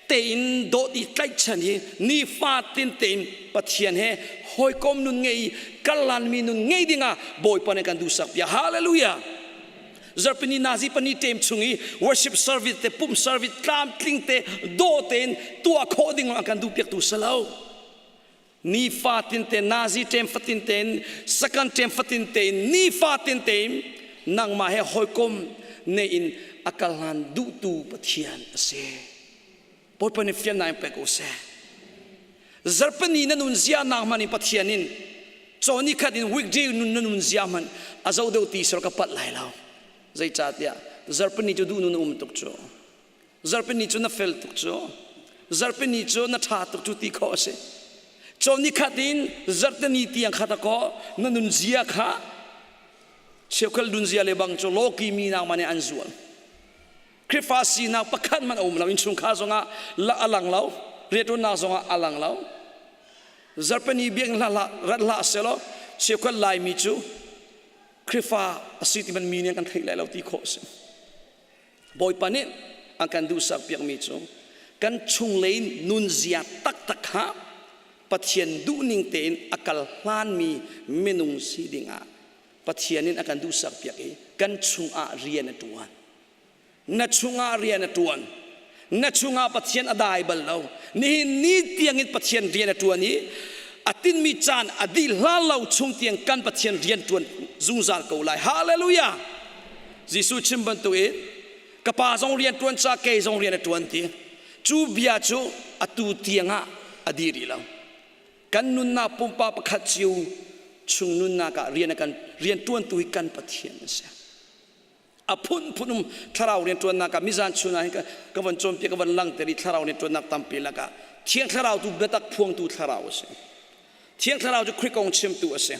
tein dawt i tlaihchan hi nifatin tein Pathian he hawikom nun ngei i karhlanmi nun ngei dingah Bawipa nih kan duhsak piak. Hallelujah! Zarhpini nazi pani ṭem chung i worship service te pumh service tlamtling te dawh tein tuah khawh ding an kan duhpiaktu si lo. Nifatin te nazi ṭem fatin tein second ṭem fatin tein nifatin tein nangmah he hawikom nei in a kal hlan duhtu Pathian a si. Bawipa nih fiannak in pek u seh. Zarhpini na nun zia nak hmanh in Pathian in cawni khat in weekday nun na nun zia hmanh a zo deuh ti sor ka palh lai lo. Zeicahtiah zarhpini cu duh nun um tuk cu. Zarhpini cu na fel tuk cu. Zarhpini cu na ṭha tuk cu ti khawh a si. Cawni khat in zarhteni tiang khat a kaw na nun zia kha cheukhat nun zia le bang cu lawki mi nak man an zual. Khrihfa sinak pakhat hmanh a um lo. Innchungkhar zongah a lang lo. Rianṭuannak zongah a lang lo. Zarhpini biakinn hlah hlah rat hlah selaw cheukhat Laimi cu Khrihfa a si ti man mi nih an kan theih lai lo ti khawh a si. Bawipa nih an kan duhsak piakmi cu kan chunglei nunzia taktak kha Pathian duhning tein a kal hlanmi minung si dingah Pathian in a kan duhsak piak i kan chungah rian a ṭuan. Na chungah rian a ṭuan. Na chungah Pathian a dai bal lo. Nihin ni tiangin Pathian rian a ṭuan i a tinmi caan a dih hlan lo chung tiang kan Pathian rian ṭuan zungzal ko lai. Hallelujah! Jesuh chim bantukin ka pa zong rian ṭuan ca kei zong rian a ṭuan ti. Cu bia cu atu tiangah a dih rih lo. Kan nunnak pumpak pakhat cio chung nunnak ah rian a kan rian ṭuantu hi kan Pathian a si. A phunphun um thlarau rian ṭuannak ah mizan chun ah hin ka von cawnpiak ka von langter i thlarau rian ṭuannak tampi lakah Thiang Thlarau tu biatak phuangtu thlarau a si. Thiang Thlarau cu Khrih kong chimtu a si.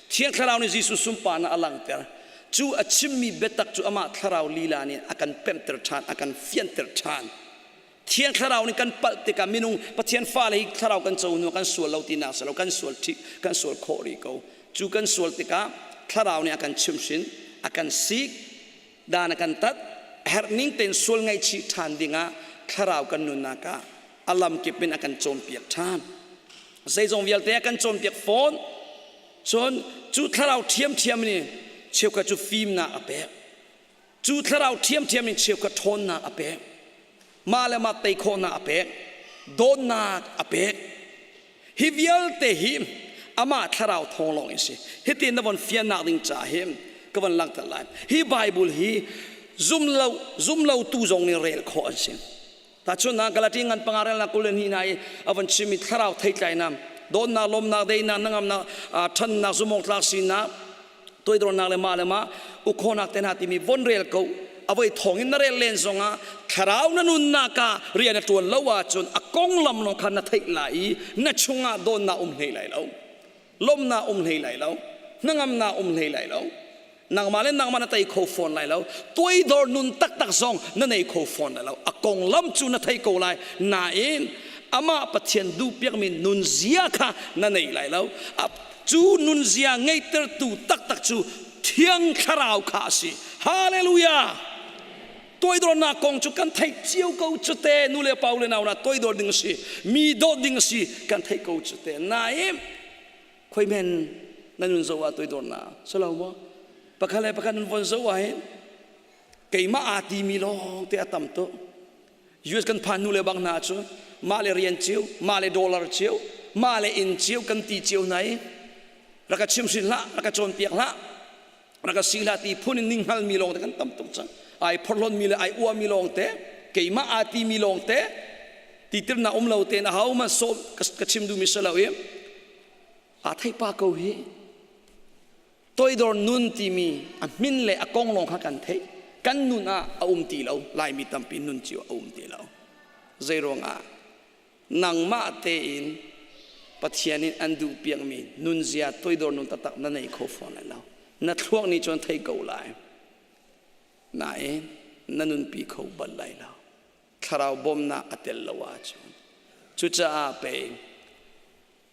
Thiang Thlarau nih Jesuh sunparnak a langhter. Cu a chimmi biatak cu amah thlarau lila nih a kan pemhter ṭhan, a kan fianter ṭhan. Thiang Thlarau nih kan palh tikah minung Pathian fale hi thlarau kan co hnu kan sual lo tinak si lo kan sual ṭhi kan sual khawh rih ko. Cu kan sual tikah thlarau nih a kan chimhhrin, a kan sik, dan a kan tat, a herh ning tein sual ngaihchih ṭhan dingah thlarau kan nunnak ah a lamkip in a kan cawnpiak ṭhan. Zeizong vialte a kan cawnpiak fawn. Cun cu thlarau ṭhiamṭhiam nih cheukhat cu fimnak a pek. Cu thlarau ṭhiamṭhiam in cheukhat ṭhawnnak a pek. Mah le mah tei khawhnak a pek. Dawtnak a pek. Hi vialte hi amah thlarau thawng lawng in si. Hitin na von fiannak ding ca hi ka von langhter lai. Hi Bible hi zumlo zumlotu zong nih rel khawh an si. Tahchunhnak Galati ngan panga relnak 22 hna i a von chimmi thlarau theitlainak, dawtnak, lawmnak, deinak, hnangamnak, ṭhannak, zumhawktlak sinak, toidornak le mah le mah ukhonak te hna timi von rel ko avoi thong in na rel len zongah thlarau na nunnak ah rian a ṭuan lo ahcun a konglam lawng kha na theih lai i na chungah dawtnak um hlei lai lo lawmnak um hlei lai lo hnangamnak um hlei lai lo nangmah le nangmah na tei kho fawn lai lo toidor nun taktak zong na nei kho fawn lai lo a konglam cu na thei ko lai nain amah Pathian duhpiakmi nunzia kha na nei lai lo cu nunzia ngeihtertu taktak cu Thiang Thlarau kha a si hallelujah toidornak kong cu kan theih cio ko cu te nu le pa u le nau na toidor ding a si mi dawt ding a si kan theih ko cu te nain khoi men na nun zo ah toidornak salo maw pakhat le pakhat nun von zo ah hin keimah aa timi lawng te a tam tuk US kan phan hnu le bang hna cu mah le rian cio mah le dollar cio mah le inn cio kan ti cio hna i rak ka chimhrin hlah rak ka cawnpiak hlah rak ka si hlah ti phun in ning hngalmi lawng te kan tam tuk cang ai phorhlonmi le ai uami lawng te keimah aa timi lawng te titirnak um lo tein aho man sawm ka chim duhmi si lo i aa theih pa ko hi toidor nun timi a hmin le a kong lawng kha kan theih kan nun ah a um ti lo laimi tampi nun cio a um ti lo zei ruangah nangmah tein Pathian in an duh piakmi nunzia toidor nun taktak na nei kho fawn lai lo na thluak nih cun thei ko lai nain na nunpi kho bal lai lo thlarau bawmnak a tel lo ahcun cucaah pei.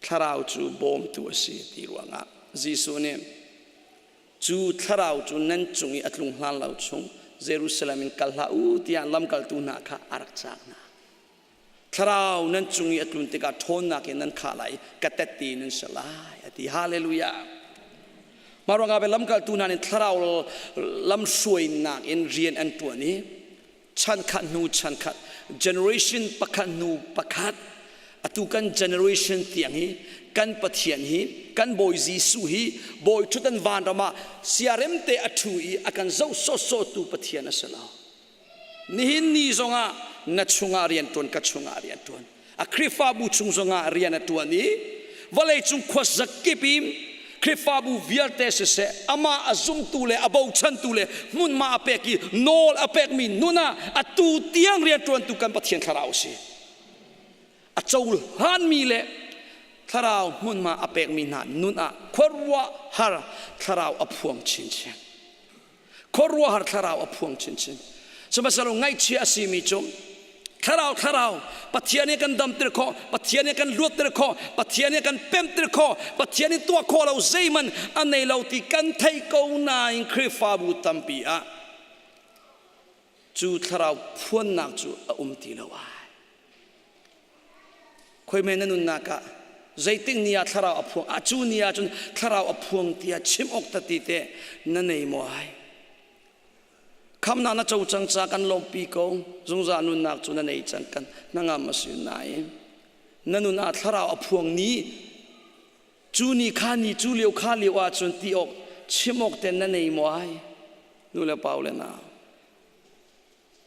Thlarau cu bawmtu a si ti ruangah Jesuh nih cu thlarau cu nan cung i a tlung hlan lo chung Jerusalem in kal hlah u tiah lamkaltu hna kha a rak caak hna. Thlarau nan cung i a tlun tikah ṭhawnnak in nan khah lai i ka tette nan si lai a ti. Hallelujah. Mah ruangah ve lamkaltu hna nih thlarau lamhruainak in rian an ṭuan i chan khat hnu chan khat generation pakhat hnu pakhat atu kan generation tiang hi kan Pathian hi kan Bawi Jesuh hi Bawi ṭhutdan vanram ah siarem te a ṭhu i a kan zoh sawhsawhtu Pathian a si lo. Nihin ni zongah na chungah rian ṭuan ka chungah rian ṭuan a Khrihfabu chung zongah rian a ṭuan i vawleicung khuazakip in Khrihfabu vialte siseh amah a zumtu le a bochantu le hmunhma a pek i nawl a pekmi nun ah atu tiang rian ṭuantu kan Pathian thlarau a si. A cohlanmi le thlarau hmunhma a pekmi hna nun ah khuaruahhar thlarau a phuang chinchin. Khuaruahhar thlarau a phuang chinchin. Sihmanhsehlaw ngaihchia a simi cu thlarau thlarau Pathian nih kan damter khawh, Pathian nih kan luatter khawh, Pathian nih kan pemter khawh, Pathian nih tuah khawh lo zeihmanh a nei lo ti kan theih ko nain Khrihfabu tampi ah cu thlarau phuannak cu a um ti lo ai. Khoime na nunnak ah zeitik ni ah thlarau a phuang a cu ni ah cun thlarau a phuang tiah chim awk ta ti te na nei maw ai khamnak na co cang ca kan lawmpi ko zungzal nunnak cu na nei cang kan hnangam a si nain na nun ah thlarau a phuang ni cu ni kha ni cu lio kha lio ah cun ti awk chim awk te na nei maw ai nu le pau le nau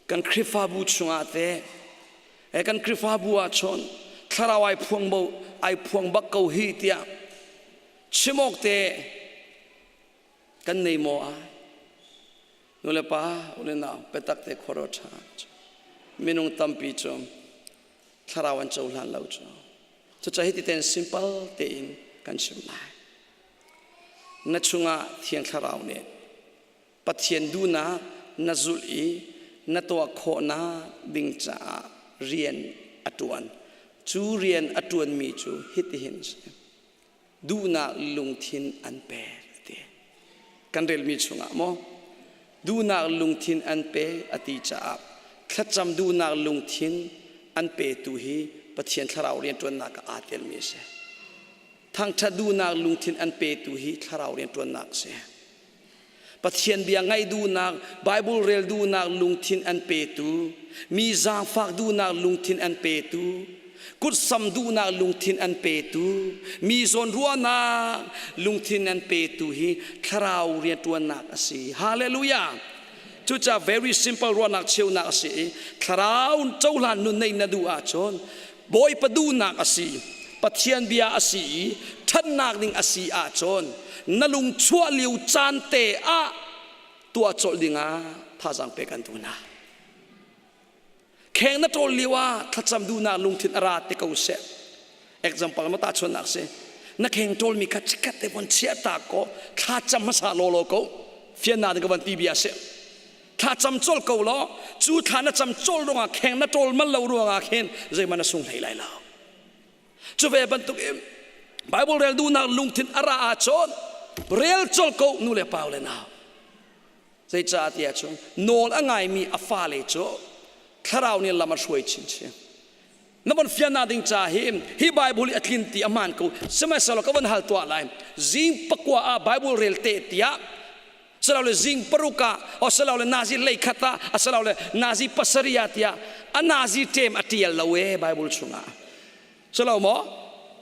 Kan Khrihfabu chungah teh eh kan Khrihfabu ah chon thlarau ai phuang bo ai phuang bak ko hi tiah chim awk te kan nei maw ai nu le pa u le nau biatak te khuaro ṭha minung tampi cu thlarau an cohlan lo cu cucaah hiti ten simple tein kan chim lai na chungah thiang thlarau nih Pathian duhnak na zulh i na tuah khawhnak ding caah rian a ṭuan. Cu rian a ṭuanmi cu hitihin a si. Duhnak lungthin an pek a ti. Kan relmi chungah maw? Duhnak lungthin an pe a ti caah thlacam duhnak lungthin an petu hi Pathian thlarau rianṭuannak ah aa telmi a si. Thangṭhat duhnak lungthin an petu hi thlarau rianṭuannak a si. Pathian bia ngaih duhnak, Bible rel duhnak lungthin an petu, mi zaangfak duhnak lungthin an petu, kutsam duhnak lungthin an petu, mi zawnruahnak lungthin an petu hi thlarau rianṭuannak a si. Hallelujah! Cucaah very simple ruahnak cheunak a si i thlarau cohlan nun neih na duh ahcun Bawipa duhnak a si, Pathian bia a si i ṭhatnak ding a si ahcun na lung chuah lio caan te ah tuah colh dingah thazaang pek an duh hna. Kheng na ṭawl lio ah thlacam duhnak lungthin a ra te ko seh. Example ma tahchunhnak si. Na kheng ṭawlmi kha chikkhat te von chiah ta ko thlacam hmasa law law ko. Fiannak ding ka van ti bia si. Thla cam colh ko law cu thla na cam colh ruangah kheng na ṭawl mal lo ruangah khin zeihmanh na sung hlei lai lo. Cu ve bantuk in Bible rel duhnak lungthin a ra ahcun rel colh ko nu le pa le nau. Zeicah tiah cun nawl a ngaimi a fale cu thlarau nih lam a hruai chinchin. Na von fiannak ding ca hi hi Bible hi a tlin ti a hmaan ko. Sihmanhsehlaw ka von hal tuah lai. Zing pakua ah Bible rel te tiah silole zing paruk ah asilole nazi leikhat ah asilole nazi pasarih ah tiah a nazi ṭem a ṭial lo e Bible chungah. Silo maw?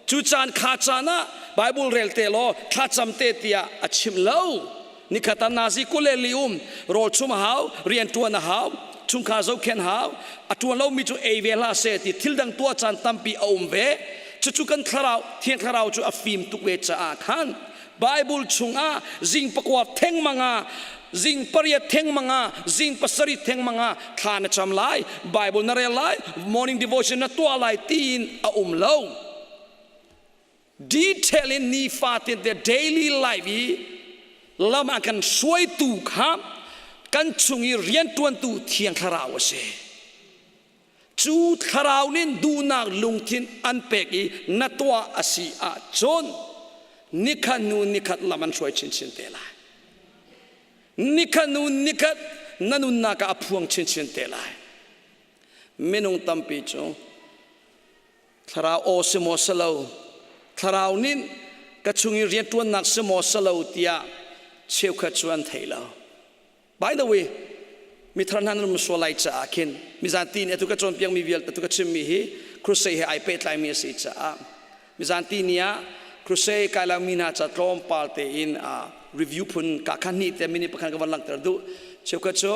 Cu caan kha caan ah Bible rel te law thlacam te tiah a chim lo. Nikhat ah nazi kule li um rawl chum a hau, rian ṭuan a hau, chungkhar zohkhenh hau, a ṭuan lomi cu ei ve hlah seh ti thil dang tuah caan tampi a um ve. Cucu kan thlarau, Thiang Thlarau cu a fim tuk ve caah khan Bible chungah zing pakua thengmang ah zing pariat thengmang ah zing pasarih thengmang ah thla na cam lai Bible na rel lai morning devotion na tuah lai tiin a um lo detail in nifatin te daily life i lam a kan hruaitu kha kan chung i riantuantu thiang thlarau a si. Cu thlarau nih duhnak lungthin an pek i na tuah a si ahcun nikhat hnu nikhat lam an hruai chinchin te lai. Nikhat hnu nikhat na nunnak ah a phuang chinchin te lai. Minung tampi cu thlarau aw si maw si lo, thlarau nih ka chung i rianṭuannak si maw si lo tiah cheukhat cu an thei lo. By the way, mithar hna nan um sual lai caah khin mizanti nih atu ka cawnpiakmi vialte atu ka chimmi hi crusade he ai pehtlaimi a si caah mizanti ni ah crusade kai lomi hna ca tlawmpal tein review phun ka khan hnih te minute pakhat ka van langhter duh. Cheukhat cu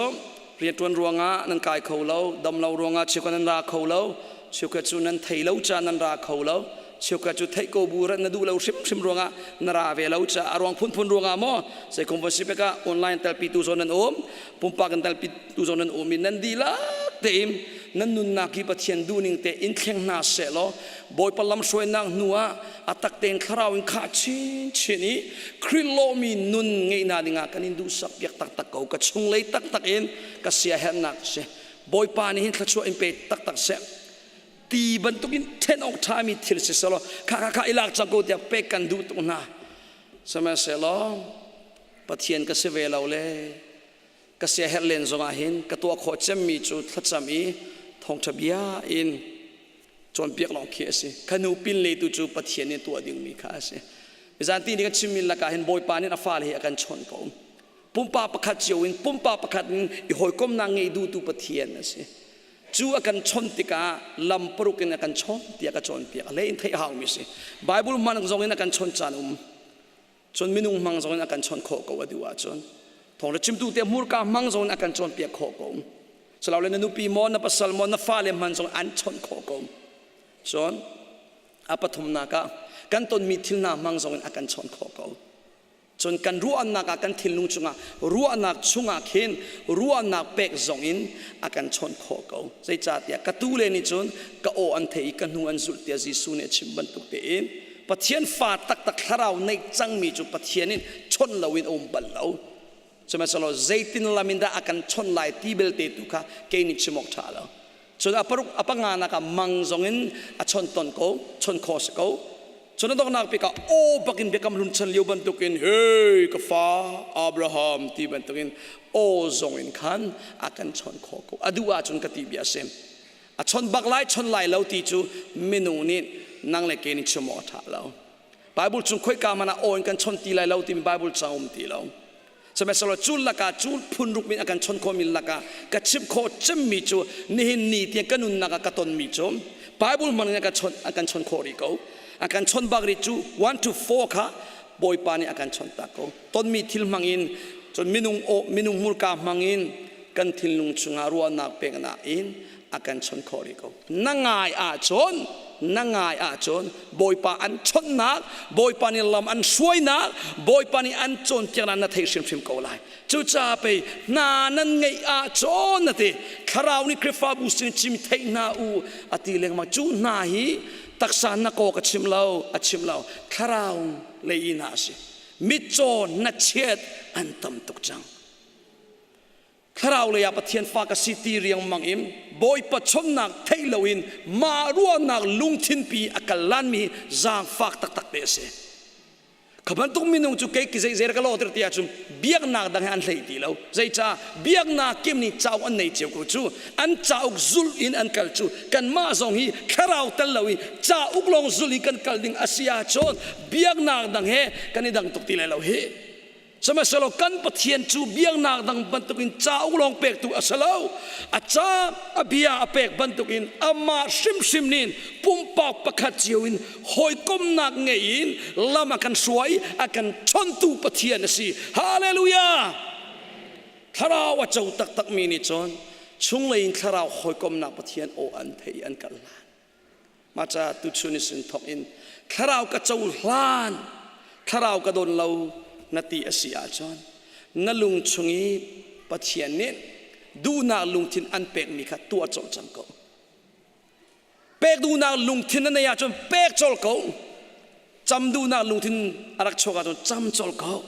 rianṭuan ruangah nan kai kho lo, dam lo ruangah cheukhat nan ra kho lo, cheukhat cu nan thei lo caah nan ra kho lo, cheukhat cu theih ko bu rat na duh lo hrimhrim ruangah na ra ve lo caah a ruang phunphun ruangah maw zeikom va si pekah online telpitu zawn nan um, pumpak in telpitu zawn nan um i nan dihlak tein nan nunnak hi Pathian duhning te in thleng hna seh law Bawipa lamhruainak hnu ah a tak tein thlarau in khah chinchin i Khrih lawhmi nun ngeihnak dingah kan in duhsak piak taktak ko. Ka chunglei taktak in ka siaherhnak si. Bawipa nih hin thluachuah in pe taktak seh. Ti bantukin ṭhen awk ṭhami thil si selaw kha kha kha i lak cang ko tiah pek kan duh tuk hna. Sihmanhsehlaw Pathian ka si ve lo le ka siaherh len zongah hin ka tuah khawh cemmi cu thlacam i thawngṭha bia in cawnpiak lawng khi a si. Khanu pinlei tu cu Pathian nih tuah dingmi kha a si. Mizanti nih kan chimmi lakah hin Bawipa nih a fale hi a kan chawnh ko. Pumpak pakhat cio in pumpak pakhat in i hawikomnak ngei duhtu Pathian a si. Cu a kan chawnh tikah lam paruk in a kan chawnh tiah ka cawnpiak. A hlei in theih a haumi si. Bible hman zong in a kan chawnh caan um. Cun minung hmang zong in a kan chawnh khawh ko a duh ahcun. Thawngṭha chimtu te hmurka hmang zong in a kan cawnpiak khawh ko. Salole na nupi maw, na pasal maw, na fale hman zong an chawnh khawh ko. Cun a pathumnak ah kan tonmi thil hna hmang zong in a kan chawnh khawh ko. Cun kan ruahnak ah kan thinlung chungah ruahnak chungah khin ruahnak pek zong in a kan chawnh khawh ko. Zeicahtiah ka tu le nih cun ka aw an thei i ka hnu an zulh tiah Jesuh nih a chim bantuk tein Pathian fa taktak thlarau neih cangmi cu Pathian in chawnh loin a um bal lo. Sihmanhsehlaw zeitin lam in dah a kan chawnh lai ti belte tu kha kei nih chim awk ṭha lo. Cun a paruk a panganak ah mang zong in a chawnh ton ko, chawnh khawh si ko. Cun a donghnak bik ah aw bakin biakam hlun chan lio bantukin hey ka fa Abraham ti bantukin aw zong in khan a kan chawnh khawh ko. A duh ahcun ka ti bia a si. A chawnh bak lai chawnh lai lo ti cu minung nih nang le kei nih chim awk a ṭha lo. Bible chung khoika hmanh ah aw in kan chawnh ti lai lo timi Bible ca um ti lo. Sihmanhsehlaw cu lakah cu phun ruk min a kan chawnh khawhmi lakah ka chimh khawh cemmi cu nihin ni tiang ka nunnak ah ka tonmi cu Bible hmang in a kan chawnh a kan chawnh khawh rih ko. A kan chawnh bak rih cu 1 to 4 kha Bawipa nih a kan chawnh tak ko. Tonmi thil hmang in cun minung aw minung hmurka hmang in kan thinlung chungah ruahnak peknak in a kan chawnh khawh rih ko. Na ngai ahcun na ngai ahcun Bawipa an chawnhnak, Bawipa nih lam an hruainak, Bawipa nih an cawnpiaknak na thei hrimhrim ko lai. Cucaah pei hna nan ngeih ahcun na ti Thlarau nih Khrihfabu sin chim theih hna u a ti lengmang. Cu hna hi taksa na kaw ka chim lo, a chim lo. Thlarau lei in ah a si. Mitcaw na chiat an tam tuk cang. Thlarau lei ah Pathian fa ka si ti riangmang in Bawipa chonnak theih loin mah ruahnak lungthin pi a kal lanmi zaangfak taktak te a si. Kha bantuk minung cu kei ki zei ka lawter ti ahcun biaknak dang he an hlei ti lo. Zeicah biaknak kim nih cauk an nei cio ko cu an cauk zulh in an kal cu kanmah zong hi thlarau tel lo i cauk lawng zulh in kan kal ding a si ahcun biaknak dang he kan i dang tuk ti lai lo hi. Sihmanhsehlaw kan Pathian cu biaknak dang bantukin cauk lawng pektu a si lo. A ca a bia a pek bantukin amah hrimhrim nih pumpak pakhat cio in hawikomnak ngei in lam a kan hruai, a kan chontu Pathian a si. Hallelujah! Thlarau a co taktakmi nih cun chunglei in thlarau hawikomnak Pathian aw an thei an kal hlan. Mah caah tuchun i sin thawk in thlarau ka cohlan, thlarau ka dawn lo na ti a si ahcun na lung chung i Pathian nih duhnak lungthin an pekmi kha tuah colh cang ko. Pek duhnak lungthin na neih ahcun pek colh ko. Cam duhnak lungthin a rak chuak ahcun cam colh ko.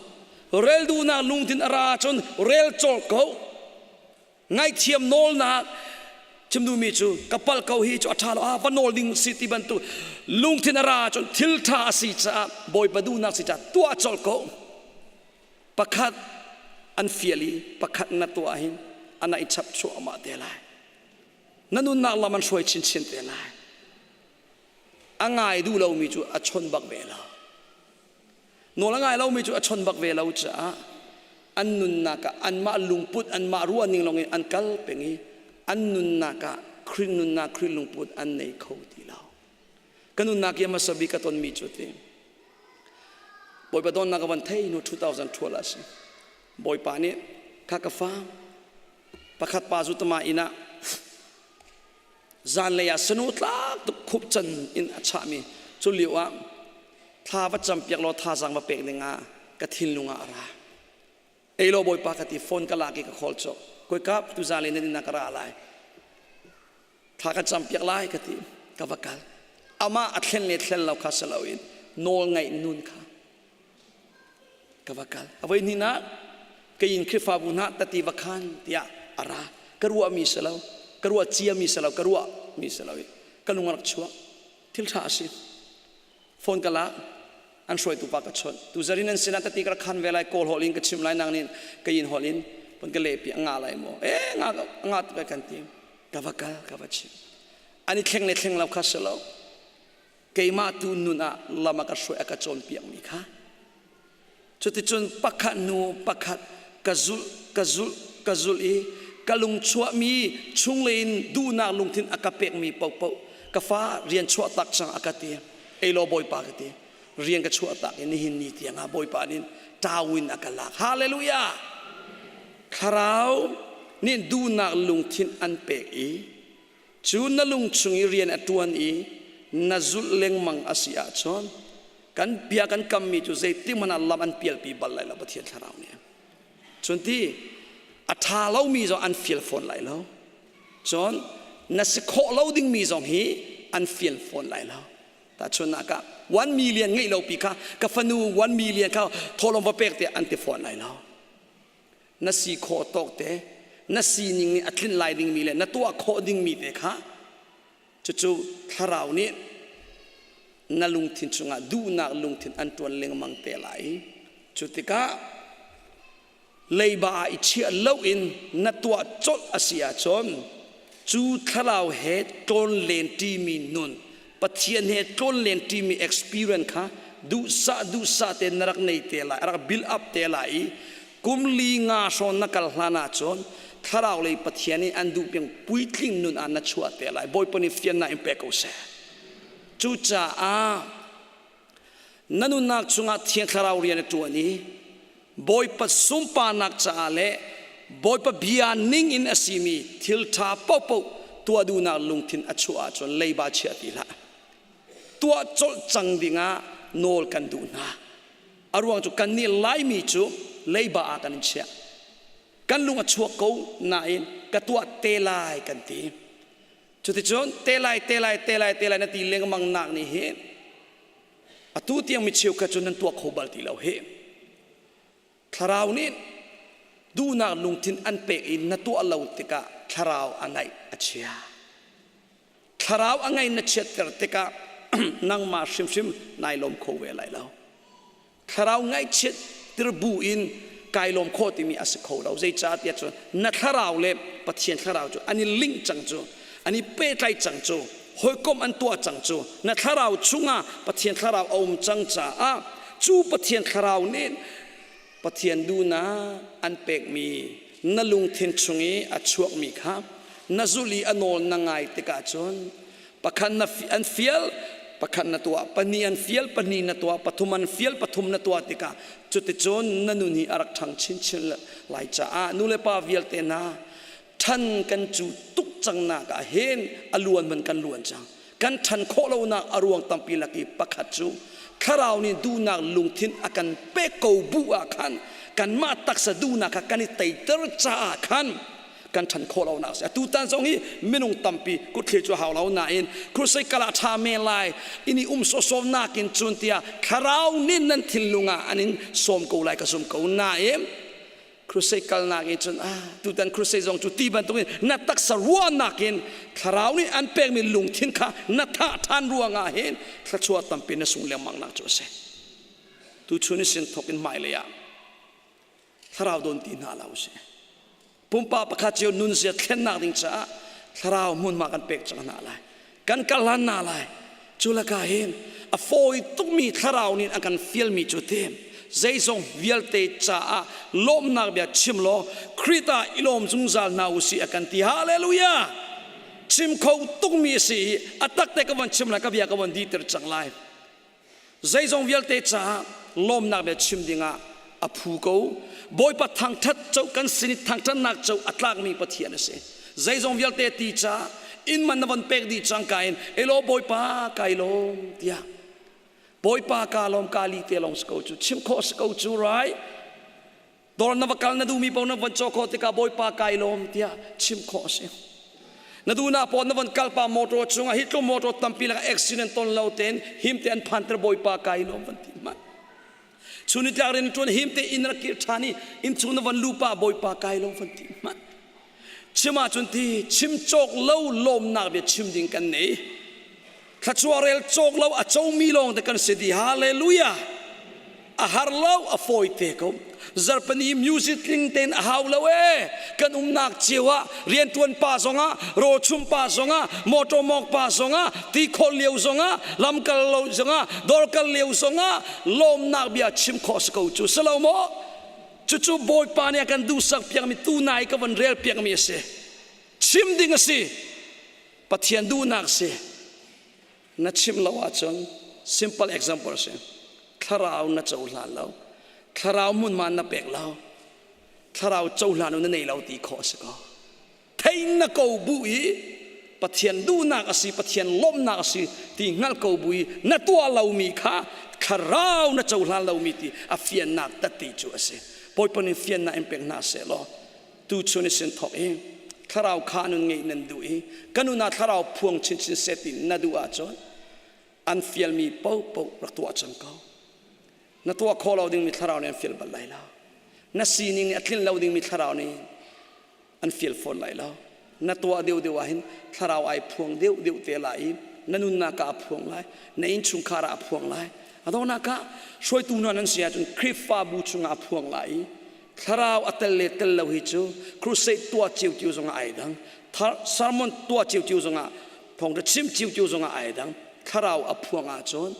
Rel duhnak lungthin a ra ahcun rel colh ko. Ngaihthiam nawlnak. Chim duhmi cu ka palh ko hi cu a ṭha lo ah va nawl ding si ti bantuk lungthin a ra cun thil ṭha a si caah Bawipa duhnak si caah tuah colh ko. Pakhat an fial i pakhat na tuah hin a na i chap chuahmah te lai. Na nunnak lam an hruai chinchin te lai. A ngai duh lomi cu a chon bak ve lo. Nawl a ngai lomi cu a chon bak ve lo caah an nunnak ah anmah lungput anmah ruahning lawngin an kal peng i an nunnak ah Khrih nunnak Khrih lungput an nei kho ti lo. Ka nunnak i hmasa bik ka tonmi cu ti Bawipa donnak ka van thei hnu 2012 ah si. Bawipa nih kha ka fa pakhat pa zu tama inn ah zanlei ah sanu tlak tuk khup can in a chahmi cu lio ah thla va campiak law thazaang va pek ding ah ka thinlung ah a ra. Ei law Bawipa ka ti phone ka lak i ka call cawk. Koi kap tu zanlei nan inn ah ka ra lai. Thla ka campiak lai ka ti ka va kal. Amah a thlen le thlen lo kha si loin nawl ngaih nun kha ka va kal. A voi hnih nak ka inn Khrihfabu hna tati va khan tiah a ra. Ka ruahmi si lo, ka ruah ciami si lo, ka ruahmi si lo i ka lung a rak chuak. Thil ṭha a si. Phone ka lak, an hruaitu pa ka chawnh. Tu zarin an sinah tati ka rak khan ve lai, Kawl holh in ka chim lai, nang nih ka yin holh in pon ka lehpi a ngah lai maw? Eh, nga nga tuk kan ti. Ka va kal, ka va chim. An i thleng le thleng lo kha si lo. Keimah tu nun ah lam a ka hruai a ka cawnpiakmi kha. Cuticun pakhat hnu pakhat ka zulh, ka zulh, ka zulh i ka lung chuahmi chunglei in duhnak lungthin a ka pekmi paohpaoh ka fa rian chuah tak cang a ka ti. Ei law Bawipa ka ti. Rian ka chuah tak i nihin ni tiang ah Bawipa nih tawin a ka lak. Hallelujah! Thlarau nih duhnak lungthin an pek i cu na lung chung i rian a ṭuan i na zulh lengmang a si ahcun kan bia kan kammi cu zeitik hmanh ah lam an pialpi bal lai lo Pathian thlarau nih. Cun ti a ṭha lomi zong an fial fawn lai lo. Cun na si khawh lo dingmi zong hi an fial fawn lai lo. Tahchunhnak ah 1 million ngeih lo pi kha ka fanu 1 million kha thawhlawm va pek tiah an ti fawn lai lo. Na si khawh tawk te na sining nih a tlinh lai dingmi le na tuah khawh dingmi te kha cucu thlarau nih na lungthin chungah duhnak lungthin an ṭuan lengmang te lai. Cu tikah leiba ah i chiah loin na tuah colh a si ahcun cu thlarau he tlawnlen ṭimi nun Pathian he tlawnlen ṭimi experience kha duhsah duhsah tein na rak nei te lai, a rak build up te lai i kum li nga hrawn na kal hlan ahcun thlarau lei Pathian nih an duh piang puitling nun ah na chuah te lai. Bawipa nih fiannak in pe ko seh. Cucaah na nunnak chungah Thiang Thlarau rian a ṭuan i Bawipa sunparnak caah le Bawipa bia ning in a simi thil ṭha paohpaoh tuah duhnak lungthin a chuah ahcun leiba chia ti hlah. Tuah colh cang dingah nawl kan duh hna. A ruang cu kannih Laimi cu leiba ah kan in chiah. Kan lung a chuak ko nain ka tuah te lai kan ti. Cuticun te lai te lai te lai te lai na ti lengmang nak nih hi atu tiang mi cheukhat cu nan tuah kho bal ti lo hi. Thlarau nih duhnak lungthin an pek i na tuah lo tikah thlarau a ngaih a chia. Thlarau a ngaih na chiatter tikah nangmah hrimhrim nai lawm kho ve lai lo. Thlarau ngaihchiat tirbu in kai lawm khawh timi a si kho lo. Zeicahtiah cun na thlarau le Pathian thlarau cu an i link cang cu, an i pehtlai cang cu, hawikom an tuah cang cu. Na thlarau chungah Pathian thlarau a um cang caah cu Pathian thlarau nih Pathian duhnak an pekmi na lungthin chung i a chuakmi kha na zulh i a nawl na ngai tikah cun pakhat na an fial pakhat na tuah pahnih an fial pahnih na tuah pathum an fial pathum na tuah tikah cuticun na nun hi a rak ṭhang chinchin lai caah nu le pa vialte hna ṭhan kan cu tuk cang nak ah hin a luan man kan luan cang kan ṭhan khawh lonak a ruang tampi lak i pakhat cu thlarau nih duhnak lungthin a kan pek ko bu ah khan kanmah taksa duhnak kha kan i teiter caah khan kan ṭhan khawh lonak a si. Atutan zong hi minung tampi kutthli cu hau lo nain crusade kal ah ṭha men lai in i um sawsawm nakin cun tiah thlarau nih nan thinlung ah an in sawm ko lai ka zum ko nain. Crusade kalnak in cun ah tutan crusade zong cu ti bantukin na taksa ruahnak in thlarau nih an pekmi lungthin kha na thah ṭhan ruangah hin thluachuah tampi na sung lengmang nak cu a si. Tuchun i sin thok in hmailei ah thlarau don ti hna lo si. Pumpak pakhat cio nunzia thlennak ding caah thlarau hmunhma kan pek cang hna lai. Kan kal hlan hna lai. Cu lakah hin a fawi tukmi thlarau nih a kan fialmi cu ti zeizong vialte caah lawmhnak bia chim law Khrih ah i lawm zungzal hna u sih a kan ti. Hallelujah! Chim kho tukmi a si i a tak te ka von chim lai ka bia ka von diter cang lai. Zeizong vialte caah lawmnak bia chim dingah a phu ko. Bawipa thangṭhat co kan sin i thangṭhatnak co a tlakmi Pathian a si. Zeizong vialte ti caah inn man na von pek dih cang ka in elaw Bawipa kai lawm tiah Bawipa ka lawm ka li te lawng si ko cu chim khawh si ko cu right dawr na va kal na duhmi paoh na von caw khawh tikah Bawipa kai lawm tiah chim khawh a si. Na duhnak paoh na von kal pa motor cungah hi tluk motor tampi lakah accident ton lo tein him te an phanter Bawipa kai lawm van ti hmanh. Chun ni tlak rian ṭuan him te inn rak kir ṭhan i inn chung na von lu pa Bawipa kai lawm van ti hmanh. Chim ahcun ti chim cawk lo lawmnak bia chim ding kan nei. Thluachuah rel cawk lo a comi lawng te kan si dih. Hallelujah! A har lo, a fawi te ko. Zarpani music tling tein a hau lo ee. Kan umnak cio ah rianṭuan pa zongah, rawlchum pa zongah, motor mawk pa zongah, ti khawh lio zongah, lamkal lo zongah, dawr kal lio zongah lawmnak bia chim khawh si ko cu. Si lo maw? Cucu Bawipa nih a kan duhsak piakmi tu nai ka von rel piakmi a si. Chim ding a si. Pathian duhnak si na chimh lo ahcun simple example si thlarau na cohlan lo thlarau hmunhma na pek lo thlarau cohlan na nei lo ti khawh a si ko thei na ko bu i Pathian duhnak a si Pathian lawmhnak a si ti hngalh ko bu i na tuah lomi kha thlarau na cohlan lomi ti a fiannak tatti cu a si Bawipa nih fiannak in pek hna seh law tuchun i sin thawk i thlarau kha nun ngeih nan duh i ka nun ah thlarau phuang chinchin seh ti na duh ahcun an fialmi paohpaoh rak tuah cang ko na tuah khawh lo dingmi thlarau nih an fial bal lai lo na sining nih a tlinh lo dingmi thlarau nih an fial fawn lai lo na tuah deuhdeuh ah hin thlarau ai phuang deuhdeuh te lai i na nunnak ah a phuang lai na innchungkhar ah a phuang lai a donghnak ah hruaitu hna nan si ahcun Khrihfabu chungah a phuang lai i Thlarau a tel le tel lo hi cu crusade tuah ciuciu zongah ai dang. Sermon tuah ciuciu zongah thawngṭha chim ciuciu zongah ai dang. Thlarau a phuang ahcun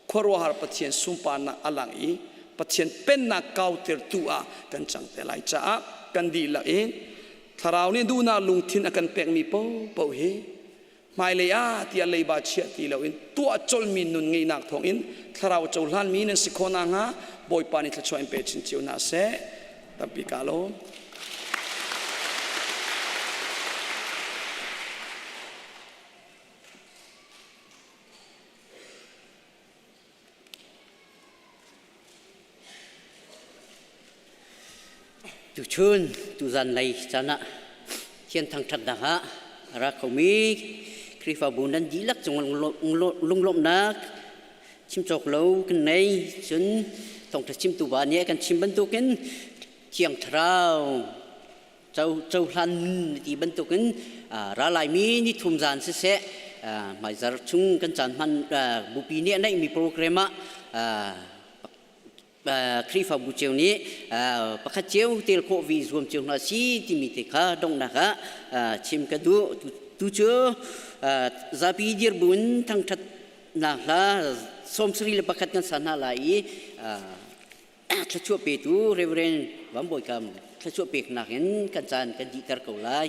khuaruahhar Pathian sunparnak a lang i Pathian pennak kautertu ah kan cang te lai caah kan dihlak in Thlarau nih duhnak lungthin a kan pekmi paohpaoh hi hmailei ah tiah leiba chiah ti loin tuah colmi nun ngeihnak thawngin thlarau cohlanmi nan si khawh nakhnga Bawipa nih thluachuah in pe chin cio hna seh. Tampi ka lawm. Tuchun tuzan lei caan ah Thian thangṭhatnak ah a ra khomi Khrihfabu nan dihlak cung lunglawmhnak chim cawk lo kan nei. Cun thawngṭha chimtu pa nih a kan chim bantukin Thiang Thlarau cohlan ti bantukin ra laimi ni thum zan siseh hmaizar chung kan caan hman bupi nih a neihmi program ah Khrihfabu cio nih pakhat cio tel khawh vi zuam cio hna si timi te kha donghnak ah chim ka duh. Tu cu zapi dirbun thangṭhat nak hla 71 kan sa hna lai i thluachuah petu Reverend Van Bawi Kam thluachuah peknak in kan caan kan dihter ko lai.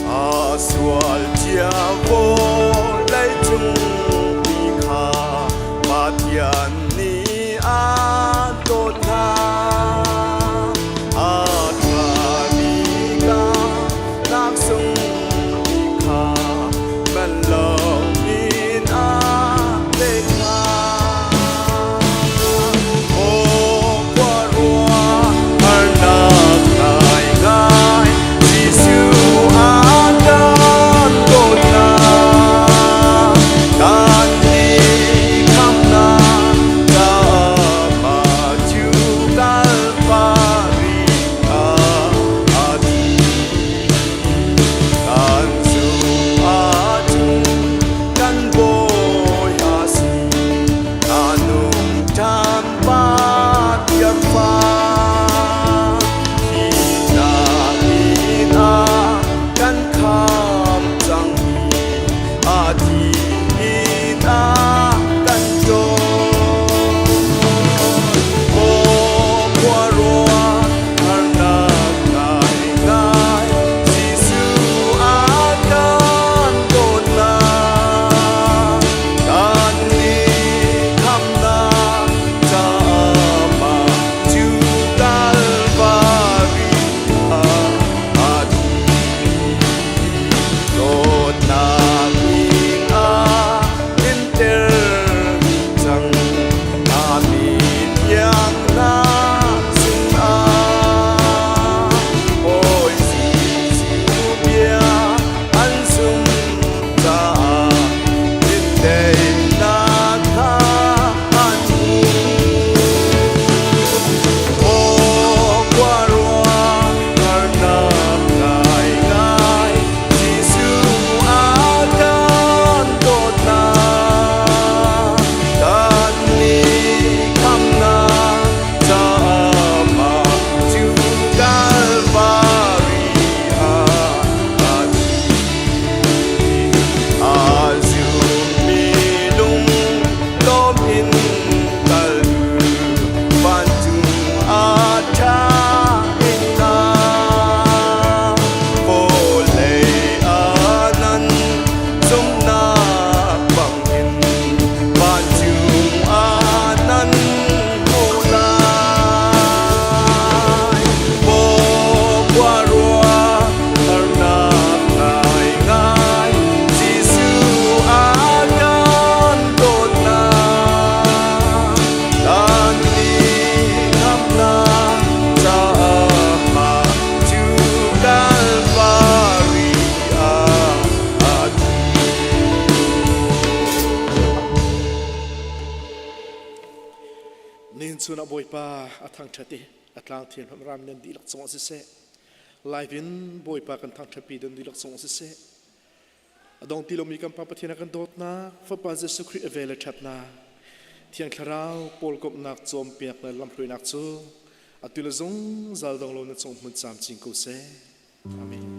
A sual cia vawlei cung mi kha Pathian nih a dawt hna. A ṭhami ka laksung mi kha. hmun ah Bawipa a thangṭhat i a tlangthiam ram nan dihlak cungah siseh, live in Bawipa kan thangṭhatpi nan dihlak cungah siseh, a dong ti lomi kan Pa Pathian a kan dawtnak, Fapa Jesuh Khrih a vel le ṭhatnak, Thiang Thlarau pawl komhnak cawnpiak le lamhruainak cu atu le zungzal dong lo na cung hmun camcin ko seh. Amen.